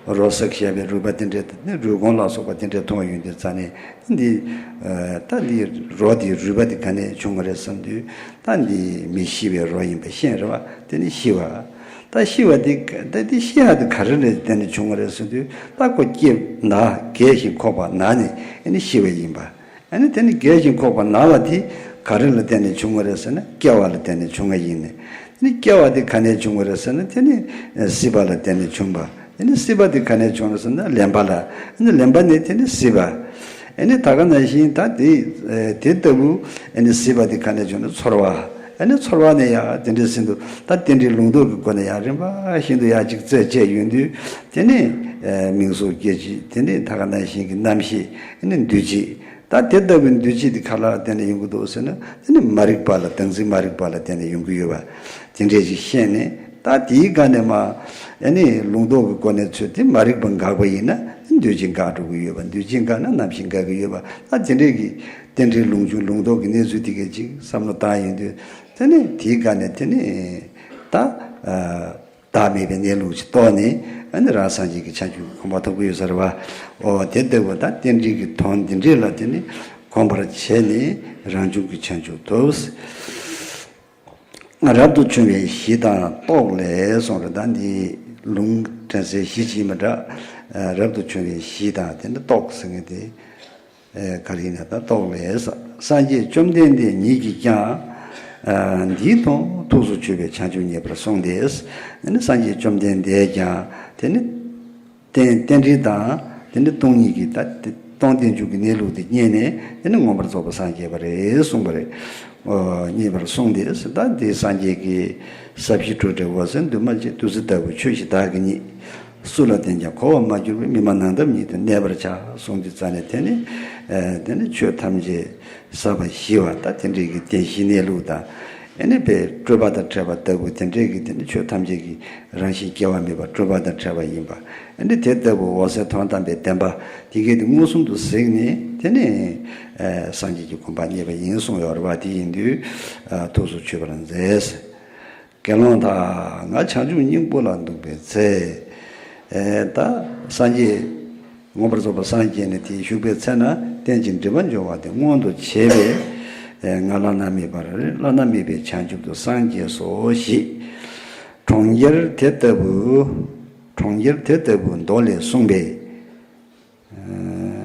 རོ་བསྲེགས་བྱས་པའི་རུས་པ་དེ་འདྲའི་ནི་རུས་གོང་ལ་སོགས་པ་དེ་འདྲའི་མཐོང་ཡོང་དུས་ཙ་ནས་འདི་ད་འདི་རོ་དེ་རུས་པ་དེ་ག་ནས་བྱུང་བ་རེད་བསམ་དུས་ད་འདི་མི་ཤི་བའི་རོ་ཡིན་པ་ཤེས་རེད་བ། དེ་ནི་ཤི་བ། ད་ཤི་བ་དེ་ད་འདི་ཤི་ཡ་དེ་ག་རེ་རེད། དེ་ནས་བྱུང་བ་རེད་ཟེར་དུས་ད་ཁོ་སྐྱེས་ན་རྒས་ཤིང་འཁོགས་པ་ན་ནས་ཨ་ནི་ཤི་བ་ཡིན་པ། ཨ་ནི་དེ་ནི་རྒས་ཤིང་འཁོགས་པ་ན་བ་དེ་ག་རེ་ལ་བརྟེན་ནས་བྱུང་བ་རེད་ཟེར་ན་སྐྱེ་བ་ལ་བརྟེན་ནས་བྱུང་བ་ཡིན་ནས། དེ་ནི་སྐྱེ་བ་དེ་ག་ནས་བྱུང་བ་རེད་ཟེར་ན་དེ་ནི་སྲིད་པ་ལ་བརྟེན་ནས་བྱུང་བ། དེ་ནི་སྲིད་པ་དེ་ག་ནས་བྱུང་རེད་ཟེར་ན་ལེན་པ་ལ། ཨ་ནི་ལེན་པ་ནི་དེ་ནི་སྲིད་པ། ཨ་ནི་ད་ག་ནང་བཞིན་ད་དེ་དེ་ལྟ་བུ་ཨ་ནི་སྲིད་པ་དེ་ག་ནས་བྱུང་ན་ཚོར་བ། ཨ་ནི་ཚོར་བ་ནས་ཡང་དེ་འདྲ་ཟིན་དུ་ད་རྟེན་འབྲེལ་ལུང་རྟོགས་ཀྱི་སྒོ་ནས་ཡང་རིམ་པ་བཞིན་དུ་ཡང་ཅིག་རྩད་བཅད་ཡོང་དུས་དེ་ནི་མིང་གཟུགས་སྐྱེ་མཆེད་དེ་ནི་ད་ག་ནང་བཞིན་གྱི་རྣམ་ཤེས་ཨ་ནི་འདུ་བྱེད། ད་དེ་ལྟ་བུའི་འདུ་བྱེད་དེ་ག་ལ་བརྟེན་ནས་ཡོང་གི་འདུག་ཟེར་ན་དེ་ནི་མ་རིག་པ་ལ་བདག་འཛིན་མ་རིག་པ་ལ་བརྟེན་ནས་ཡོང་གི་ཡོད་པ་དེ་འདྲས་ཅིག་ཤེས་ནས། ད་དེའི་སྒང་ནས་མ་ཨ་ནི་ལུང་རྟོགས་ཀྱི་སྒོ་ནས་ཚུལ་དེ་མ་རིག་པ་འགག་པ་ཡིན་ན་འདུ་བྱེད་འགག་འགྲོ་གི་ཡོད་པ། འདུ་བྱེད་འགག་ན་རྣམ་ཤེས་འགག་གི་ཡོད་པ། ད་དེ་འདྲས་ཀྱི་རྟེན་འབྲེལ་ལུང་ཆུང་ལུང་རྟོགས་ཀྱི་གནས་ཚུལ་དེ་གས་ཅིག་བསམ་བློ་བཏང་ཡོང་དུས་དེ་ནི་དེའི་སྒང་ནས་དེ་ནི་ད། བདག་མེད་པའི་གནས་ལུགས་ཅིག་རྟོགས་ནས་ཨ་ནི་རང་སངས་རྒྱས་ཀྱི་བྱང་ཆུབ་གོ་འཕང་ཐོབ་ཀྱི་ཡོད་ས་རེད་བ། ཨོ་དེ་ལྟ་བུ་ད་རྟེན་འབྲེལ་གྱི་དོན་འདི་འདྲས་ལ་དེ་ནི་གོམས་པར་བྱས་ནས་རང་བྱུང་གི་བྱང་ཆུབ་ཐོབ། རབ་ཏུ་བྱུང་བའི་གཞི་དང་རྟོག་ལས་གསུངས་རེད། ད་འདི་ལུང་དྲན་སའི་གཞི་ཅིག་མི་འདྲ། རབ་ཏུ་བྱུང་བའི་གཞི་དང་དེ་ནི་རྟོག་ཟེར་མཁན་དེ། ཨེ་ག་རེ་ཡིན་ན་ད་རྟོག་ལས་ས་སངས་རྒྱས་བཅོམ་ལྡན་འདས་ཉིད་ཀྱིས་ཀྱང་ཨ་འདིའི་དོན་ཐུགས་སུ་ཆུད་པའི་བྱང་ཆུབ་བརྙེས་པར་གསུངས་ཏེ། ཨ་ནི་སངས་རྒྱས་བཅོམ་ལྡན་འདས་ཀྱང་དེ་ནི་རྟེན་རྟེན་འབྲེལ་དང་དེ་ནི་སྟོང་ཉིད་ཀྱི་ད་དེ་སྟོང་རྟེན་འབྱུང་གི་གནས་ལུགས་དེ་རྙེད་ནས་དེ་ནི་མངོན་པར་རྫོགས་པར་སངས་རྒྱས་པ་རེད་གསུངས་པ་རེད། ཨོ་རྙེད་པར་གསུངས་ཏེ། ད་འདི་སངས་རྒྱས་ཀྱི་ས་བཞི་དྲུག་འགྲེལ་བ་ཟེར་འདུས་མ་བྱས་བདུད་རྩི་ལྟ་བུ་ཆོས་བཞི་བདག་གིས་རྙེད། སུ་ལ་བསྟན་ཀྱང་གོ་བར་མ་གྱུར་པའི། མི་སྨྲ་ནང་དམ་ཉིད་དུ་གནས་པར་བྱ། གསུངས་དུས་ཙ་ནས་དེ་ནི་ཨ་དེ་ནི་ཆོས་ཐམས་ཅད་ཟབ་པ་ཞི་བ་དང་དེ་འདྲའི་གི་རྟེན་གཞི་གནས་ལུགས་དང་ཨ་ནི་དཔེ་སྤྲོས་པ་དང་བྲལ་བ་ལྟ་བུ་དེ་འདྲའི་གི་དེ་ནི་ཆོས་ཐམས་ཅད་ཀྱི་རང་བཞིན་སྐྱེ་བ་མེད་པ་སྤྲོས་པ་དང་བྲལ་བ་ཡིན་པ། ཨ་ནི་དེ་ལྟ་བུ་འོད་གསལ་དོན་དམ་པའི་བདེན་པ་དེ་གས་དེ་མངོན་སུམ་དུ་གཟིགས་ནས་དེ་ནི་ཨ་སངས་རྒྱས་ཀྱི་གོ་འཕང་བརྙེས་པ་ཡིན་གསུངས་ཡོད་རེད་བ། དེ་ཡིན་དུས་ཨ་ཐུགས་སུ་ཆུད་པར་མཛད། དགེ་སློང་དག་ང་བྱང་ཆུབ་སྙིང་པོ་ལ་འདུག་པའི་ཚེ། ཨེ་ད་སངས་རྒྱས་མངོན་པར་རྫོགས་པར་སངས་རྒྱས་ནས་དེའི་བཞུགས་པའི་ཚེ་ན་རྟེན་ཅིང་འབྲེལ་པར་འབྱུང་བ་དེ་མངོན་དུ་བྱས་པས། ཨེ་ང་བླ་ན་མེད་པར་བླ་ན་མེད་པའི་བྱང་ཆུབ་ཏུ་སངས་རྒྱས་སོ་ཞེས། གྲོང་ཁྱེར་དེ་ལྟ་བུ། གྲོང་ཁྱེར་དེ་ལྟ་བུ་མདོ་ལས་གསུངས་པས།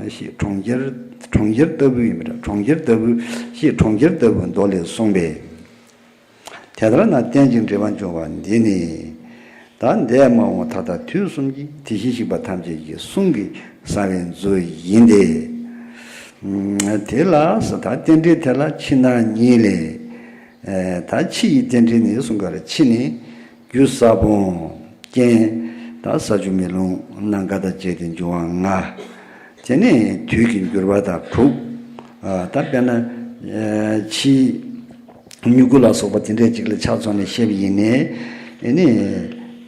ཞེས་གྲོང་ཁྱེར། གྲོང་ཁྱེར་ལྟ་བུ་ཡིན་པ་འདྲ། གྲོང་ཁྱེར་ལྟ་བུ། ཞེས་གྲོང་ཁྱེར་ལྟ་བུ་མདོ་ལས་གསུངས་པས། དེ་ལྟར་ན་རྟེན་ཅིང་འབྲེལ་པར་འབྱུང་བ་འདི་ནི། ད་འདས་མ་འོངས་ད་ལྟ་དུས་གསུམ་གྱི་དེ་བཞིན་གཤེགས་པ་ཐམས་ཅད་ཀྱི་གསུང་གི་གསང་བའི་མཛོད་ཡིན་ཏེ། དེ་ལ་ད་རྟེན་འབྲེལ་དེ་ལ་ཕྱི་ནང་གཉིས་ལས། ད་ཕྱི་ཡི་རྟེན་འབྲེལ་ནི་གསུངས་པ་རེད། ཕྱི་ནི། རྒྱུ་ས་བོན། རྐྱེན། ད་ས་ཆུ་མེ་རླུང་ནམ་མཁའ་དང་བཅས་ཏེ་འབྱུང་བ་ལྔ། དེ་ནས་དུས་ཀྱི་འགྱུར་བ་དང་དྲུག་ད་དཔེར་ན་ཕྱིའི་མྱུ་གུ་ལ་སོགས་པ་དེ་འདྲས་ཅིག་ལ་ཆ་མཚོན་ནས་བཤད་པ་ཡིན་ནའི། ཨེ་ནི་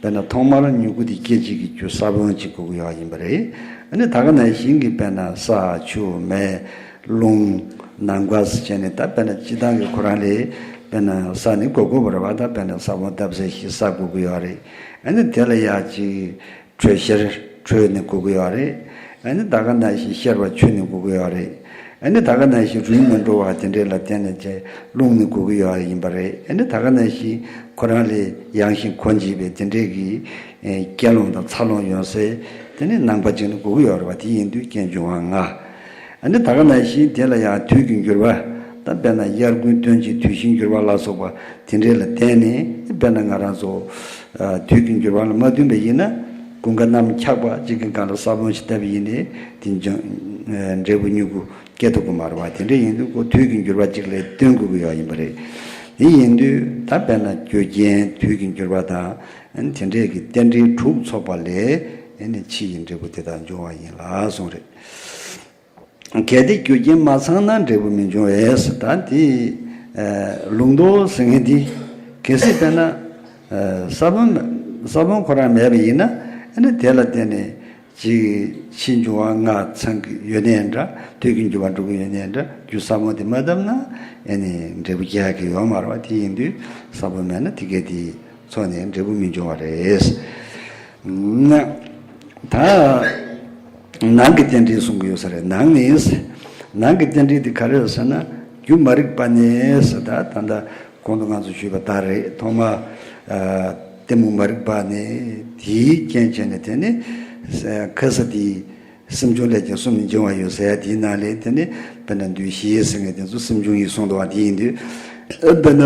དཔེར་ན་ཐོག་མར་མྱུ་གུ་དེ་སྐྱེད་བྱེད་ཀྱི་རྒྱུ་ས་བོན་ཅིག་དགོས་ཀྱི་ཡོད་ཡིན་པ་རེད། ཨེ་ནི་ད་ག་ནང་བཞིན་གྱི་དཔེར་ན་ས་ཆུ་མེ། རླུང་། ནམ་མཁའ་ཟེར་བྱས་ནས་ད་དཔེར་ན་སྤྱིར་བཏང་གི་ཁོ་རང་ལས་དཔེར་ན་ས་ནི་དགོས་དགོས་པ་རེད་བ། ད་དཔེར་ན་ས་བོན་བཏབ་སའི་གཞི་ས་དགོས་ཀྱི་ཡོད་རེད། ཨ་ནི་དེ་ལ་ཡ་ཅིག་དྲོད་གཤེར་དྲོད་ནི་དགོས་ཀྱི་ཡོད་རེད། ཨ་ནི་ད་ག་ནང་བཞིན་གཤེར་བ་ཆུ་ནི་དགོས་ཀྱི་ཡོད་རེད། ཨ་ནི་ད་ག་ནང་བཞིན་རུལ་མི་འགྲོ་བ་དེ་འདྲས་ལ་བརྟེན་ནས་ཅིག་རླུང་ནི་དགོས་ཀྱི་ཡོད་ཡིན་པ་རེད། ཨ་ནི་ད་ག་ནང་བཞིན་ཁོ་རང་ལས་ཡངས་ཤིང་གོ་འབྱེད་པའི་དེ་འདྲས་ཀྱི་ཨེ་སྐྱེ་རླུང་དང་འཚར་རླུང་ཡོང་སའི་དེ་ནི་ནམ་མཁའ་ཅིག་ནི་དགོས་ཀྱི་ཡོད་རེད་བ། དེ་ཡིན་དུས་རྐྱེན་འབྱུང་བ་ལྔ། ཨ་ནི་ད་ག་ནང་བཞིན་དེ་ལ་ཡང་དུས་ཀྱི་འགྱུར་བ། ད་དཔེར་ན་དབྱར་དགུན་སྟོན་དཔྱིད་དུས་བཞིའི་འགྱུར་བ་ལ་སོགས་པ་དེ་འདྲས་ལ་བརྟེན་ནས། དཔེར་ན་ང་རང་ཚོ་ཨ་དུས་ཀྱི་འགྱུར་བ་ལ་མ་བསྟུན་པ་ཡིན་ན། དགུན་ཁ་གནམ་འཁྱག་པ་ཅིག་གི་སྒང་ལ་ས་བོན་ཞིག་བཏབ་པ་ཡིན་ནའི་དེ་འཇང་ཨ་འབྲས་བུ་མྱུ་གུ་སྐྱེ་ཐུབ་ཀྱི་མ་རེད་བ། དེ་འདྲས་ཡིན་དུས་ཁོ་དུས་ཀྱི་འགྱུར་བ་ཅིག་ལ་བསྟུན་དགོས་ཀྱི་ཡོད་ཡིན་པ་རེད། དེ་ཡིན་དུས་ད་དཔེར་ན་རྒྱུ་རྐྱེན་དུས་ཀྱི་འགྱུར་བ་དང་། ཨ་ནི་དེ་འདྲས་ཀྱི་རྟེན་འབྲེལ་དྲུག་ཚོགས་པ་ལས་ཨ་ནི་ཕྱི་ཡི་འབྲས་བུ་དེ་དག་འབྱུང་བ་ཡིན་ལ་གསུངས་རེད། གལ་ཏེ་རྒྱུ་རྐྱེན་མ་ཚང་ན་འབྲས་བུ་མི་འབྱུང་བས། ད་དེ་ ལུང་རྟོགས་ཟེར་མཁན་དེ་གལ་སྲིད་དཔེར་ན་ས་བོན་ས་བོན་ཁོ་རང་མེད་པ་ཡིན་ན། ཨ་ནི་དེ་ལ་བརྟེན་ནས་ཅིག་ཕྱིའི་འབྱུང་བ་ལྔ་ཚང་གི་ཡོད་ནའི་འདྲ། དུས་ཀྱི་འགྱུར་བ་འགྲོ་གི་ཡོད་ནའི་འདྲ། རྒྱུ་ས་བོན་དེ་མ་བཏབ་ན་ཨ་ནི་འབྲས་བུ་སྐྱེ་ཡག་གི་ཡོད་མ་རེད་པ། དེ་ཡིན་དུས་ས་བོན་མེད་ན་དེ་གས་དེ་ཚོགས་ནས་འབྲས་བུ་མི་འབྱུང་བ་རེད། ན། ད་ནང་གི་རྟེན་འབྲེལ་གསུང་གི་ཡོད་ས་རེད། ནང་ནས། ནང་གི་རྟེན་འབྲེལ་དེ་ག་རེ་རེད་ཟེར་ན། རྒྱུ་མ་རིག་པ་ནས་ཟེར། ད་ད་ལྟ་གོང་དུ་ང་ཚོ་ཞུས་པ་ལྟར་རེད། ཐོག་མ་ཨ་གཏི་མུག་མ་རིག་པ་ནས། དེའི་རྐྱེན་བྱས་ནས་དེ་ནི་ཁ་ས་དེ་སེམས་བྱུང་ལས་ཀྱང་གསུམ་ནི་འབྱུང་བ་ཡོད་ཟེར་ཡ་དེའི་ནང་ལས། དེ་ནི་དཔེར་ན་འདུ་ཤེས་ཟེར་མཁན་དེ་ཚོ་སེམས་བྱུང་ཡིན་གསུངས་འདུག་པ། དེ་ཡིན་དུས་དཔེར་ན།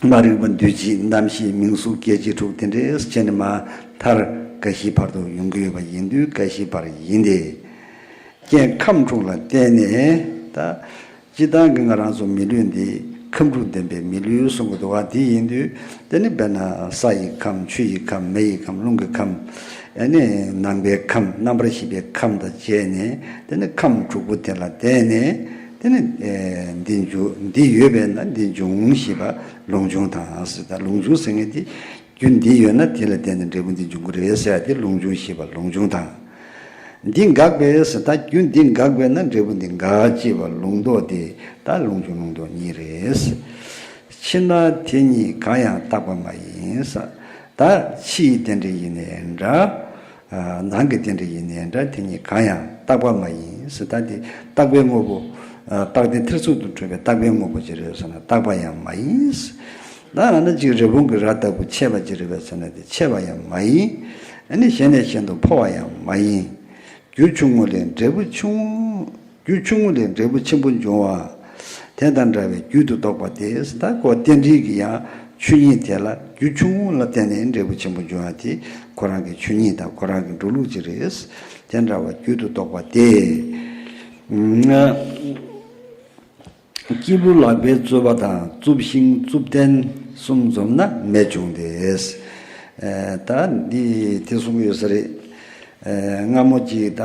མ་རིག་པ་འདུ་བྱེད་རྣམ་ཤེས་མིང་གཟུགས་སྐྱེ་མཆེད་དྲུག་དེ་འདྲའི་བྱས་ནས་མར་མཐར་རྒ་ཤིའི་བར་དུ་ཡོང་གི་ཡོད་པ་ཡིན་དུས་རྒ་ཤིའི་བར་ཡིན་ཏེ། རྐྱེན་ཁམས་དྲུག་ལ་བརྟེན་ནས། ད་སྤྱིར་བཏང་གི་ང་རང་ཚོ་མི་ལུས་འདི་ཁམས་དྲུག་ལྡན་པའི་མི་ལུས་གསུང་གི་འདུག་པ། དེ་ཡིན་དུས་དེ་ནི་དཔེར་ན་ས་ཡི་ཁམས། ཆུ་ཡི་ཁམས། མེ་ཡི་ཁམས། རླུང་གི་ཁམས། ཨ་ནི་ནང་པའི་ཁམས། རྣམ་པར་ཤེས་པའི་ཁམས་དང་བཅས་ནས། དེ་ནི་ཁམས་དྲུག་པོ་དེ་ལ་བརྟེན་ནས། དེ་ནི་ཨེ་འདི་འབྱུང་། འདི་ཡོད་པས་ན་འདི་འབྱུང་ཞེས་པ་ལུང་འབྱུང་དང་ཟེར། ད་ལུང་འབྱུང་ཟེར་མཁན་དེ་རྒྱུ་འདི་ཡོད་ན་དེ་ལ་བརྟེན་ནས་འབྲས་བུ་འདི་འབྱུང་གི་རེད་ཟེར་ཡ་དེ་ལུང་འབྱུང་ཞེས་པ་ལུང་འབྱུང་དང་། འདི་འགགས་པས་ཟེར། ད་རྒྱུ་འདི་འགགས་པས་ན་འབྲས་བུ་འདི་འགག་ཅེས་པ་ལུང་རྟོགས་དེ་ད་ལུང་འབྱུང་ལུང་རྟོགས་གཉིས་རེད། ཕྱིར་ན་དེ་གཉིས་གང་ཡང་བརྟགས་པ་མ་ཡིན་ཟེར། ད་ཕྱིའི་རྟེན་འབྲེལ་ཡིན་ནའི་འདྲ། ནང་གི་རྟེན་འབྲེལ་ཡིན་ནའི་འདྲ། དེ་གཉིས་གང་ཡང་བརྟགས་པ་མ་ཡིན་ཟེར། ད་དེ་བརྟགས་པའི་དངོས་པོ། རྟགས་དེ་མཐར་ཐུག་ཏུ་གྲུབ་པའི་བརྟགས་པའི་དངོས་པོ་ཅིག་རེད་ཟེར་ན་བརྟགས་པ་ཡང་མ་ཡིན་ཟེར། ད་ཨ་ན་ཅིག་རི་བོང་གི་རྭ་ལྟ་བུ་ཆད་པ་ཅིག་རེད་པས་ཟེར་ན་དེ་ཆད་པ་ཡང་མ་ཡིན། ཨ་ནི་གཞན་ནས་གཞན་དུ་འཕོ་བ་ཡང་མ་ཡིན། རྒྱུ་ཆུང་ངུ་ལས་འབྲས་བུ་ཆུང་། རྒྱུ་ཆུང་ངུ་ལས་འབྲས་བུ་ཆེན་པོ་འབྱུང་བ། དེ་དང་འདྲ་བའི་རྒྱུད་དུ་གཏོགས་པ་དེ། ད་ཁོ་རྟེན་འབྲེལ་གྱི་ཡང་ཆོས་ཉིད་དེ་ལ་རྒྱུ་ཆུང་ངུ་ལ་བརྟེན་ནས་འབྲས་བུ་ཆེན་པོ་འབྱུང་བ་དེ་ཁོ་རང་གི་ཆོས་ཉིད་དང་ཁོ་རང་གི་འགྲོ་ལུགས་ཅིག་རེད། དེ་འདྲ་བ་རྒྱུད་དུ་གཏོགས་པ་དེ། སྐྱེས་བུ་ལག་པས་གཙོས་པ་དང་གཙུབ་ཤིང་གཙུབ་རྟེན་གསུམ་འཛོམས་ན་མེ་འབྱུང་སྟེ། ད་འདི་དེ་གསུངས་ཡོད་ས་རེད། སྔ་མོ་ཅིག་ད།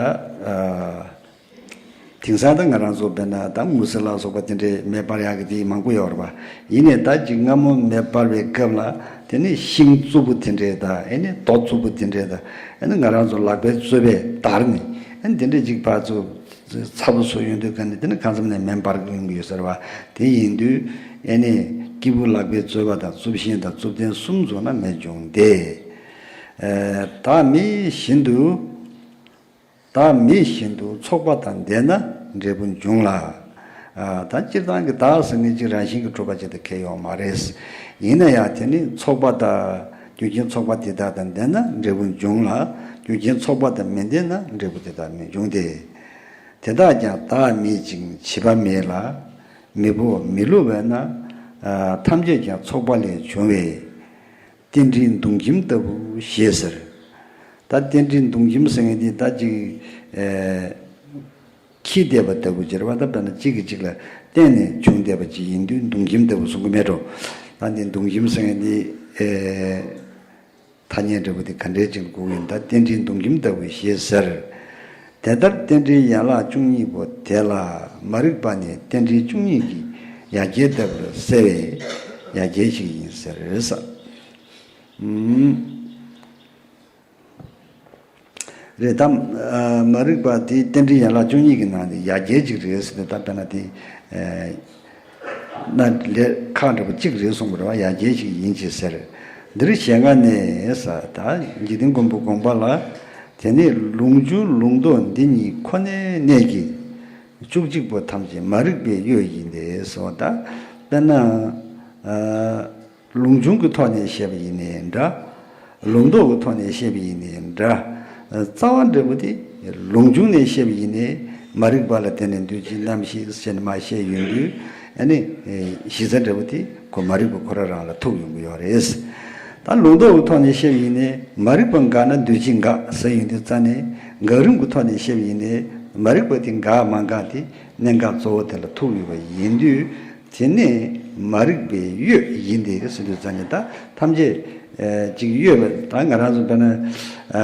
དེང་སང་ད་ང་རང་ཚོ་དཔེར་ན་ད་མུ་ཟི་ལ་སོགས་པ་དེ་འདྲའི་མེ་སྤར་ཡག་གི་དེ་མང་པོ་ཡོད་རེད་པ། ཡིན་ནའི་ད་ཅིག་སྔ་མོ་མེ་སྤར་བའི་སྐབས་ལ་དེ་ནི་ཤིང་གཙུབ་པོ་དེ་འདྲའི་ད། ཨེ་ནི་རྡོ་གཙུབ་པོ་དེ་འདྲའི་ད། ཨེ་ནི་ང་རང་ཚོ་ལག་པས་གཙོས་པའི་བརྡར་ནི། ཨེ་ནི་དེ་འདྲའི་ཅིག་ཕར་ཚུར་ཚ་པོ་བཟོ་ཡོང་དུས་ག་ནི་དེ་ནི་གང་འཚམ་ནས་མེ་འབར་གི་ཡོང་གི་ཡོད་ས་རེད་པ། དེ་ཡིན་དུས་ཨེ་ནི་སྐྱེས་བུ་ལག་པས་གཙོས་པ་དང་གཙུབ་ཤིང་དང་གཙུབ་རྟེན་གསུམ་འཛོམས་ན་མེ་འབྱུང་སྟེ། བདག་མེད་བཞིན་དུ། བདག་མེད་བཞིན་དུ་ཚོགས་པ་དང་ལྡན་ན་འབྲས་བུ་འབྱུང་ལ། ཨ། ད་སྤྱིར་བཏང་གི་བདག་ཟེར་མཁན་ཅིག་རང་བཞིན་གྱིས་གྲུབ་པ་ཅིག་དང་ཁྱད་ཡོད་མ་རེད། ཡིན་ན་ཡང་དེ་ནི་ཚོགས་པ་དང་། རྒྱུ་རྐྱེན་ཚོགས་པ་དེ་དག་དང་ལྡན་ན་འབྲས་བུ་འབྱུང་ལ། རྒྱུ་རྐྱེན་ཚོགས་པ་དང་མི་ལྡན་ན་འབྲས་བུ་དེ་དག་མི་འབྱུང་སྟེ། དེ་དག་ཀྱང་བདག་མེད་ཅིང་བྱིས་པ་མེད་ལ། མི་བོར་མི་བསླུ་བས་ན། ཨ། ཐམས་ཅད་ཀྱང་ཚོགས་པ་ལས་བྱུང་བས། རྟེན་འབྲེལ་མདུང་ཁྱིམ་ལྟ་བུ་ཞེས་ཟེར། ད་རྟེན་འབྲེལ་མདུང་ཁྱིམ་ཟེར་མཁན་དེ་ད་ཅིག་ཨེ། འཁྱིལ་བསྡད་པ་ལྟ་བུ་ཅིག་རེད་པ། ད་དཔེར་ན་གཅིག་གིས་གཅིག་ལ་བརྟེན་ནས་བྱུང་བསྡད་པ་ཅིག་ཡིན་དུས་མདུང་ཁྱིམ་ལྟ་བུ་གསུང་གི་མེད་འགྲོ། ད་འདི་མདུང་ཁྱིམ་ཟེར་མཁན་དེ་ཨེ། ཐ་སྙད་འདྲ་བོ་དེ་ག་འདྲའི་ཅིག་ལ་གོ་གི་ཡིན། ད་རྟེན་འབྲེལ་མདུང་ཁྱིམ་ལྟ་བུ་ཞེས་ཟེར། དེ་ལྟར་རྟེན་འབྲེལ་ཡན་ལག་བཅུ་གཉིས་པོ་དེ་ལ་མ་རིག་པ་ནི་རྟེན་འབྲེལ་བཅུ་གཉིས་ཀྱི་ཡ་གྱལ་ལྟ་བུར་གསལ་བས་ཡ་གྱལ་ཞིག་ཡིན་ཟེར་ས། ཨུམ། རེད་དམ། ཨ། མ་རིག་པ་དེ་རྟེན་འབྲེལ་ཡན་ལག་བཅུ་གཉིས་ཀྱི་ནང་ནས་ཡ་གྱལ་ཅིག་རེད་ཟེར་ཏེ། ད་དཔེར་ན་དེ། ཨེ། ན་ལས་ཁག་འདྲ་པོ་གཅིག་རེད་གསུངས་པ་རེད་པ། ཡ་གྱལ་ཞིག་ཡིན་ཅེས་ཟེར། འདིར་ཞེས་ང་ནས་ས། ད་འཇིག་རྟེན་མགོན་པོ་དགོངས་པ་ལ། དེ་ནི་ལུང་འབྱུང་ལུང་རྟོགས་འདི་གཉིས་ཁོ་ནའི་གནད་ཀྱིས། བཅུ་གཅིག་པོ་ཐམས་ཅད་མ་རིག་པའི་གཡོ་ཡིན་ཏེ་ཟེར་བ། ད་དཔེར་ན། ཨ། ལུང་འབྱུང་གི་ཐོག་ནས་བཤད་པ་ཡིན་ནའི་འདྲ། ལུང་རྟོགས་ཀྱི་ཐོག་ནས་བཤད་པ་ཡིན་ནའི་འདྲ། རྩ་བ་འབྲས་བུ་དེ་ལུང་འབྱུང་ནས་བཤད་པ་ཡིན་ནའི་མ་རིག་པ་ལ་བརྟེན་ནས་འདུ་བྱེད་རྣམ་ཤེས་ཟེར་ནས་མར་བཤད་ཡོང་དུས། ཨ་ནི་གཞི་རྩ་འབྲས་བུ་དེ་ཁོ་མ་རིག་པ་ཁོ་རང་རང་ལ་ཐུག་ཡོང་གི་ཡོད་རེད། ད་ལུང་རྟོགས་ཀྱི་ཐོག་ནས་བཤད་པ་ཡིན་ནའི་མ་རིག་པ་འགགས་ན་འདུ་བྱེད་འགག་ཟེར་ཡོང་དུས་རྩ་ནས་འགག་རིམ་གྱི་ཐོག་ནས་བཤད་པ་ཡིན་ནའི་མ་རིག་པ་དེ་འགག་མ་འགག་དེ་གནད་འགག་གཙོ་བོ་དེ་ལ་ཐུག་ཡོད་པ་ཡིན་དུས། དེ་ནི་མ་རིག་པའི་གཡོ་ཡིན་ཏེ་ཟེར་དུས་ཙམ་ནས། ད་ཐམས་ཅད་ཨེ་ཅིག་གཡོ་བ། ད་ང་རང་ཚོ་དཔེར་ན་ཨ་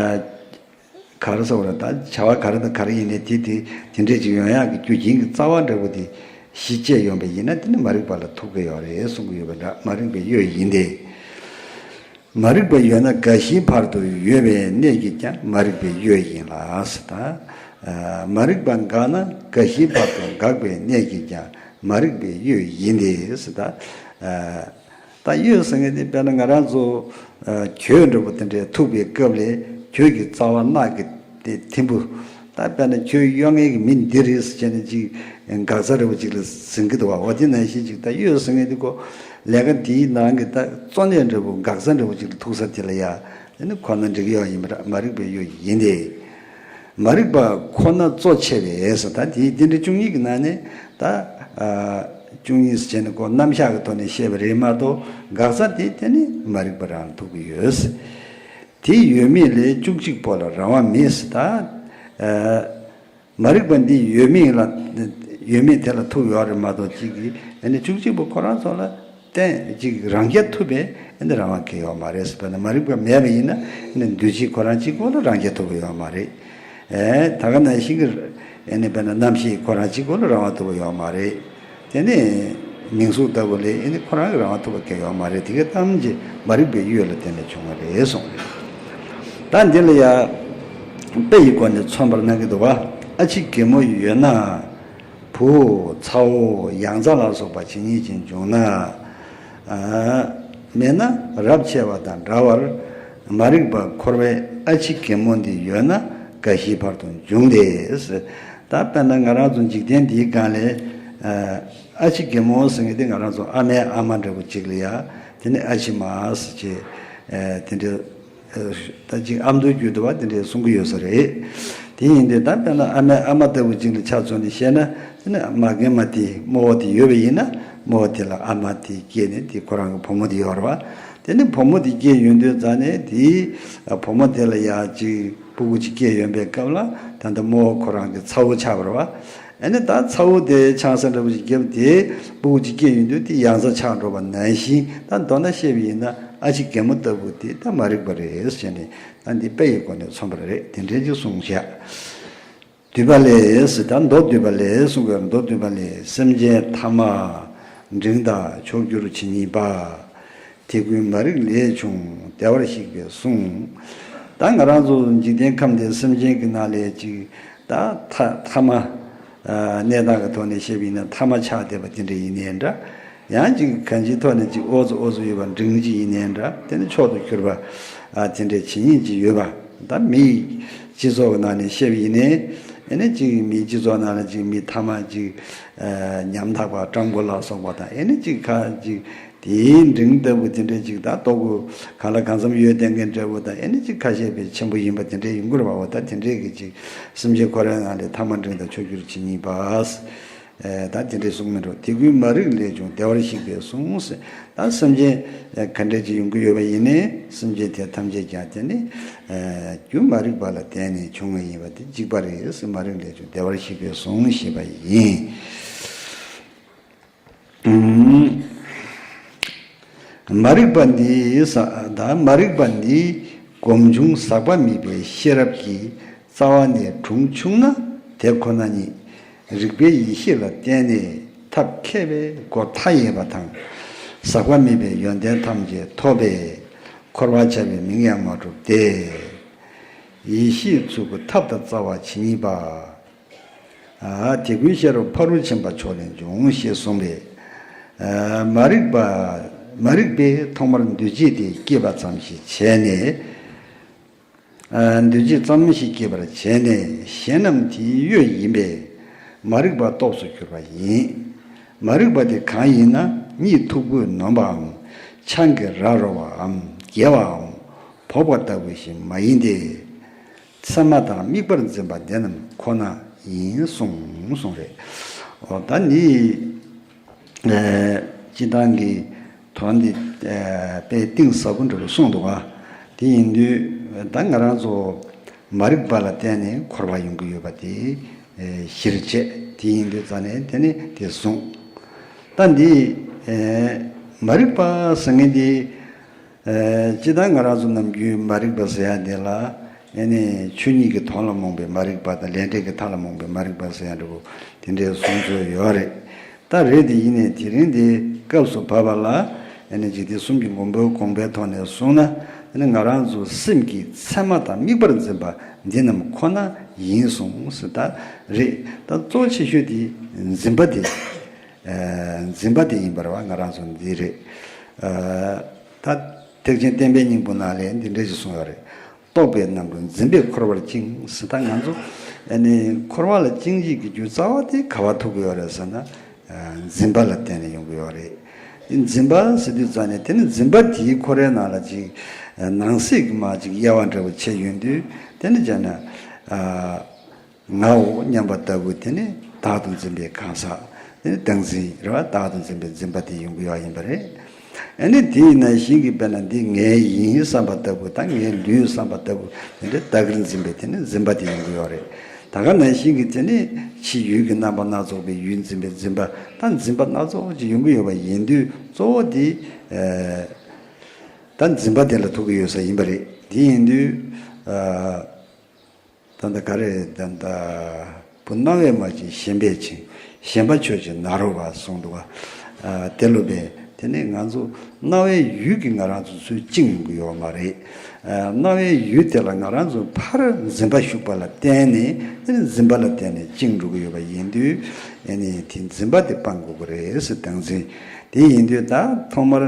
ག་རེ་ཟེར་བ་རེད། ད་བྱ་བ་ག་རེ་དང་ག་རེ་ཡིན་ནའི་དེ་དེ་དེ་འདྲས་ཅིག་ཡོང་ཡག་གི་རྒྱུ་རྐྱེན་གྱི་རྩ་བ་འདྲ་བོ་དེ་ གཞི་བཅས་ཡོང་བ་ཡིན་ན་དེ་ནི་མ་རིག་པ་ལ་ཐུག་གི་ཡོད་རེད་གསུང་གི་ཡོད་པ་འདྲ། མ་རིག་པའི་གཡོ་ཡིན་ཏེ། མ་རིག་པ་ཡོད་ན་རྒ་ཤིའི་བར་དུ་ཡོད་པའི་གནས་ཀྱིས་ཀྱང་མ་རིག་པའི་གཡོ་ཡིན་ལ་ཟེར་ད། མ་རིག་པ་འགགས་ན་རྒ་ཤིའི་བར་དུ་འགག་པའི་གནས་ཀྱིས་ཀྱང་མ་རིག་པའི་གཡོ་ཡིན་ཏེ་ཟེར་ད། ད་གཡོ་ཟེར་མཁན་དེ་དཔེར་ན་ང་རང་ཚོ་གྱོད་འདྲ་པོ་དེ་འདྲའི་ཐུག་པའི་སྐབས་ལ་གྱོད་ཀྱི་རྩ་བ་རྣག་གི་དེ་ཐིམ་བུ། ད་དཔེར་ན་ཁྱོད་གཡོ་མཁན་གྱི་མི་འདི་རེད་ཟེར་བྱས་ནས་ཅིག་འགག་རྩ་འདྲ་པོ་ཅིག་ལ་ཟིན་གྱི་འདུག་བ། འོ་དེ་ནང་བཞིན་ཅིག་ད་གཡོ་ཟེར་མཁན་འདི་ཁོ་ལས་ཀ་འདིའི་ནང་གི་ད་གཙོ་གནད་འདྲ་པོ་འགག་རྩ་འདྲ་པོ་ཅིག་ལ་ཐུག་ས་དེ་ལ་ཡ་དེ་ནི་ཁོ་ན་འགྲིག་གི་ཡོད་ཡིན་པ་འདྲ། མ་རིག་པའི་གཡོ་ཡིན་ཏེ། མ་རིག་པ་ཁོ་ན་གཙོ་ཆེ་བས་ཟེར། ད་དེའི་རྟེན་འབྲེལ་བཅུ་གཉིས་ཀྱི་ནང་ནས་ད་བཅུ་གཉིས་ཟེར་བྱས་ནས་ཁོ་རྣམ་གཞག་གི་ཐོག་ནས་བཤད་པ་རེད་མ་གཏོགས་འགག་རྩ་དེ་དེ་ནི་མ་རིག་པ་རང་ལ་ཐུག་གི་ཡོད། དེ་ཡོད་མེད་ལས་བཅུ་གཅིག་པོ་ལ་རང་དབང་མེད་ཟེར་ད། མ་རིག་པ་འདི་ཡོད་མེད་ལ་ཡོད་མེད་དེ་ལ་ཐུག་ཡོད་རེད་མ་གཏོགས་གཅིག་གིས་ཨ་ནི་བཅུ་གཅིག་པོ་ཁོ་རང་ཚོ་ལ་བརྟེན་གཅིག་རང་རྐྱ་ཐུབ་པའི་ཨ་ནི་རང་དབང་གི་ཡོད་མ་རེད་ཟེར། དཔེར་ན་མ་རིག་པ་མེད་པ་ཡིན་ན་ཨ་ནི་འདུས་བྱས་ཁོ་རང་གཅིག་པོ་ལ་རང་རྐྱ་ཐུབ་ཀྱི་ཡོད་མ་རེད། ཨེ་ད་ག་ནང་བཞིན་གྱི་ཨ་ནི་དཔེར་ན་རྣམ་ཤེས་ཁོ་རང་གཅིག་པོ་ལ་རང་དབང་ཐུབ་ཀྱི་ཡོད་མ་རེད། དེ་ནས་མིང་གཟུགས་ལྟ་བུ་ལས་ཨེ་ནི་ཁོ་རང་གི་རང་དབང་ཐོབ་པ་གང་ཡོད་མ་རེད། དེ་གའི་གཏམ་གྱི་མ་རིག་པའི་གཡོ་ལ་བརྟེན་ནས་བྱུང་བ་རེད་གསུངས་རེད། ད་འདི་ལ་ཡ་དཔེ་ཡི་སྒོ་ནས་མཚོན་པར་གནང་གི་འདུག་བ། ཨ་ཕྱི་རྒན་མོ་ཡོད་ན་བུ་ཚ་བོ་ཡང་རྩ་ལ་སོགས་པ་ཇི་སྙེད་ཅིག་འབྱུང་ན། མེད་ན་རབས་ཆེ་བ་དང་འདྲ་བར་མ་རིག་པ་འཁོར་བའི་ཨ་ཕྱི་རྒན་མོ་འདི་ཡོད་ན་རྒ་ཤིའི་བར་དུ་འབྱུང་སྟེ། ད་དཔེར་ན་ང་རང་ཚོ་འཇིག་རྟེན་འདིའི་སྒང་ལས། ཨ་ཕྱི་རྒན་མོ་ཟེར་མཁན་དེ་ང་རང་ཚོ་ཨ་མའི་ཨ་མ་འདྲ་བོ་ཅིག་ལ་ཡ། དེ་ནི་ཨ་ཕྱི་མ་ཟེར་བྱས། དེ་འདྲའི་ད་ཅིག་ཨ་མདོའི་རྒྱུད་དུ་བ་དེ་འདྲའི་གསུང་གི་ཡོད་ས་རེད། དེ་ཡིན་དུས་ད་དཔེར་ན་ཨ་མའི་ཨ་མ་ལྟ་བུ་ཅིག་ལ་ཆ་མཚོན་ནས་བཤད་ན་དེ་ནི་མ་རྒན་མ་དེ་རྨོ་བོ་དེ་ཡོད་པ་ཡིན་ན་རྨོ་བོ་དེ་ལ་ཨ་མ་དེ་སྐྱེས་ནས་དེ་ཁོ་རང་གི་བུ་མོ་དེ་ཡོད་རེད་བ། དེ་ནི་བུ་མོ་དེ་སྐྱེས་ཡོང་དུས་ཙ་ནས་དེའི་བུ་མོ་དེ་ལ་ཡ་ཅིག་སྤུ་གུ་ཅིག་སྐྱེས་ཡོང་པའི་སྐབས་ལ་ད་ལྟ་རྨོ་བོ་ཁོ་རང་གི་ཚ་བོ་ཆགས་པ་རེད་བ། ཨ་ནི་ད་ཚ་བོ་དེ་ཆང་ས་འདྲ་བོ་ཞིག་བརྒྱབ་དེ་སྤུ་གུ་ཅིག་སྐྱེས་ཡོང་དུས་དེ་ཡང་རྩ་ཆགས་འགྲོ་བ་ནང་བཞིན་ད་མདོར་ན་བཤད་པ་ཡིན་ན་ཨ་ཕྱི་རྒན་མོ་ལྟ་བུ་དེ་ད་མ་རིག་པ་རེད་ཟེར་ནས་ད་འདི་དཔེ་ཡི་སྒོ་ནས་མཚོན་པ་རེད། དེ་འདྲའི་ཅིག་གསུངས་བཞག། བསྡུས་པ་ལས་ཟེར་ད་མདོ་བསྡུས་པ་ལས་གསུངས་པའི་མདོ་བསྡུས་པ་ལས་སེམས་ཅན་ཐ་མ་འབྲིང་དང་མཆོག་གྱུར་ཇི་སྙེད་པ། དེ་ཀུན་མ་རིག་ལས་བྱུང་བདེ་བར་གཤེགས་པས་གསུངས། ད་ང་རང་ཚོ་འཇིག་རྟེན་ཁམས་འདིའི་སེམས་ཅན་གྱི་ནང་ལས་ཅིག་ད་ཐ་ཐ་མ། གནས་སྟངས་ཀྱི་ཐོག་ནས་བཤད་པ་ཡིན་ན་ཐ་མ་ཆགས་བསྡད་པ་དེ་འདྲ་ཡིན་ནའི་འདྲ། ཡང་ཅིག་གང་ཅིའི་ཐོག་ནས་ཅིག་ཨོ་ཙི་ཨོ་ཙི་ཡོད་པ་འབྲིང་ཅིག་ཡིན་ནའི་འདྲ། དེ་ནི་མཆོག་ཏུ་གྱུར་པ་དེ་འདྲའི་ཇི་སྙེད་ཅིག་ཡོད་པ། ད་མིའི་སྤྱི་ཚོགས་ཀྱི་ནང་ནས་བཤད་པ་ཡིན་ནའི་ཨེ་ནི་ཅིག་མིའི་སྤྱི་ཚོགས་ནང་ལ་ཅིག་མི་ཐ་མ་ཅིག་ཉམ་ཐག་པ་སྤྲང་པོ་ལ་སོགས་པ་དང་ཨེ་ནི་ཅིག་ཁ་ཅིག་དེའི་འབྲིང་ལྟ་བུ་དེ་འདྲའི་ཅིག་ད་ལྟོ་གུ་གང་ལ་གང་འཚམ་ཡོད་བསྡད་མཁན་འདྲ་བོ་དང་ཨེ་ནི་ཅིག་ཁ་ཤས་པའི་ཆེན་པོ་ཡིན་པ་དེ་འདྲའི་ཡོང་གི་རེད་བ། འོ་ད་དེ་འདྲའི་གི་ཅིག་སེམས་ཅན་ཁོ་རའི་ནང་ལས་ཐ་མ་འབྲིང་དང་མཆོག་གྱུར་ཇི་སྙེད་པ། ད་དེ་འདྲའི་གསུང་མི་འགྲོ། དེ་ཀུན་མ་རིག་ལས་བྱུང་བདེ་བར་གཤེགས་པས་གསུངས། ད་སེམས་ཅན་ག་འདྲ་ཅིག་ཡོང་གི་ཡོད་པ་ཡིན་ནའི་སེམས་ཅན་དེ་ཐམས་ཅད་ཀྱང་དེ་ནི་རྒྱུ་མ་རིག་པ་ལ་བརྟེན་ནས་བྱུང་བ་ཡིན་པ་དེ་གཅིག་པ་རེད། མ་རིག་ལས་བྱུང་བདེ་བར་གཤེགས་པས་གསུངས་ཞེས་པ་ཡིན། མ་རིག་པ་འདི་ས་ད་མ་རིག་པ་འདི་སྒོམ་བྱུང་ཟག་པ་མེད་པའི་ཤེས་རབ་ཀྱི་རྩ་བ་ནས་གྲོངས་བཅུག་ན་དེ་ཁོ་ན་ཉིད་རིག་པའི་ཡེ་ཤེས་ལ་བརྟེན་ནས་ཐབས་མཁས་པའི་སྒོ་མཐའ་ཡས་པ་དང་ཟག་པ་མེད་པའི་ཡོན་ཏན་ཐམས་ཅད་ཐོབ་པས་འཁོར་བར་བྱ་བའི་མིང་ཡང་མ་གྲུབ་སྟེ། ཡེ་ཤེས་ཚུལ་དགུ་ཐབས་དང་རྩ་བ་ཇི་སྙེད་པ། དེ་ཀུན་ཤེས་རབ་ཕ་རོལ་ཕྱིན་པ་མཆོག་ལས་འབྱུང་ཞེས་གསུངས་པས། མ་རིག་པ་མ་རིག་པས་ཐོག་མར་འདུ་བྱེད་དེ་སྐྱེས་པ་ཙམ་ཞིག་བྱས་ནས། འདུ་བྱེད་ཙམ་ཞིག་སྐྱེས་པར་བྱས་ནས་གཞན་རྣམས་དེའི་གཡོ་ཡིན་པས་མ་རིག་པ་སྟོབས་སུ་གྱུར་པ་ཡིན། མ་རིག་པ་དེ་གང་ཡིན་ན་གཉིད་མཐུག་པོས་ནོན་པའམ་ཆང་གིས་ར་རོ་བའམ་བརྒྱལ་བའམ་འབོག་པ་ལྟ་བུ་ཞིག་མ་ཡིན་ཏེ། མཚན་མ་དང་དམིགས་པར་འཛིན་པ་འདི་རྣམས་ཁོ་ན་ཡིན་གསུངས་གསུངས་རེད། འོ་ད་ནི། སྤྱི་བཏང་གི་དོན་འདི་དཔེ་གཏིང་ཟབ་པོ་འདྲ་བོ་གསུངས་འདུག་ག་དེ་ཡིན་དུས་ད་ང་རང་ཚོ་མ་རིག་པ་ལ་བརྟེན་ནས་འཁོར་བ་ཡོང་གི་ཡོད་པ་དེ་གཞིར་བྱས། དེ་ཡིན་དུས་ཙ་ནས་དེ་ནི་དེ་གསུངས། ད་འདི་མ་རིག་པ་ཟེར་མཁན་འདི། སྤྱིར་བཏང་ང་རང་ཚོ་ནམ་རྒྱུན་མ་རིག་པ་ཟེར་ཡ་དེ་ལ་ཨེ་ནི་ཆོས་ཉིད་ཀྱི་དོན་ལ་རྨོངས་པའི་མ་རིག་པ་དང་ལས་འབྲས་ཀྱི་མཐའ་ལ་རྨོངས་པའི་མ་རིག་པ་ཟེར་ཡ་འདྲ་པོ་དེ་འདྲའི་གསུང་ཚུལ་ཡོད་རེད། ད་རེད་དེ་ཡིན་ནའི་དེ་རིང་དེ་སྐབས་སུ་བབ་པ་ལ་ཨ་ནི་འཇིག་རྟེན་གསུམ་གྱི་མགོན་པོའི་དགོངས་པའི་ཐོག་ནས་གསུངས་ན། ཨ་ནི་ང་རང་ཚོ་སེམས་ཀྱི་མཚན་མ་དང་དམིགས་པར་འཛིན་པ་འདི་རྣམས་ཁོ་ན་ཡིན་གསུངས་ཟེར། ད་རེད། ད་གཙོ་ཆེ་ཤོས་དེ་འཛིན་པ་དེ། ཨ་འཛིན་པ་དེ་ཡིན་པ་རེད་བ། ང་རང་ཚོ་འདི་རེད། ཨ་ད་ཐེག་ཆེན་བསྟན་པའི་སྙིང་པོ་ནང་ལས་འདི་འདྲ་ཞིག་གསུངས་ཡོད་རེད། རྟོག་པའི་རྣམ་གྲོལ་འཛིན་པས་འཁོར་བར་བཅིངས་ཟེར། ད་ང་ཚོ་ཨ་ནི་འཁོར་བ་ལ་བཅིངས་བྱེད་ཀྱི་རྒྱུ་རྩ་བ་དེ་ག་བ་ཐུག་གི་ཡོད་རེད་ཟེར་ན། ཨ་འཛིན་པ་ལ་བརྟེན་ནས་ཡོང་གི་ཡོད་རེད། འཛིན་པ་ཟེར་དུས་ཙང་ནས་དེ་ནི་འཛིན་པ་དེའི་ཁོ་རའི་ནང་ལ་ཅིག་ཨ་ནང་གསེས་ཀྱི་མ་ཅིག་དབྱེ་བ་འདྲ་བོ་ཕྱེ་ཡོང་དུས། དེ་ནི་བྱས་ན་ཨ་ངའོ་སྙམ་པ་ལྟ་བུ་དེ་ནི་བདག་ཏུ་འཛིན་པའི་གང་ཟག་དེ་ནི་བདག་འཛིན་རེད་བ། བདག་ཏུ་འཛིན་པའི་འཛིན་པ་དེ་ཡོང་གི་ཡོད་ཡིན་པ་རེད། ཨ་ནི་དེ་ཡིན་ན་གཞན་གྱིས་དཔེར་ན་འདི་ངའི་ཡིན་བསམ་པ་ལྟ་བུ་དང་ངའི་ལུས་བསམ་པ་ལྟ་བུ་དེ་འདྲའི་བདག་གིར་འཛིན་པའི་དེ་ནི་འཛིན་པ་དེ་ཡོང་གི་ཡོད་རེད། ད་ག་ནང་བཞིན་གྱི་དེ་ནི་ཕྱིའི་ཡུལ་གྱི་རྣམ་པ་སྣ་ཚོགས་པའི་ཡུལ་འཛིན་པའི་འཛིན་པ་དང་འཛིན་པ་སྣ་ཚོགས་ཀྱི་ཡོང་གི་ཡོད་པ་ཡིན་དུས། གཙོ་བོ་དེ་ཨ་ད་འཛིན་པ་དེ་ལ་ཐུག་གི་ཡོད་ས་ཡིན་པ་རེད། དེ་ཡིན་དུས་ཨ་ད་ལྟ་ག་རེ་ད་ལྟ་བུ་སྣང་བས་མ་བཅིངས་ཞེན་པས་བཅིངས། ཞེན་པ་ཆོས་ཅན་ནཱ་རོ་པ་གསུངས་འདུག་བ། ཨ་དེ་ལོ་པས་དེ་ནི་ང་ཚོ་སྣང་བའི་ཡུལ་གྱིས་ང་རང་ཚོ་ཚུར་བཅིངས་ཡོང་གི་ཡོད་མ་རེད། ཨ་སྣང་བའི་ཡུལ་དེ་ལ་ང་རང་ཚོ་ཕར་འཛིན་པ་ཞུགས་པ་ལ་བརྟེན་ནས། དེ་ནི་འཛིན་པ་ལ་བརྟེན་ནས་བཅིངས་འགྲོ་གི་ཡོད་པ་ཡིན་དུས། ཨ་ནི་དེ་འཛིན་པ་དེ་སྤང་དགོས་ཀྱི་རེད་ཟེར། བདག་འཛིན། དེ་ཡིན་དུས་ད་ཐོག་མར།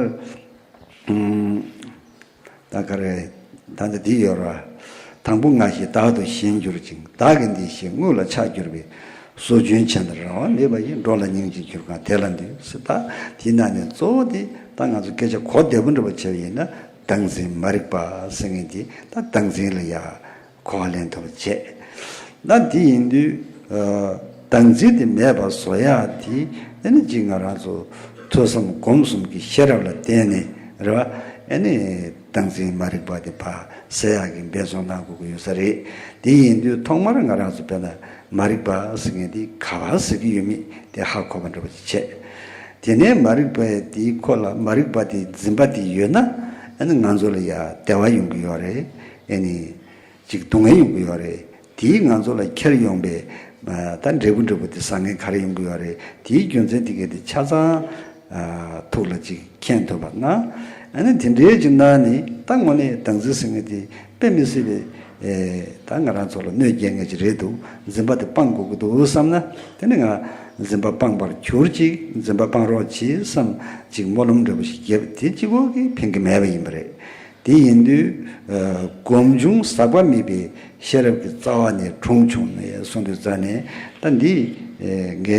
ཨུམ། ད་ག་རེ། ད་ལྟ་འདི་ཡོད་ར། དང་པོ་ང་ཞེས་བདག་ཏུ་ཞེན་གྱུར་ཅིང་། བདག་གི་འདི་ཞེས་དངོས་ལ་ཆགས་གྱུར་པའི། སྲོག་རྒྱུན་ཆད་ན་རང་དབང་མེད་པ་ཡི། འགྲོ་ལ་སྙིང་རྗེ་གྱུར་གང་དེ་ལ་འདུད་ཟེར། ད་དེའི་ནང་ནས་གཙོ་བོ་དེ་ད་ང་ཚོ་སྐད་ཆ་གོ་བདེ་པོ་འདྲ་པོ་བྱས་པ་ཡིན་ན། བདག་འཛིན་མ་རིག་པ་ཟེར་མཁན་དེ། ད་བདག་འཛིན་ལ་ཡ་གོ་བ་ལེན་ཐུབ་པ་བྱས། ད་དེ་ཡིན་དུས་ཨ་བདག་འཛིན་དེ་མེད་པ་བཟོ་ཡག་དེ་ཨ་ནི་གཅིག་ང་རང་ཚོ་ཐོས་བསམ་སྒོམ་གསུམ་གྱི་ཤེས་རབ་ལ་བརྟེན་ནས་རེད་བ། ཨ་ནི་བདག་འཛིན་མ་རིག་པ་དེ་ཕར་སེལ་ཡག་གི་འབད་བརྩོན་གནང་དགོས་ཀྱི་ཡོད་ས་རེད། དེ་ཡིན་དུས་ཐོག་མར་ང་རང་ཚོ་དཔེར་ན་མ་རིག་པ་ཟེར་མཁན་དེ་ག་པར་ཟེར་གྱི་ཡོད་མེད་དེ་ཧ་གོ་བ་འདྲ་པོ་ཅིག་བྱས། དེ་ནས་མ་རིག་པ་དེའི་ཁོ་ལ་མ་རིག་པ་དེའི་འཛིན་པ་དེ་ཡོད་ན། ཨ་ནི་ང་ཚོ་ལ་ཡ་བདེ་བ་ཡོང་གི་ཡོད་རེད། ཨ་ནི་ཅིག་སྡུག་བསྔལ་ཡོང་གི་ཡོད་རེད། དེས་ང་ཚོ་ལ་འཁྱེར་ཡོང་པའི་ད་འབྲས་བུ་འབྲས་བུ་དེ་བཟང་ངན་ག་རེ་ཡོང་གི་ཡོད་རེད། དེའི་རྒྱུ་མཚན་དེ་གས་དེ་ཆ་ཚང་ཐུགས་ལ་ཅིག་མཁྱེན་ཐུབ་པ་ན། ཨ་ནི་དེ་འདྲའི་ཅིག་ནང་ནས་ད་དངོས་གནས་བདག་འཛིན་ཟེར་མཁན་དེ་དཔེ་མི་སྲིད་པའི་ད་ང་རང་ཚོ་ལ་གནོད་སྐྱེལ་མཁན་ཅིག་རེད་འདུག་འཛིན་པ་དེ་སྤང་དགོས་ཀྱི་འདུག་བསམ་ན། དེ་ནི་ང་འཛིན་པ་སྤང་བར་གྱུར་ཅིག་འཛིན་པ་སྤང་རོགས་གྱིས་བསམ་ཅིག་སྨོན་ལམ་འདྲ་པོ་ཞིག་བརྒྱབ། དེ་གཅིག་པོ་གིས་ཕན་གྱི་མེད་པ་ཡིན་པ་རེད། དེ་ཡིན་དུས་ཨ་སྒོམ་བྱུང་ཟག་པ་མེད་པའི་ཤེས་རབ་ཀྱི་རྩ་བ་ནས་འཁྲུངས་བྱུང་ནས་གསུངས་དུས་ཙ་ནས། ད་འདི་ཨེ་ངས་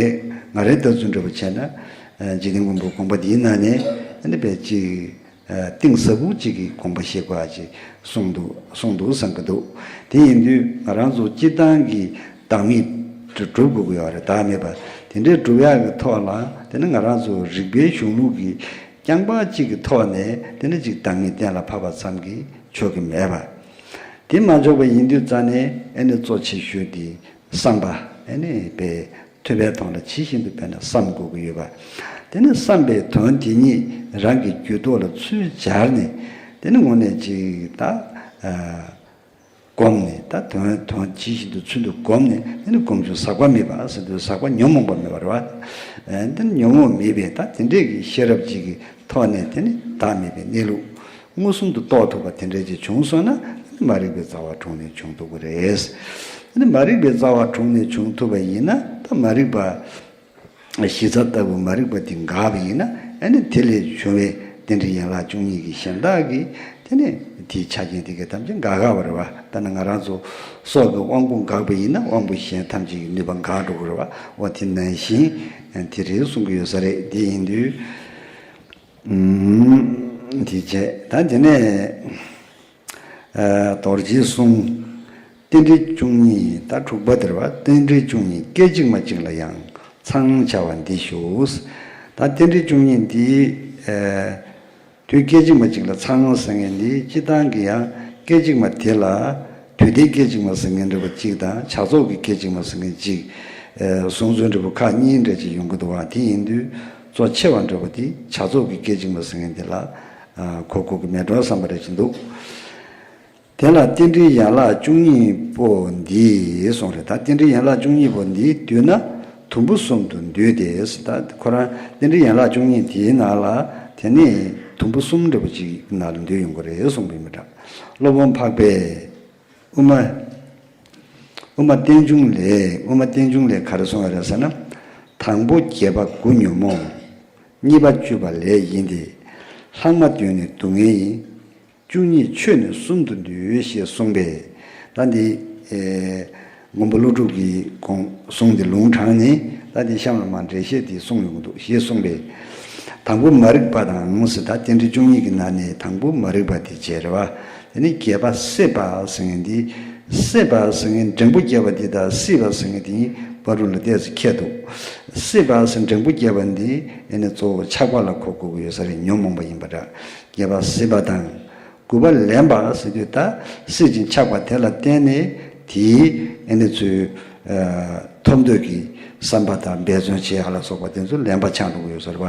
ང་རའི་ལྟ་ཚུལ་འདྲ་པོ་བྱས་ན། ཨ་འཇིག་རྟེན་མགོན་པོའི་དགོངས་པ་འདིའི་ནང་ནས་ཨ་ནི་དཔེ་ཅིག་ཨ་གཏིང་ཟབ་པོ་ཅིག་གི་དགོངས་པ་བཞེས་དགོས་པ་ཅིག་གསུངས་འདུག་གསུངས་འདུག་བསམ་གྱི་འདུག་དེ་ཡིན་དུས་ང་རང་ཚོ་སྤྱིར་བཏང་གི་བདག་མེད་སྒྲུབ་དགོས་ཀྱི་ཡོད་རེད། བདག་མེད་པ་དེ་འདྲའི་སྒྲུབ་ཡག་གི་ཐོག་ལ། དེ་ནི་ང་རང་ཚོ་རིག་པའི་གཞུང་ལུགས་ཀྱི་རྐྱང་པ་གཅིག་གི་ཐོག་ནས་དེ་ནི་གཅིག་བདག་མེད་གཏན་ལ་ཕབ་པ་ཙམ་གྱིས་ཆོག་གི་མེད་པ། དེ་མ་ཆོག་པ་ཡིན་དུས་ཙ་ནས་ཨ་ནི་གཙོ་ཆེ་ཤོས་དེ་བསམ་པ། ཨ་ནི་དཔེ་ཐོས་པའི་དོན་ལ་ཇི་བཞིན་དུ་དཔེར་ན་བསམ་དགོས་ཀྱི་ཡོད་པ། དེ་ནི་བསམ་པའི་དོན་དེ་ཉིད་རང་གི་རྒྱུད་ཐོག་ལ་ཚུར་སྦྱར་ནས། དེ་ནི་དངོས་གནས་ཅིག་ད་ཨ་བསྒོམས་ནས། ད་དོན་དོན་ཇི་བཞིན་དུ་ཚུལ་དུ་བསྒོམས་ནས། དེ་ནི་སྒོམ་བྱུང་ཟག་པ་མེད་པ་ཟེར་དུས་ཟག་པ་ཉོན་མོངས་པ་མེད་པ་རེད་བ། ཨ་དེ་ནི་ཉོན་མོངས་མེད་པའི་ད་དེ་འདྲས་ཀྱི་ཤེས་རབ་ཅིག་གི་ཐོག་ནས། དེ་ནི་བདག་མེད་པའི་གནས་ལུགས་མངོན་སུམ་དུ་རྟོགས་ཐུབ་པ་དེ་འདྲས་ཅིག་བྱུང་སོང་ན། མ་རིག་པའི་རྩ་བ་དྲུངས་ནས་བྱུང་ཐུབ་ཀྱི་རེད། དེ་ནི་མ་རིག་པའི་རྩ་བ་དྲུངས་ནས་བྱུང་ཐུབ་པ་ཡིན་ན། ད་མ་རིག་པ་གཞི་རྩ་ལྟ་བུ་མ་རིག་པ་དེ་འགགས་པ་ཡིན་ན། ཨ་ནི་དེ་ལས་བྱུང་བའི་རྟེན་འབྲེལ་ཡན་ལག་བཅུ་གཉིས་ཀྱི་གཞན་དག་གིས་དེ་ནི་དེའི་ཆ་རྐྱེན་དེ་གའི་ཐམས་ཅད་འགག་འགག་པ་རེད་བ། ད་ནི་ང་རང་ཚོ་སྲོག་གི་དབང་པོ་འགག་པ་ཡིན་ན། དབང་པོ་གཞན་ཐམས་ཅད་ཀྱི་ནུས་པ་འགག་འགྲོ་གི་རེད་བ། འོ་དེ་ནང་བཞིན་དེ་རེད་གསུང་གི་ཡོད་ས་རེད། དེ་ཡིན་དུས། ཨུམ། དེ་བྱས་ད་དེ་ནས་ཨ་རྡོ་རྗེའི་གསུང་། རྟེན་འབྲེལ་བཅུ་གཉིས། ད་དྲུག་པ་དེ་རེད་བ། རྟེན་འབྲེལ་བཅུ་གཉིས་སྐད་ཅིག་མ་གཅིག་ལ་ཡང་། ཚང་བྱ་བ་འདི་ཞུ། ད་རྟེན་འབྲེལ་བཅུ་གཉིས་འདི་ཨ་དུས་སྐད་ཅིག་མ་གཅིག་ལ་ཚང་ཟེར་མཁན་འདི་སྤྱིར་བཏང་གི་ཡང་སྐད་ཅིག་མ་དེ་ལ་དུས་མཐའི་སྐད་ཅིག་མ་ཟེར་མཁན་འདྲ་པོ་གཅིག་དང་། བྱ་རྫོགས་ཀྱི་སྐད་ཅིག་མ་ཟེར་མཁན་གཅིག་ཨ་གསུང་ཚུལ་འདྲ་པོ་ཁག་གཉིས་འདྲ་ཅིག་ཡོང་གི་འདུག་བ། དེ་ཡིན་དུས་གཙོ་ཆེ་བ་འདྲ་པོ་དེ་བྱ་རྫོགས་ཀྱི་སྐད་ཅིག་མ་ཟེར་མཁན་དེ་ལ་ཨ་གོ་དགོས་ཀྱི་མེད་འགྲོ་བསམ་པ་རེ་ཞིག་འདུག་དེ་ལ་རྟེན་འབྲེལ་ཡན་ལག་བཅུ་གཉིས་པོ་འདི་གསུངས་རེད། ད་རྟེན་འབྲེལ་ཡན་ལག་བཅུ་གཉིས་པོ་འདི་བསྡུས་ན། དུམ་བུ་གསུམ་དུ་འདུས་ཏེ། ད་ཁོ་རང་རྟེན་འབྲེལ་ཡན་ལག་བཅུ་གཉིས་དེའི་ནང་ལ་དེ་ནི་དུམ་བུ་གསུམ་འདྲ་པོ་ཅིག་ནང་ལ་འདུས་ཡོང་གི་རེད་གསུངས་པ་ཡིན་པ་འདྲ། སློབ་དཔོན་འཕགས་པས་དབུ་མ་དབུ་མ་རྟེན་འབྱུང་ལས། དབུ་མ་རྟེན་འབྱུང་ལས་ག་རེ་གསུངས་པ་རེད་ཟེར་ན། དང་པོ་བརྒྱད་པ་དགུ་ཉོན་མོངས། གཉིས་པ་བཅུ་པ་ལས་ཡིན་ཏེ། ལྷག་མ་བདུན་ནི་སྡུག་བསྔལ་ཡིན། བཅུ་གཉིས་ཆོས་ནི་གསུམ་དུ་འདུས་ཞེས་གསུངས་པས། ད་འདི་ཨེ་མགོན་པོ་ཀླུ་སྒྲུབ་ཀྱི་དགོངས་གསུང་འདི་ལུང་དྲངས་ནས། ད་འདི་གཤམ་ལ་མར་འགྲེལ་བཤད་འདི་གསུངས་ཡོང་གི་འདུག་ཞེས་གསུངས་པས། དང་པོ་མ་རིག་པ་དང་ཟེར། ད་རྟེན་འབྲེལ་བཅུ་གཉིས་ཀྱི་ནང་ནས་དང་པོ་མ་རིག་པ་དེ་བྱས་རེད་བ། དེ་ནས་བརྒྱད་པ་སྲེད་པ་ཟེར་མཁན་འདི། སྲེད་པ་ཟེར་མཁན་འབྲེང་པོ་བརྒྱབ་པ་འདི་དང་སྲིད་པ་ཟེར་མཁན་དེ་གཉིས་བར་དུ་ལ་ཏོག་ཙམ་ཁྱད་འདུག་སྲེད་པ་ཟེར་འབྲེང་པོ་བརྒྱབ་པ་འདི་ཨེ་ནི་གཙོ་བོ་ཆགས་པ་ལ་གོ་དགོས་ཀྱི་ཡོད་ས་རེད། ཉོན་མོངས་པ་ཡིན་པ་འདྲ། བརྒྱད་པ་སྲིད་པ་དང་། དགུ་པ་ལེན་པ་ཟེར་དུས། ད་སྲིད་ཅིང་ཆགས་པ་དེ་ལ་བརྟེན་ནས་དེའི་ཨེ་ནི་ཚུལ་ཐོབ་འདོད་ཀྱི་བསམ་པ་དང་འབད་བརྩོན་བྱེད་ཡ་ལ་སོགས་པ་དེ་ཚོ་ལེན་པ་ཆགས་འགྲོ་གི་ཡོད་ས་རེད་བ།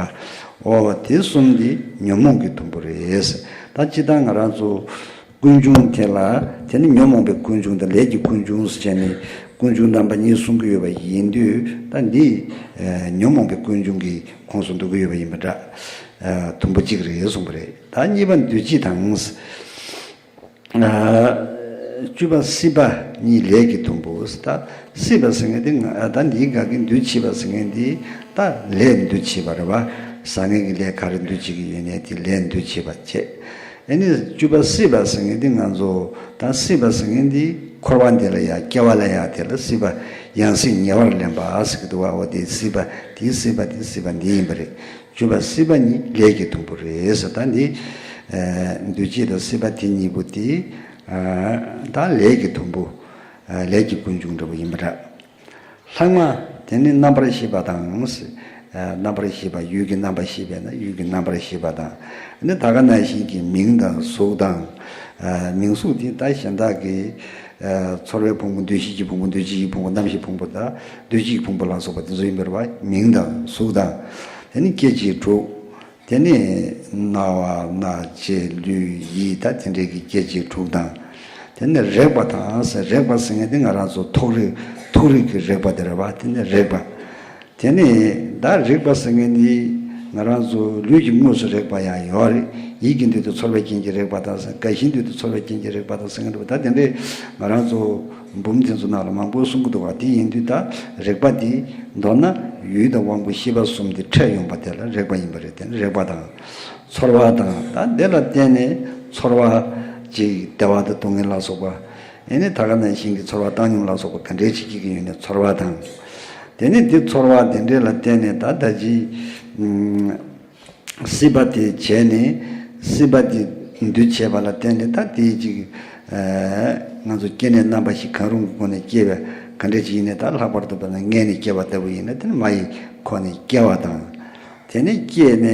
འོ་དེ་གསུམ་འདི་ཉོན་མོངས་ཀྱི་དུམ་བུ་རེད། ད་སྤྱིར་བཏང་ང་རང་ཚོ་ཀུན་འབྱུང་དེ་ལ། དེ་ནི་ཉོན་མོངས་པའི་ཀུན་འབྱུང་དང་ལས་ཀྱི་ཀུན་འབྱུང་ཟེར་བྱས་ནས་ཀུན་འབྱུང་རྣམ་པ་གཉིས་གསུང་གི་ཡོད་པ་ཡིན་དུས། ད་འདི་ཨ་ཉོན་མོངས་པའི་ཀུན་འབྱུང་གི་ཁོངས་སུ་འདུ་གི་ཡོད་པ་ཡིན་པ་འདྲ། ཨ་དུམ་བུ་གཅིག་རེད་གསུངས་པ་རེད། ད་གཉིས་པ་འདུས་བྱས་དང་། ཨ་བཅུ་པ་སྲིད་པ་གཉིས་ལས་ཀྱི་དུམ་བུ། ད་སྲིད་པ་ཟེར་མཁན་དེ་ང་ད་འདིའི་སྒང་གི་འདུས་བྱས་པ་ཟེར་མཁན་དེ་ད་ལས་འདུས་བྱས་པ་རེད་བ། བཟང་ངན་གྱི་ལས་ག་རེ་འདུས་བྱས་ཀྱི་ཡོད་ནའི་དེ་ལས་འདུས་བྱས་པ་བྱས། ཨེ་ནི་བཅུ་པ་སྲིད་པ་ཟེར་མཁན་དེ་ང་ཚོ་ད་སྲིད་པ་ཟེར་མཁན་དེ་འཁོར་བ་འདི་ལ་ཡ་སྐྱེ་བ་ལ་ཡ་དེ་ལ་སྲིད་པ་ཡང་སྲིད་ཉེ་བར་ལེན་པ་ཟེར་གྱི་འདུག་བ། འོ་དེ་སྲིད་པ་དེའི་སྲིད་པ་དེ་སྲིད་པ་འདི་ཡིན་པ་རེད། བཅུ་པ་སྲིད་པ་གཉིས་ལས་ཀྱི་དུམ་བུ་རེད་ཟེར། ད་འདི་ཨ་འདུས་བྱས་དང་སྲིད་པ་དེ་གཉིས་པོ་དེ་ཨ་ད་ལས་ཀྱི་དུམ་བུ། ཨ་ལས་ཀྱི་ཀུན་འབྱུང་འདྲ་པོ་ཡིན་པ་འདྲ། ལྷག་མ་དེ་ནི་རྣམ་པར་ཤེས་པ་དང་། ཨ་རྣམ་པར་ཤེས་པ། ཡུལ་གྱི་རྣམ་པར་ཤེས་པས་ན་ཡུལ་གྱི་རྣམ་པར་ཤེས་པ་དང་། ཨ་ནི་ད་ག་ནང་བཞིན་གྱི་མིང་དང་གཟུགས་དང་། ཨ་མིང་གཟུགས་དེ་ད་གཞན་དག་གི་ཨ་ཚོར་བའི་ཕུང་པོ། འདུ་ཤེས་ཀྱི་ཕུང་པོ། འདུ་བྱེད་ཀྱི་ཕུང་པོ། རྣམ་ཤེས་ཕུང་པོ་དང་འདུ་བྱེད་ཀྱི་ཕུང་པོ་ལ་སོགས་པ་དེ་ཚོ་ཡིན་པ་རེད་བ། མིང་དང་གཟུགས་དང་། དེ་ནི་སྐྱེ་མཆེད་དྲུག་དེ་ནས་རྣ་བ། སྣ། ལྕེ། ལུས། ཡིད། ད་དེ་འདྲའི་གི་སྐྱེ་མཆེད་དྲུག་དང་། དེ་ནས་རེག་པ་དང་ཟེར། རེག་པ་ཟེར་མཁན་དེ་ང་རང་ཚོ་ཐོག་རེག་ཐོག་རེག་གི་རེག་པ་དེ་རེད་བ། དེ་ནས་རེག་པ། དེ་ནས་ད་རེག་པ་ཟེར་མཁན་དེ་ང་རང་ཚོ་ལུས་ཀྱིས་དངོས་སུ་རེག་པ་ཡང་ཡོད་རེད། ཡིད་ཀྱི་མདུན་དུ་ཚོར་བའི་རྐྱེན་གྱིས་རེག་པ་དང་ཟེར། རྒ་ཤིའི་མདུན་དུ་ཚོར་བའི་རྐྱེན་གྱིས་རེག་པ་དང་ཟེར་མཁན་རེད་བ། ད་དེ་འདྲའི་ང་རང་ཚོ་འབུམ་དེ་ཚོ་ནང་ལ་མང་པོ་གསུང་གི་འདུག་བ། དེ་ཡིན་དུས་ད་རེག་པ་དེ་མདོར་ན་ཡུལ་དང་དབང་པོ་ཤེས་པ་གསུམ་དེ་ཕྲད་ཡོང་པ་དེ་ལ་རེག་པ་ཡིན་པ་རེད། དེ་ནི་རེག་པ་དང་། ཚོར་བ་དང་། ད་དེ་ལ་བརྟེན་ནས་ཚོར་བ་ཅིག་བདེ་བ་དང་སྡུག་བསྔལ་ལ་སོགས་པ། ཨེ་ནི་ད་ག་ནང་བཞིན་གྱི་ཚོར་བ་བཏང་སྙོམས་ལ་སོགས་པ་ག་འདྲའི་ཅིག་སྐྱེ་གི་ཡོད་ནའི་ཚོར་བ་དང་། དེ་ནི་དེ་ཚོར་བ་དེ་འདྲའི་ལ་བརྟེན་ནས་ད་ད་ཅི་ཨུམ། སྲིད་པ་དེ་བྱས་ནས། སྲིད་པ་དེ་འདུས་བྱས་པ་ལ་བརྟེན་ནས། ད་དེའི་ཅིག་ཨ་ང་ཚོ་སྐྱེ་གནས་རྣམ་པ་བཞི་གང་རུང་གི་སྒོ་ནས་སྐྱེ་བའི་ག་འདྲ་ཅིག་ཡིན་ནའི། ད་ལྷག་པར་དུ་བྱས་ན་མངལ་ནས་སྐྱེ་བ་ལྟ་བུ་ཡིན་ན། དེ་ནི་མ་ཡི་ཁོག་ནས་སྐྱེ་བ་དང་། དེ་ནས་སྐྱེས་ནས་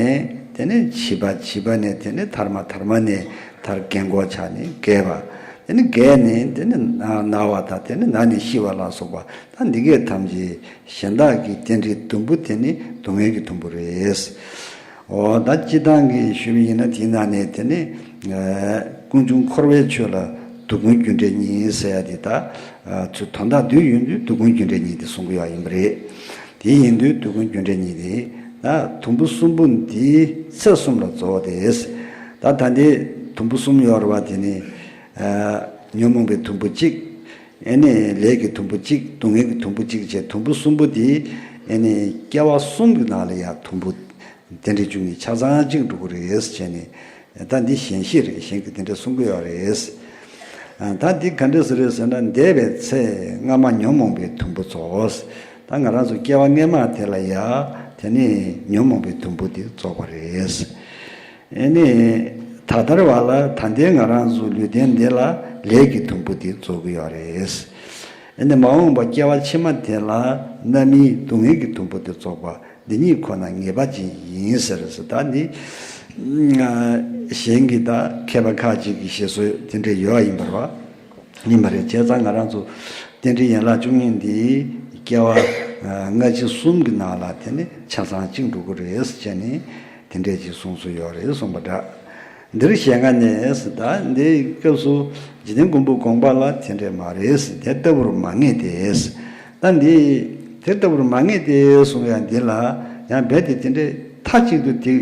དེ་ནས་བྱིས་པ། བྱིས་པ་ནས་དེ་ནས་དར་མ། དར་མ་ནས་མཐར་རྒན་གོག་ཆགས་ནས་རྒས་པ། དེ་ནས་རྒས་ནས་དེ་ནས་ན་ན་བ་དང་། དེ་ནས་ན་ནས་ཤི་བ་ལ་སོགས་པ། ད་འདི་གས་ཐམས་ཅད་གཞན་དག་གི་རྟེན་འབྲེལ་དུམ་བུ་དེ་ནི་སྡུག་བསྔལ་གྱི་དུམ་བུ་རེད། འོ་ད་སྤྱིར་བཏང་གི་ཞུས་པ་ཡིན་ན། དེའི་ནང་ནས་དེ་ནི་ཨ་ཀུན་འབྱུང་འཁོར་བའི་ཆོས་ལ་སྡུག་བསྔལ་རྒྱུ་འབྲས་གཉིས་ཟེར་ཡ་དེ། ད་ཨ་ཚུར་དོན་དག་བསྡུས་ཡོང་དུས་སྡུག་བསྔལ་རྒྱུ་འབྲས་གཉིས་དེ་གསུང་གི་ཡོད་ཡིན་པ་རེད། དེ་ཡིན་དུས་སྡུག་བསྔལ་རྒྱུ་འབྲས་གཉིས་དེ། ད་དུམ་བུ་གསུམ་པོ་འདིའི་ཚེ་གསུམ་ལ་རྫོགས་ཏེ། ད་ད་ལྟའི་དུམ་བུ་གསུམ་ཡོད་རེད་བ། དེ་ནི་ཨ་ཉོན་མོངས་པའི་དུམ་བུ་གཅིག་ཨེ་ནི་ལས་ཀྱི་དུམ་བུ་གཅིག་སྡུག་བསྔལ་གྱི་དུམ་བུ་གཅིག་བྱས། དུམ་བུ་གསུམ་པོ་དེ་ཨེ་ནི་སྐྱེ་བ་གསུམ་གྱི་ནང་ལ་ཡང་དུམ་བུ་རྟེན་འབྲེལ་བཅུ་གཉིས་ཆ་ཚང་གཅིག་འགྲོ་གི་རེད་བྱས་ནས། ད་འདི་ཞེན་གཞི་རེད། གཞན་གྱིས་དེ་འདྲ་གསུང་གི་ཡོད་རེད། ཨ་ད་འདི་ག་འདྲ་ཟེར་རེད་ཟེར་ན། འདས་པའི་ཚེ་སྔ་མ་ཉོན་མོངས་པའི་དུམ་བུ་རྫོགས། ད་ང་རང་ཚོ་སྐྱེ་བ་སྔ་མ་དེ་ལ་ཡ་དེ་ནི་ཉོན་མོངས་པའི་དུམ་བུ་དེ་རྫོགས་པ་རེད། ཨེ་ནི་ད་ལྟར་བ་ལ། ད་ལྟའི་ང་རང་ཚོ་ལུས་རྟེན་འདི་ལ་ལས་ཀྱི་དུམ་བུ་དེ་རྫོགས་ཀྱི་ཡོད་རེད། ཨེ་ནི་མ་འོངས་པ་སྐྱེ་བ་ཕྱི་མ་དེ་ལ་རྣམ་སྨིན་སྡུག་བསྔལ་གྱི་དུམ་བུ་དེ་རྫོགས་པ། འདི་གཉིས་ཁོ་ན་ངེས་པ་ཅན་ཡིན་ཟེར་ཟེར། ད་འདི་གཞན་གྱི་ད་མཁས་པ་ཁ་ཅིག་གི་བཞེད་སྲོལ་དེ་འདྲ་ཡོད་ཡིན་པ་རེད་བ། ཡིན་པ་རེད། བྱས་ཙང་ང་རང་ཚོ་རྟེན་འབྲེལ་ཡན་ལག་བཅུ་གཉིས་འདི་སྐྱེ་བ་ཨ་སྔ་ཕྱི་གསུམ་གྱི་ནང་ལ་དེ་ནི་ཆ་ཚང་གཅིག་འགྲོ་གི་རེད་ཟེར་བྱས་ནས། དེ་འདྲས་ཅིག་གསུངས་སྲོལ་ཡོད་རེད་གསུངས་པ་འདྲ། འདིར་ཞལ་སྔ་ནས་ཟེར། ད་འདི་སྐབས་སུ་འཇིག་རྟེན་མགོན་པོའི་དགོངས་པ་ལ་དེ་འདྲས་མ་རེད་ཟེར། དེ་ལྟ་བུར་མ་ངེས་ཏེ་ཟེར། ད་འདི་ དེ་ལྟ་བུར་མ་ངེས་ཏེ་གསུང་ཡང་འདི་ལ་ཡང་རྦད་དེ་དེ་འདྲའི་མཐའ་གཅིག་ཏུ་དེ་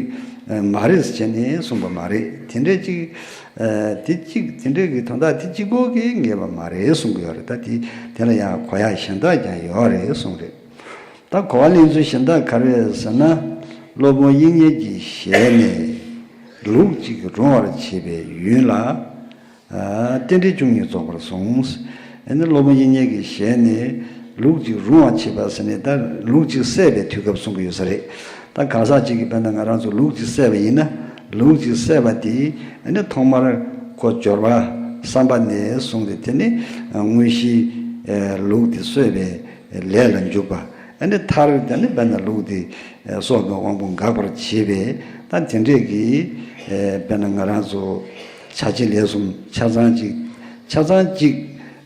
མ་རེད་ཟེར་བྱས་ནས་གསུངས་པ་མ་རེད། དེ་འདྲའི་གཅིག་དེ་གཅིག་དེ་འདྲའི་གི་དོན་དག་དེ་གཅིག་པོ་གིས་ངེས་པ་མ་རེད་གསུང་གི་ཡོད་རེད། ད་དེ་དེ་ལ་ཡང་གོ་ཡག་གཞན་དག་ཀྱང་ཡོད་རེད་གསུངས་རེད། ད་གོ་བ་ལེན་ཚུལ་གཞན་དག་ག་རེ་རེད་ཟེར་ན། སློབ་དཔོན་དབྱིག་གཉེན་གྱི་ཞལ་ནས་ལུགས་གཅིག་རུང་བར་བྱེད་པའི་ཡུན་ལ། རྟེན་འབྲེལ་བཅུ་གཉིས་རྫོགས་པར་གསུངས། ཨ་ནི་སློབ་དཔོན་དབྱིག་གཉེན་གྱི་ཞལ་ནས་ལུགས་གཅིག་རུང་བར་བྱེད་པ་ཟེར་ནས་ད་ལུགས་གཅིག་སད་པའི་དུས་སྐབས་གསུང་གི་ཡོད་ས་རེད། ད་གང་ཟག་གཅིག་གིས་དཔེར་ན་ང་རང་ཚོ་ལུགས་གཅིག་སད་པ་ཡིན་ན། ལུགས་གཅིག་སད་པ་དེ་ཨ་ནི་ཐོག་མར་ཁོ་སྦྱོར་བ་བསམ་པ་ནས་བཟུང་སྟེ་དེ་ནི་དངོས་གཞིའི་ལུགས་དེ་གསོད་པའི་ལས་ལ་འཇུག་པ། ཨ་ནི་མཐར་དེ་ནི་དཔེར་ན་ལུགས་དེ་སྲོག་གི་དབང་པོ་འགག་པར་བྱེད་པས། ད་དེ་འདྲས་ཀྱི་དཔེར་ན་ང་རང་ཚོ་བྱ་བྱེད་ལས་གསུམ་ཆ་ཚང་གཅིག་ཆ་ཚང་གཅིག་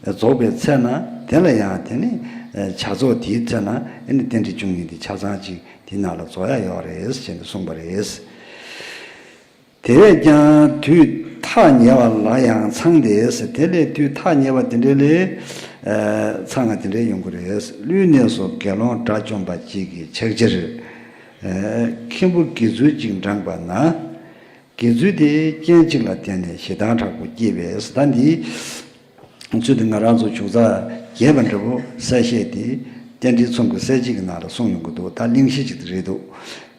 རྫོགས་པའི་ཚེ་ན། དེ་ལ་ཡང་དེ་ནི་བྱ་རྫོགས་དེའི་ཚེ་ན་ཨ་ནི་རྟེན་འབྲེལ་བཅུ་གཉིས་དེ་ཆ་ཚང་གཅིག་དེའི་ནང་ལ་རྫོགས་ཡ་ཡོད་རེད་ཅེས་ནས་གསུངས་པ་རེད། དེ་བས་ཀྱང་དུས་ཐག་ཉེ་བ་ལ་ཡང་ཚང་སྟེ། དེ་ལས་དུས་ཐག་ཉེ་བ་དེ་འདྲ་ལས་ཚང་བ་དེ་འདྲ་ཡོང་གི་རེད། ཀླུའི་གནས་སུ་དགེ་སློང་དགྲ་བཅོམ་པ་གཅིག་གིས་ཕྱག་ཕྱིར་ཁེམ་བུ་དགེ་ཚུལ་གཅིག་འབྲངས་པ་ན། དགེ་ཚུལ་དེ་རྐྱེན་གཅིག་ལ་བརྟེན་ནས་ཞེ་སྡང་དྲག་པོ་སྐྱེས་པས། ད་འདི་ཚུལ་དེ་ང་རང་ཚོ་བྱུང་རྩ་རྒྱས་པ་འདྲ་པོ་གསལ་བཤད་དེ་རྟེན་འབྲེལ་ཚོམས་ཀྱི་གསལ་བྱེད་ཀྱི་ནང་ལ་གསུངས་ཡོང་གི་འདུག་ད་གླེང་གཞི་ཅིག་རེད་འདུག་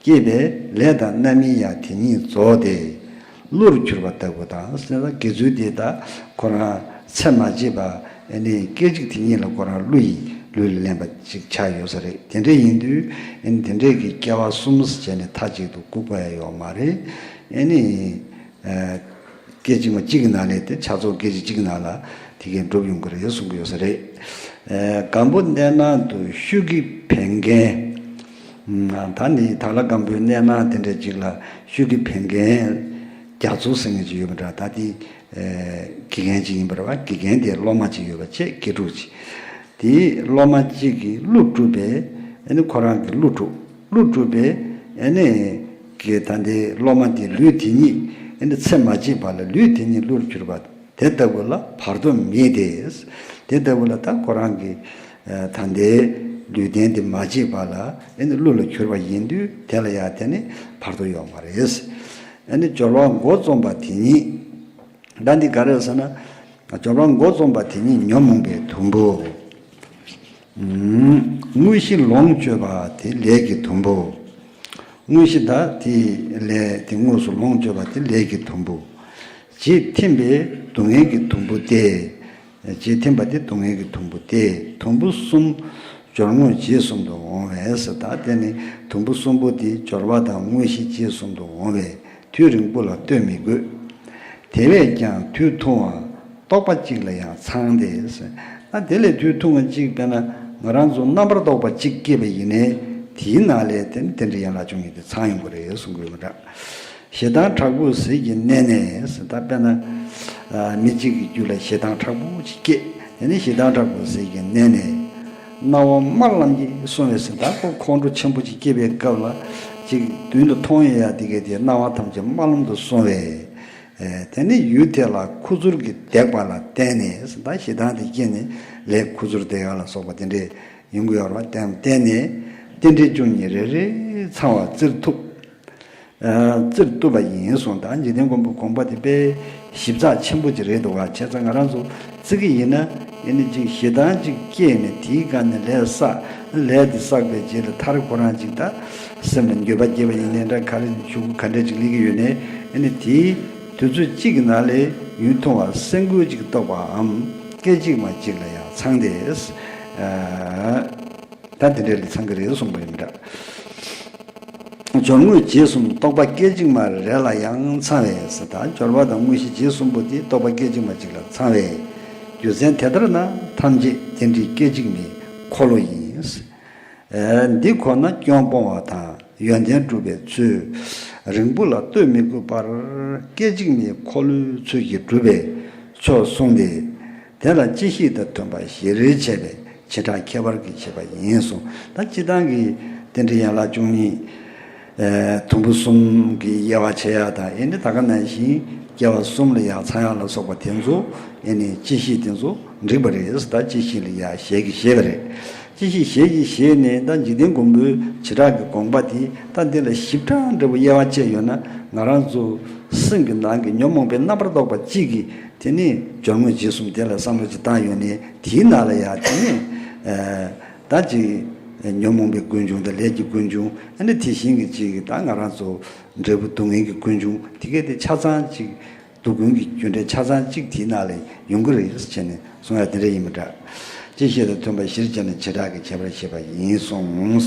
སྐྱེས་པས་ལས་དང་རྣམ་སྨིན་ཡང་དེ་ཉིད་རྫོགས་ཏེ་གླུར་གྱུར་པ་ལྟ་བུ་དང་། དགེ་ཚུལ་དེ་ད་ཁོ་རང་ཚེ་མ་སྐྱེས་པ་ཨ་ནི་སྐད་ཅིག་དེ་ཉིད་ལ་ཁོ་རང་ཀླུ་ཡི་ལུས་ལ་ལེན་པ་ཅིག་ཆགས་ཡོད་ས་རེད། དེ་འདྲ་ཡིན་དུས་ཨ་ནི་དེ་འདྲས་ཀྱི་སྐྱེ་བ་གསུམ་བྱས་ནས་མཐའ་གཅིག་ཏུ་བཀུག་པ་ཡང་ཡོད་མ་རེད། ཨ་ནི། སྐད་ཅིག་མ་གཅིག་གི་ནང་ལས་དེ་ཆ་ཚང་སྐད་ཅིག་གཅིག་གི་ནང་ལ་དེ་གས་འགྲུབ་ཡོང་གི་རེད་གསུང་གི་ཡོད་ས་རེད། སྒམ་པོ་གནས་ནང་དུ་ཤུགས་ཀྱིས་འཕེན་མཁན། ད་ནི་དྭགས་ལྷ་སྒམ་པོའི་གནས་ནང་དེ་འདྲ་ཅིག་ལ་ཤུགས་ཀྱིས་འཕེན་མཁན་རྒྱ་མཚོ་ཟེར་མཁན་ཅིག་ཡོད་པ་འདྲ། ད་དེ་དགེ་རྒན་ཅིག་ཡིན་པ་རེད་པ། དགེ་རྒན་དེ་སློབ་མ་ཅིག་ཡོད་པ་བྱས། དགེ་ཕྲུག་ཅིག་དེའི་སློབ་མ་གཅིག་གིས་གླུ་བསྒྲུབས་པས། ཨ་ནི་ཁོ་རང་གིས་གླུ་བསྒྲུབས། གླུ་བསྒྲུབས་པས་ཨ་ནི་གི་ད་ལྟའི་སློབ་མ་དེ་ལུས་དེ་ཉིད་ཨ་ནི་ཚེ་མ་སྐྱེས་པ་ལ་ལུས་དེ་ཉིད་གླུར་གྱུར་པ་དེ་ལྟ་བུ་ལ་བར་དོ་མེད་དེ། དེ་ལྟ་བུ་ལ་ད་ཁོ་རང་གི་ད་ལྟའི་ལུས་རྟེན་དེ་མ་སྐྱེས་པ་ལ་ཨ་ནི་གླུ་ལ་གྱུར་པ་ཡིན་དུས་དེ་ལ་ཡང་དེ་ནི་བར་དོ་ཡོད་མ་རེད། ཨ་ནི་སྦྱོར་བ་མགོ་རྩོམ་པ་དེ་ཉིད། ད་འདི་ག་རེ་ཟེར་ན། སྦྱོར་བ་མགོ་རྩོམ་པ་དེ་ཉིད་ཉོན་མོངས་པའི་དུམ་བུ། དངོས་གཞི་ལོངས་སྤྱོད་པ་དེ་ལས་ཀྱི་དུམ་བུ། དངོས་གཞི་ད་དེ་ལས་དེ་དངོས་སུ་ལོངས་སྤྱོད་པ་དེ་ལས་ཀྱི་དུམ་བུ། རྗེས་ཐིམ་པའི་སྡུག་བསྔལ་གྱི་དུམ་བུ་སྟེ། རྗེས་ཐིམ་པ་དེ་སྡུག་བསྔལ་གྱི་དུམ་བུ་སྟེ། དུམ་བུ་གསུམ་སྦྱོར་དངོས་རྗེས་གསུམ་དུ་འོང་བས་ཟེར། ད་དེ་ནི་དུམ་བུ་གསུམ་པོ་དེ་སྦྱོར་བ་དང་དངོས་གཞི་རྗེས་གསུམ་དུ་འོང་བས། དུས་རིང་པོ་ལ་ལྟོས་མི་དགོས། དེ་བས་ཀྱང་དུས་ཐུང་བ་རྟོག་པ་གཅིག་ལ་ཡང་ཚང་སྟེ། ཨ་དེ་ལས་དུས་ཐུང་བ་གཅིག་དཔེར་ན་ང་རང་ཚོ་རྣམ་པར་རྟོག་པ་གཅིག་སྐྱེས་པ་ཡིན་ནའི་དེའི་ནང་ལས་དེ་ནི་རྟེན་འབྲེལ་ཡན་ལག་བཅུ་གཉིས་དེ་ཚང་ཡོང་གི་རེད་གསུང་གི་ཡོད་པ་འདྲ། ཞེ་སྡང་དྲག་པོ་ཟིལ་གྱིས་མནན་ནས། ད་དཔེར་ན་མི་གཅིག་གི་རྒྱུད་ལ་ཞེ་སྡང་དྲག་པོ་ཅིག་སྐྱེས། དེ་ནི་ཞེ་སྡང་དྲག་པོ་ཟིལ་གྱིས་མནན་ནས། སྣང་བ་དམར་ལམ་གྱིས་སོང་བས་ཟེར། ད་ཁོ་ཁོང་ཁྲོ་ཆེན་པོ་ཅིག་སྐྱེས་པའི་སྐབས་ལ་ཅིག་མདུན་དུ་མཐོང་ཡོད་ཡ་དེ་གས་དེ་སྣང་བ་ཐམས་ཅད་དམར་ལམ་དུ་སོང་བས། དེ་ནི་ཡུལ་དེ་ལ་ཁུ་ཚུར་གྱིས་བརྡེགས་པ་ལ་བརྟེན་ནས། ད་ཞེ་སྡང་དེ་སྐྱེས་ནས་ལས་ཁུ་ཚུར་བརྡེག་ཡ་ལ་སོགས་པ་དེ་འདྲས་ཡོང་གི་ཡོད་རེད་པ། བརྟེན་ནས་རྟེན་འབྲེལ་བཅུ་གཉིས་རེ་རེ་ཚང་བ་བཙིར་ཐུབ། བཙིར་བཏུབ་པ་ཡིན་གསུངས། ད་འཇིག་རྟེན་མགོན་པོའི་དགོངས་པ་དེ་དཔེ་ཞིབ་ཚགས་ཆེན་པོ་ཅིག་རེད་འདུག་ག་བྱས་ཙང་ང་རང་ཚོ་བརྩི་གི་ཡིན་ན། ཨེ་ནི་ཅིག་ཞེ་སྡང་ཅིག་སྐྱེས་ནས་དེའི་སྒང་ནས་ལས་བསགས། ལས་དེ་བསགས་པའི་རྗེས་ལ་མཐར་ཁོ་རང་ཅིག་ད་སེམས་ལ་འགྱོད་པ་སྐྱེས་པ་ཡིན་ནའི་འདྲ། ག་རེ་ཤོག་གུ་ག་འདྲ་ཅིག་སླེབས་ཀྱི་ཡོད་ནའི། ཨེ་ནི་དེའི་དུས་ཚོད་གཅིག་གི་ནང་ལས་ཡུན་ཐུང་བ་སེམས་འགུལ་ཅིག་རྟོགས་པའམ་སྐད་ཅིག་མ་གཅིག་ལ་ཡང་ཚང་སྟེ། ད་དེ་འདྲ་ལ་ཚང་གི་རེད་གསུངས་པ་ཡིན་འདྲ། སྦྱོར་དངོས་རྗེས་གསུམ་རྟོག་པ་སྐད་ཅིག་མ་རེ་ལ་ཡང་ཚང་བས་ཟེར། ད་སྦྱོར་བ་དང་དངོས་གཞི་རྗེས་གསུམ་པོ་དེ་རྟོག་པ་སྐད་ཅིག་མ་གཅིག་ལ་ཚང་བས། རྒྱུ་མཚན་དེ་ལྟར་ན་ཐམས་ཅད་རྟེན་འབྲེལ་སྐད་ཅིག་མའི་འཁོར་ལོ་ཡིན། འདི་ཁོ་ན་སྐྱོན་སྤོང་བ་དང་ཡོན་ཏན་སྒྲུབ་པའི་ཚུལ། རིང་པོ་ལ་ལྟོས་མི་དགོས་པར་སྐད་ཅིག་མའི་འཁོར་ལོའི་ཚུལ་གྱིས་སྒྲུབ་པས་ཆོག་གསུངས་ཏེ། དེ་ལ་སྤྱི་བཤད་དང་མཐུན་པ་བཞི་རེ་བྱས་པས། བྱེ་བྲག་ཁྱད་པར་གྱིས་ཕྱེ་བ་ཡིན་གསུངས། ད་སྤྱི་བཏང་གི་རྟེན་འབྲེལ་ཡན་ལག་བཅུ་གཉིས། ཨེ་དུམ་བུ་གསུམ་གྱི་དབྱེ་བ་ཕྱེ་ཡག་དང་། ཨེ་ནི་ད་ག་ནང་བཞིན་སྐྱེ་བ་གསུམ་ལ་ཡང་ཚང་ཡག་ལ་སོགས་པ་དེ་ཚོ། ཨེ་ནི་སྤྱི་བཤད་དེ་ཚོ་འགྲིག་པ་རེད། ད་སྤྱི་བཤད་ལ་ཡང་ཞལ་གྱིས་བཞེས་པ་རེད། ཅི་ཞིག་ཞལ་གྱིས་བཞེས་ནས་ད་འཇིག་རྟེན་མགོན་པོའི་བྱེ་བྲག་གི་དགོངས་པ་དེ་ད་འདི་ལ་ཞིབ་ཕྲ་འདྲ་པོ་དབྱེ་བ་བཅད་ཡོད་ན། ང་རང་ཚོ་སེམས་ཀྱི་ནང་གི་ཉོན་མོངས་པའི་རྣམ་པར་རྟོག་པ་གཅིག་གིས་དེ་ནས་སྦྱོར་དངོས་རྗེས་གསུམ་དེ་ལ་བསམ་བློ་ཅིག་བཏང་ཡོད་ནས། དེའི་ནང་ལ་ཡང་དེ་ནས་ད་ཅིག་ཉོན་མོངས་པའི་ཀུན་འབྱུང་དང་ལས་ཀྱི་ཀུན་འབྱུང་། ཨ་ནི་དེ་བཞིན་གྱི་ཅིག་ད་ང་རང་ཚོ་འབྲས་བུ་སྡུག་བསྔལ་གྱི་ཀུན་འབྱུང་དེ་གས་དེ་ཆ་ཚང་ཅིག་སྡུག་ཀུན་གྱི་རྒྱུ་འབྲས་ཆ་ཚང་གཅིག་དེའི་ནང་ལ་ཡོང་གི་རེད་ཟེར་བྱས་ནས་གསུང་ཡ་དེ་འདྲ་ཡིན་པ་འདྲ། ཅི་ཤེས་དང་མཐུན་པ་གཞིར་བཅངས་ནས་བྱེ་བྲག་གི་ཁྱད་པར་ཤེས་པ་ཡིན་གསུངས།